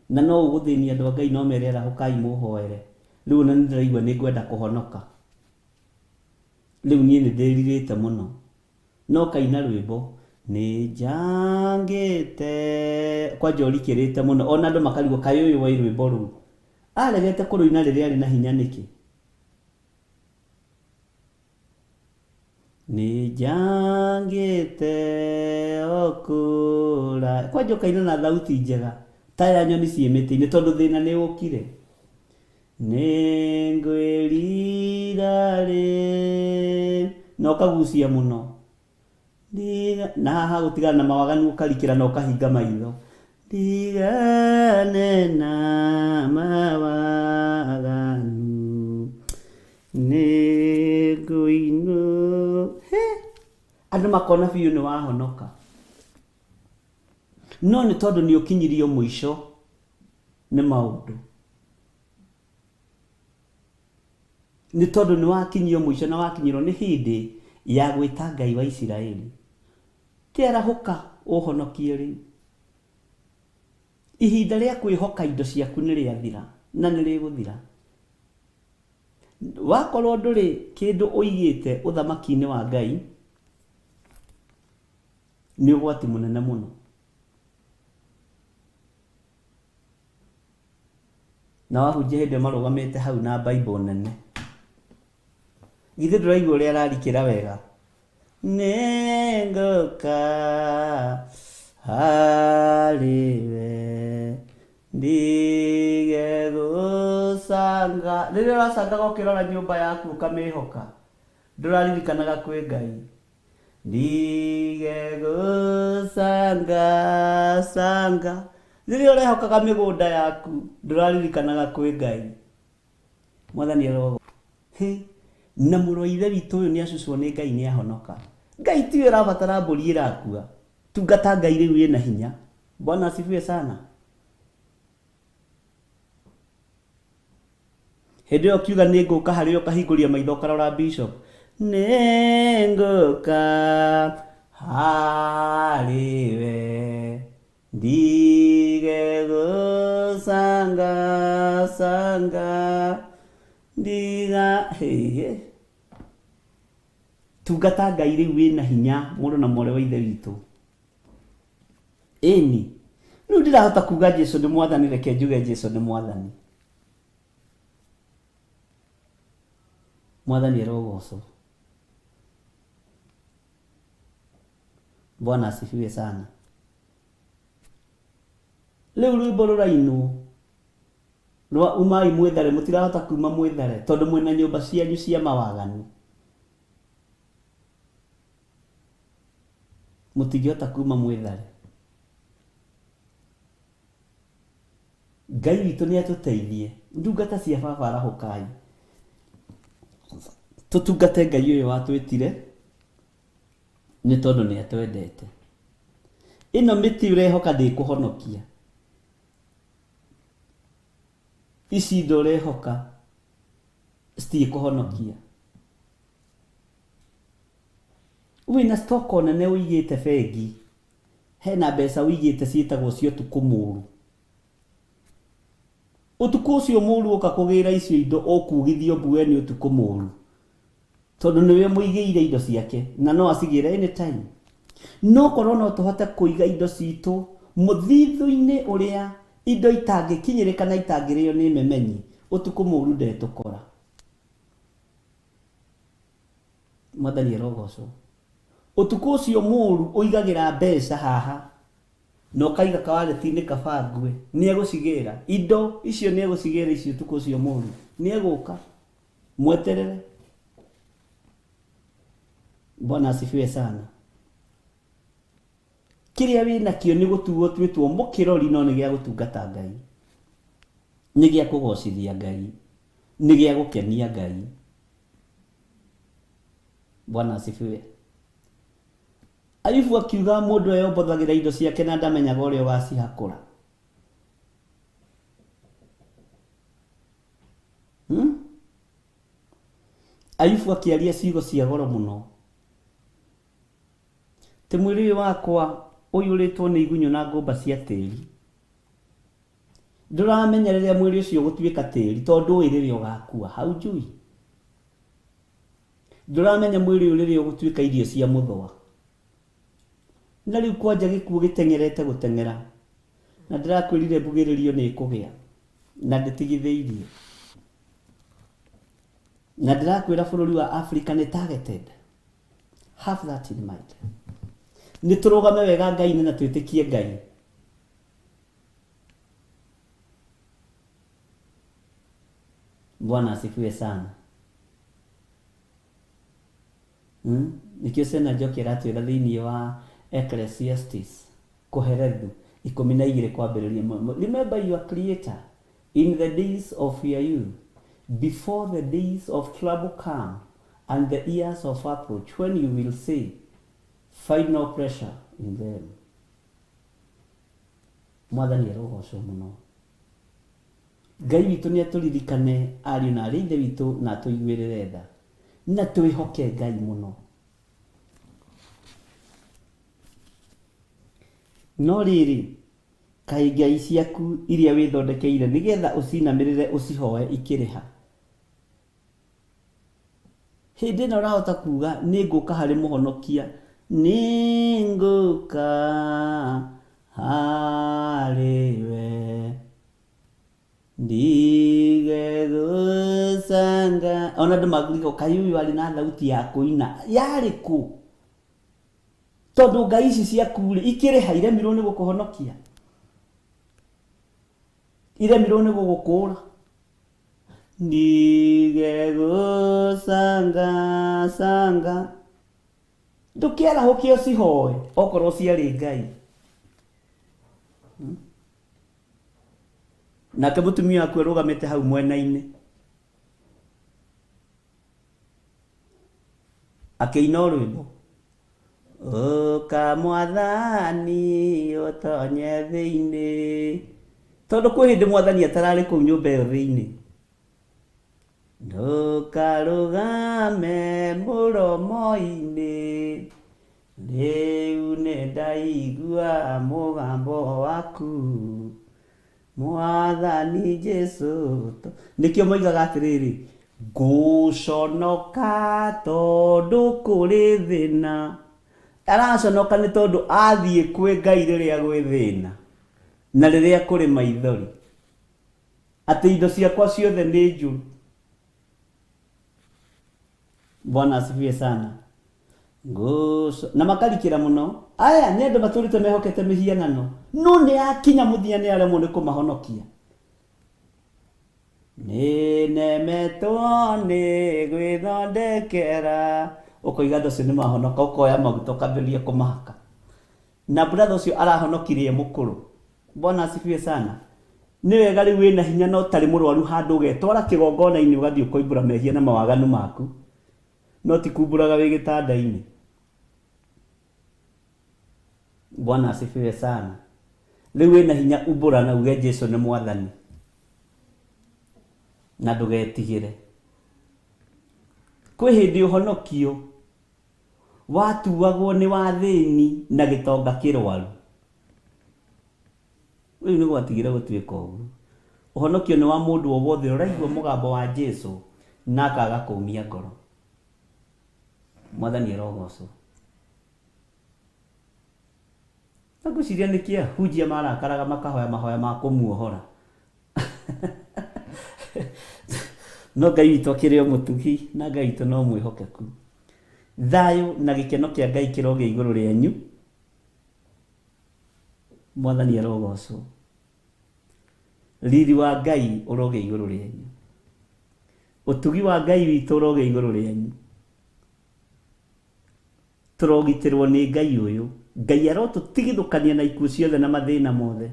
na no ũgũthĩnia andũ a Ngai, no mere arahũkai mũhoere. Rĩu ona nĩ ndĩraigua nĩ ngwenda kũhonoka, rĩu niĩ nĩ ndĩrirĩte mũno. No kaina rwĩmbo nĩ njangĩte kwanja ũrikĩrĩte mũno, ona andũ makarigwo kaĩ ũyũ woi rwĩmbo rũu aregete kũrũina rĩrĩa arĩ na hinya nĩkĩ? Nĩ njangĩte o kũra kwanja ũkaina na thauti njega ta ya nyoni ciĩ mĩtĩ-inĩ tondũ thĩna nĩ ũkire. Nĩ ngwĩrira rĩ na ũkagucia mũno. Na haha gũtigana na mawaganu ũkarikĩra na ũkahinga maitho. Ndigane na mawaganu nĩ ngũinũ. He! Andũ makona biũ nĩ wahonoka. No nĩ tondũ nĩ ũkinyirio mũico nĩ maũndũ. Nĩ tondũ nĩ wakinyio mũico na wakinyĩrwo nĩ hĩndĩ ya gwĩta Ngai wa Isiraeli. Ti arahũka ũhonokie rĩu. Ihinda rĩa kwĩhoka indo ciaku nĩ rĩathira na nĩ rĩgũthira. Wakorwo ndũrĩ kĩndũ ũigĩte ũthamaki-inĩ wa Ngai, nĩ ũgwati mũnene mũno. Na wahunjia hĩndĩ ĩyo marũgamĩte hau na Bible nene. Githĩ ndũraigua ũrĩa ararikĩra wega? Nĩngũka harĩwe ndige gũcanga. Rĩrĩa ũracangaga ũkĩrora nyũmba yaku ũkamĩhoka, ndũraririkanaga kwĩ Ngai. Ndige gũcanga canga. Rĩrĩa ũrehokaga mĩgũnda yaku, ndũraririkanaga kwĩ Ngai. Mwathani arogo. Hĩ, na mũrũ wa ithe witũ ũyũ nĩ acucwo nĩ Ngai nĩ ahonoka. Ngai tiwe ũrabatara mbũri ĩrakua. Tungata Ngai rĩu ĩna hinya. Bwana asifiwe sana. Hĩndĩ ĩyo ũkiuga nĩ ngũka harĩ ũkahingũria maitho ũkarora bishop. Nĩ ngũka harĩ we ndige gũcanga canga ndiga hĩhĩ. Tungata Ngai rĩu wĩna hinya mũrũ na mwarĩ wa ithe witũ. Ĩni. Rĩu ndirahota kuga Jesu nĩ mwathani, reke njuge Jesu nĩ mwathani. Mwathani arogocwo. Bwana asifiwe sana. Rĩu rwĩmbo rũrainwo rwa umai mwĩthare, mũtirahota kuma mwĩthare tondũ mwĩna nyũmba cianyu cia mawaganu. Mũtingĩhota kuma mwĩthare. Ngai witũ nĩ atũteithie. Ndungata cia baba arahũkai. Tũtungate Ngai ũyũ watwĩtire nĩ tondũ nĩ atwendete. Ĩno mĩtĩ ũrehoka ndĩkũhonokia. Ici indo ũrehoka citiĩkũhonokia. Wĩna stock nene ũigĩte bengi, hena mbeca ũigĩte ciĩtagwo cia ũtukũ mũru. Ũtukũ ũcio mũru ũka kũgĩra icio indo ũkugithio mbue nĩ ũtukũ mũru. Tondũ nĩwe mũigĩire indo ciake na no acigĩre anytime. No korwo no tũhote kũiga indo citũ mũthithũ-inĩ ũrĩa indo itangĩkinyĩrĩka na itangĩrĩo nĩ memenyi, ũtukũ mũru ndetũkora. Mwathani arogocwo. Ũtukũ ũcio mũru ũigagĩra mbeca haha na ũkaiga kawareti-inĩ kaba ngue, nĩ egũcigĩra. Indo icio nĩ egũcigĩra icio ũtukũ ũcio mũru. Nĩ egũka. Mweterere. Bwana asifiwe sana. Kĩrĩa wĩnakĩo nĩ gũtuo twĩtwo mũkĩrori no nĩ gĩa gũtungata Ngai. Nĩ gĩa kũgocithia Ngai. Nĩ gĩa gũkenia Ngai. Bwana asifiwe. Ayubu akiuga mũndũ eyombothagĩra indo ciake na ndamenyaga ũrĩa ũgacihakũra. Ayubu akĩaria ciugo cia goro mũno. Ti mwĩrĩ ũyũ wakwa ũiyũrĩtwo nĩ igunyũ na ngũmba cia tĩri. Ndũramenya rĩrĩa mwĩrĩ ũcio ũgũtuĩka tĩri tondũ ndũĩ rĩrĩa ũgakua. Haujui. Ndũramenya mwĩrĩ ũyũ rĩrĩa ũgũtuĩka irio cia mũthũa. Na rĩu kwanja gĩkuũ gĩteng'erete gũteng'era. Na ndĩrakwĩrire mbugĩrĩrio nĩ ĩkũgĩa. Na ndĩtigithĩirie. Na ndĩrakwĩra bũrũri wa Africa nĩ targeted. Have that in mind. Nĩ tũrũgame wega Ngai-inĩ na twĩtĩkie Ngai. Bwana asifiwe sana. Nikio Sena Njoki aratwĩra thĩinĩ wa Ecclesiastes Kohelethu 12 kwambĩrĩria. Remember your creator in the days of your youth, before the days of trouble come and the years of approach, when you will say, find no pleasure in them. Mwathani arogocwo mũno. Ngai witũ nĩ atũririkane ariũ na arĩ ithe witũ na atũiguĩrĩre tha na twĩhoke Ngai mũno. No rĩrĩ, kaĩ ngai ciaku iria wĩthondekeire nĩgetha ũcinamĩrĩre ũcihoe ikĩrĩha. Hĩndĩ ĩno ũrahota kuga nĩngũka harĩ mũhonokia, nĩngũka harĩ we ndige gũcanga. Ona andũ magirĩko kaĩ ũyũ arĩ na thauti ya kũina yarĩ kũ? Tondũ ngai ici ciaku rĩ ikĩrĩha, iremirwo nĩ gũkũhonokia, iremirwo nĩ gũgũkũra. Ndige gũcanga canga, ndũkĩarahũke ũcihoe okorwo ciarĩ ngai. Nake mũtumia waku arũgamĩte hau mwena-inĩ akĩina rwĩmbo, ũka mwathani ũtonye thĩinĩ, tondũ kwĩ hĩndĩ mwathani atararĩ kũu nyũmba ĩyo thĩinĩ. Ndũkarũgame mũromo-inĩ, rĩu nĩndaigua mũgambo waku mwathani Jesũ. Nĩkĩo moigaga atĩrĩrĩ, ngũconoka tondũ kũrĩ thĩna. Araconoka nĩ tondũ athiĩ kwĩ Ngai rĩrĩa gwĩ thĩna na rĩrĩa kũrĩ maithori, atĩ indo ciakwa ciothe nĩ njũru. Bwana asifiwe sana. Na makarikĩra mũno. Aya nĩ andũ matũrĩte mehokete mĩhianano, no nĩ akinya mũthia nĩ aremwo nĩ kũmahonokia. Nĩnemetwo nĩ gwĩthondekera, ũkoiga andũ acio nĩ mahonoka, ũkoya maguta ũkambĩrĩria kũmahaka. Na brother ũcio arahonokirie mũkũrũ. Bwana asifiwe sana. Nĩ wega rĩu wĩna hinya na ũtarĩ mũrwaru handũ ũgetwara kĩgongona-inĩ ũgathiĩ ũkoimbũra mehia na mawaganu maku, no ti kumbũraga wĩ gĩtanda-inĩ. Bwana asifiwe sana. Rĩu wĩna hinya umbũra na uge Jesũ nĩ mwathani na ndũgetigĩre. Kwĩ hĩndĩ ũhonokio watuagwo nĩ wathĩni na gĩtonga kĩrwaru. Rĩu nĩ gwatigire gũtuĩka ũguo. Ũhonokio nĩ wa mũndũ o wothe ũraigua mũgambo wa Jesũ na akaga kũumia ngoro. Mwathani arogocwo. Na ngwĩciria nĩkĩ ahunjia marakaraga makahoya mahoya ma kũmuohora. No Ngai witũ akĩrĩ o mũtugi na Ngai witũ no mwĩhokeku. Thayũ na gĩkeno kĩa Ngai kĩrogĩa igũrũ rĩanyu. Mwathani arogocwo. Riri wa Ngai ũrogĩa igũrũ rĩanyu. Ũtugi wa Ngai witũ ũrogĩa igũrũ rĩanyu. Tũrogitĩrwo nĩ Ngai ũyũ. Ngai arotũtigithũkania na ikuũ ciothe na mathĩna mothe.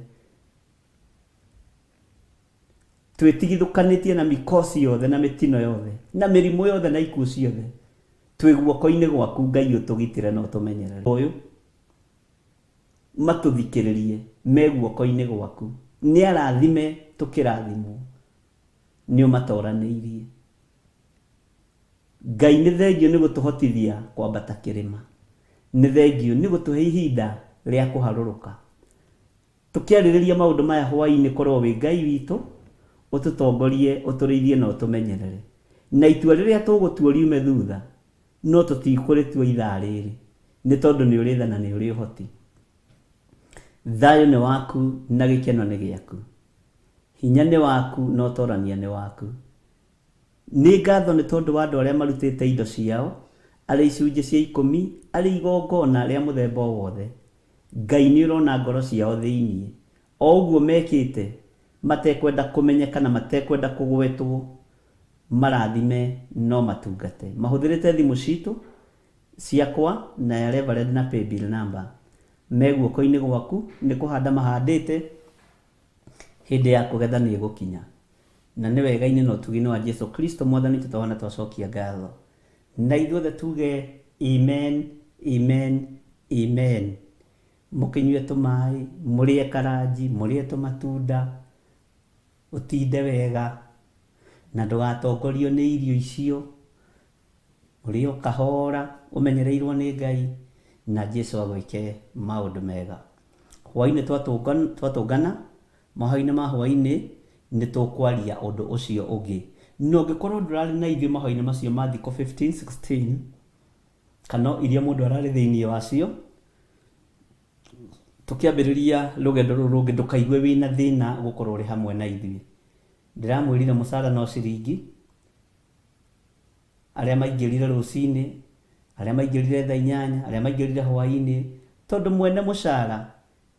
Twĩtigithũkanĩtie na mikosi yothe na mĩtino yothe na mĩrimũ yothe na ikuũ ciothe. Twĩ guoko-inĩ gwaku Ngai ũtũgitĩre na ũtũmenyerere. Ũyũ matũthikĩrĩrie me guoko-inĩ gwaku. Nĩ arathime tũkĩrathimwo. Nĩ ũmatoranĩirie. Ngai nĩ thengio nĩ gũtũhotithia kwambata kĩrĩma. Nĩ thengio nĩ gũtũhe ihinda rĩa kũharũrũka. Tũkĩarĩrĩria maũndũ maya hwaĩ-inĩ, korwo wĩ Ngai witũ ũtũtongorie, ũtũrĩithie na ũtũmenyerere. Na itua rĩrĩa tũgũtua riume thutha, no tũtikũrĩtua ithaa rĩrĩ, nĩ tondũ nĩ ũrĩ tha na nĩ ũrĩ ũhoti. Thayũ nĩ waku na gĩkeno nĩ gĩaku. Hinya nĩ waku na ũtorania nĩ waku. Nĩ ngatho nĩ tondũ wa andũ arĩa marutĩte indo ciao, Arĩ icunjĩ cia 10, arĩ igongona rĩa mũthemba o wothe. Ngai nĩ ũrona ngoro ciao thĩinĩ. O ũguo mekĩte, matekwenda kũmenyeka na matekwenda kũgwetwo, marathime no matungate. Mahũthĩrĩte thimũ citũ, ciakwa na ya Reverend na paybill number. Me guoko-inĩ gwaku, nĩ kũhanda mahandĩte, hĩndĩ ya kũgetha nĩ ĩgũkinya. Na nĩ wega-inĩ na ũtugi-inĩ wa Jesu Kristo Mwathani witũ twahona twacokia ngatho. Na ithuothe tuge amen, amen, amen. Mũkĩnyue tũmaĩ, mũrĩe karanji, mũrĩe tũmatunda, ũtinde wega, na ndũgatongorio nĩ irio icio, ũrĩe o kahora, ũmenyereirwo nĩ Ngai, na Jesu agwĩke maũndũ mega. Hwaĩ-inĩ twatũngana, mahoya-inĩ ma hwaĩ-inĩ, nĩ tũkwaria ũndũ ũcio ũngĩ. Na ũngĩkorwo ndũrarĩ na ithuĩ mahoya-inĩ macio ma thikũ 15, 16, kana iria mũndũ ararĩ thĩinĩ wacio, tũkĩambĩrĩria rũgendo rũrũ rũngĩ, ndũkaigue wĩna thĩna gũkorwo ũrĩ hamwe na ithuĩ. Ndĩramwĩrire mũcara no ciringi, arĩa maingĩrire rũcinĩ, arĩa maingĩrire thaa 8, arĩa maingĩrire hwaĩ-inĩ, tondũ mwene mũcara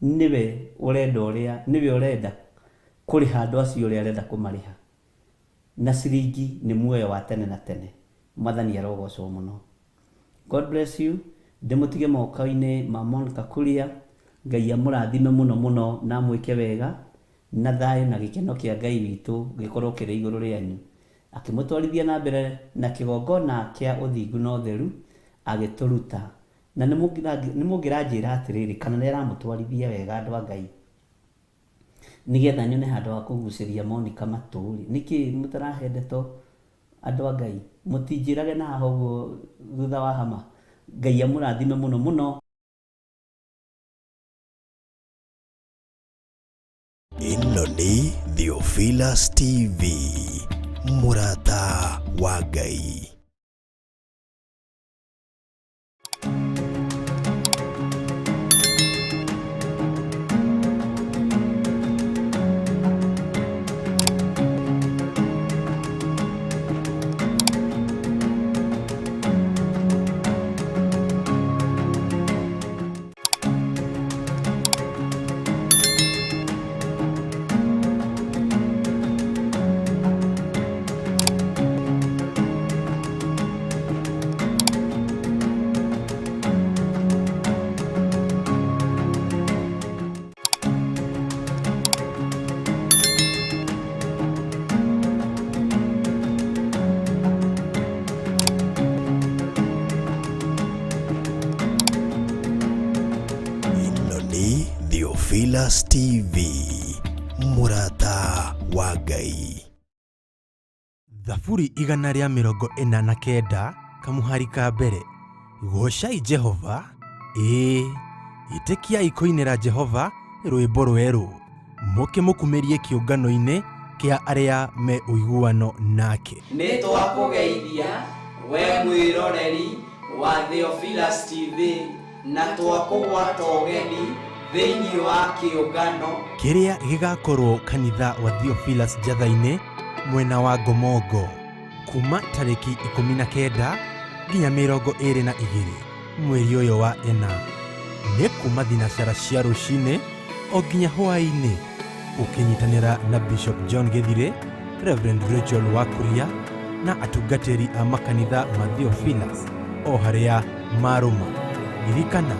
nĩwe ũrenda ũrĩa, nĩwe ũrenda kũrĩha andũ acio ũrĩa arenda kũmarĩha. Na ciringi nĩ muoyo wa tene na tene. Mwathani arogocwo mũno. God bless you. Ndĩmũtige moko-inĩ ma Monica Kuria. Ngai amũrathime mũno mũno na amwĩke wega, na thayũ na gĩkeno kĩa Ngai witũ gĩkorwo kĩrĩ igũrũ rĩanyu. Akĩmũtwarithia na mbere na kĩgongona kĩa ũthingu na ũtheru, agĩtũruta. Na nĩ mũngĩranjĩra atĩrĩrĩ, kana nĩ aramũtwarithia wega andũ a Ngai, nĩgetha nyone handũ ha kũgucĩria Monica matũ-rĩ. Nĩkĩ mũtarahe ndeto andũ a Ngai? Mũtinjĩrage na haha ũguo thutha wa hama. Ngai amũrathime mũno mũno. Ĩno nĩ Theophilus TV, mũrata wa Ngai. Theophilus TV, mũrata wa Ngai. Thaburi 149 kamuhari ka mbere. Goocai Jehova, ĩĩ, ĩtĩkiai kũinĩra Jehova rwĩmbo rwerũ, mũkĩmũkumĩrie kĩũngano-inĩ kĩa arĩa me ũiguano nake. Nĩ twakũgeithia we mwĩroreri wa Theophilus TV na twakũgwata ũgeni thĩinĩ wa kĩũngano kĩrĩa gĩgakorwo kanitha wa Theophilus Njatha-inĩ mwena wa Ngomongo kuma tarĩki 19 nginya 22 mweri ũyũ wa 4, nĩ kuma thinacara cia rũcinĩ o nginya hwaĩ-inĩ, ũkĩnyitanĩra na Bishop John Gĩthirĩ, Reverend Rachel Wakuria na atungatĩri a makanitha ma Theophilus o harĩa marũma. Ririkana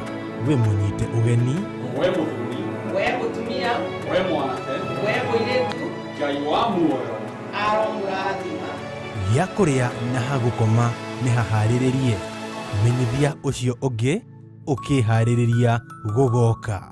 wĩ mũnyite ũgeni, we mũthuri, we mũtumia, we mwanake, we mũirĩtu, Ngai wa muoyo aromũrathima. Gĩa kũrĩa na ha gũkoma nĩ haharĩrĩrie, menyithia ũcio ũngĩ ũkĩharĩrĩria gũgoka.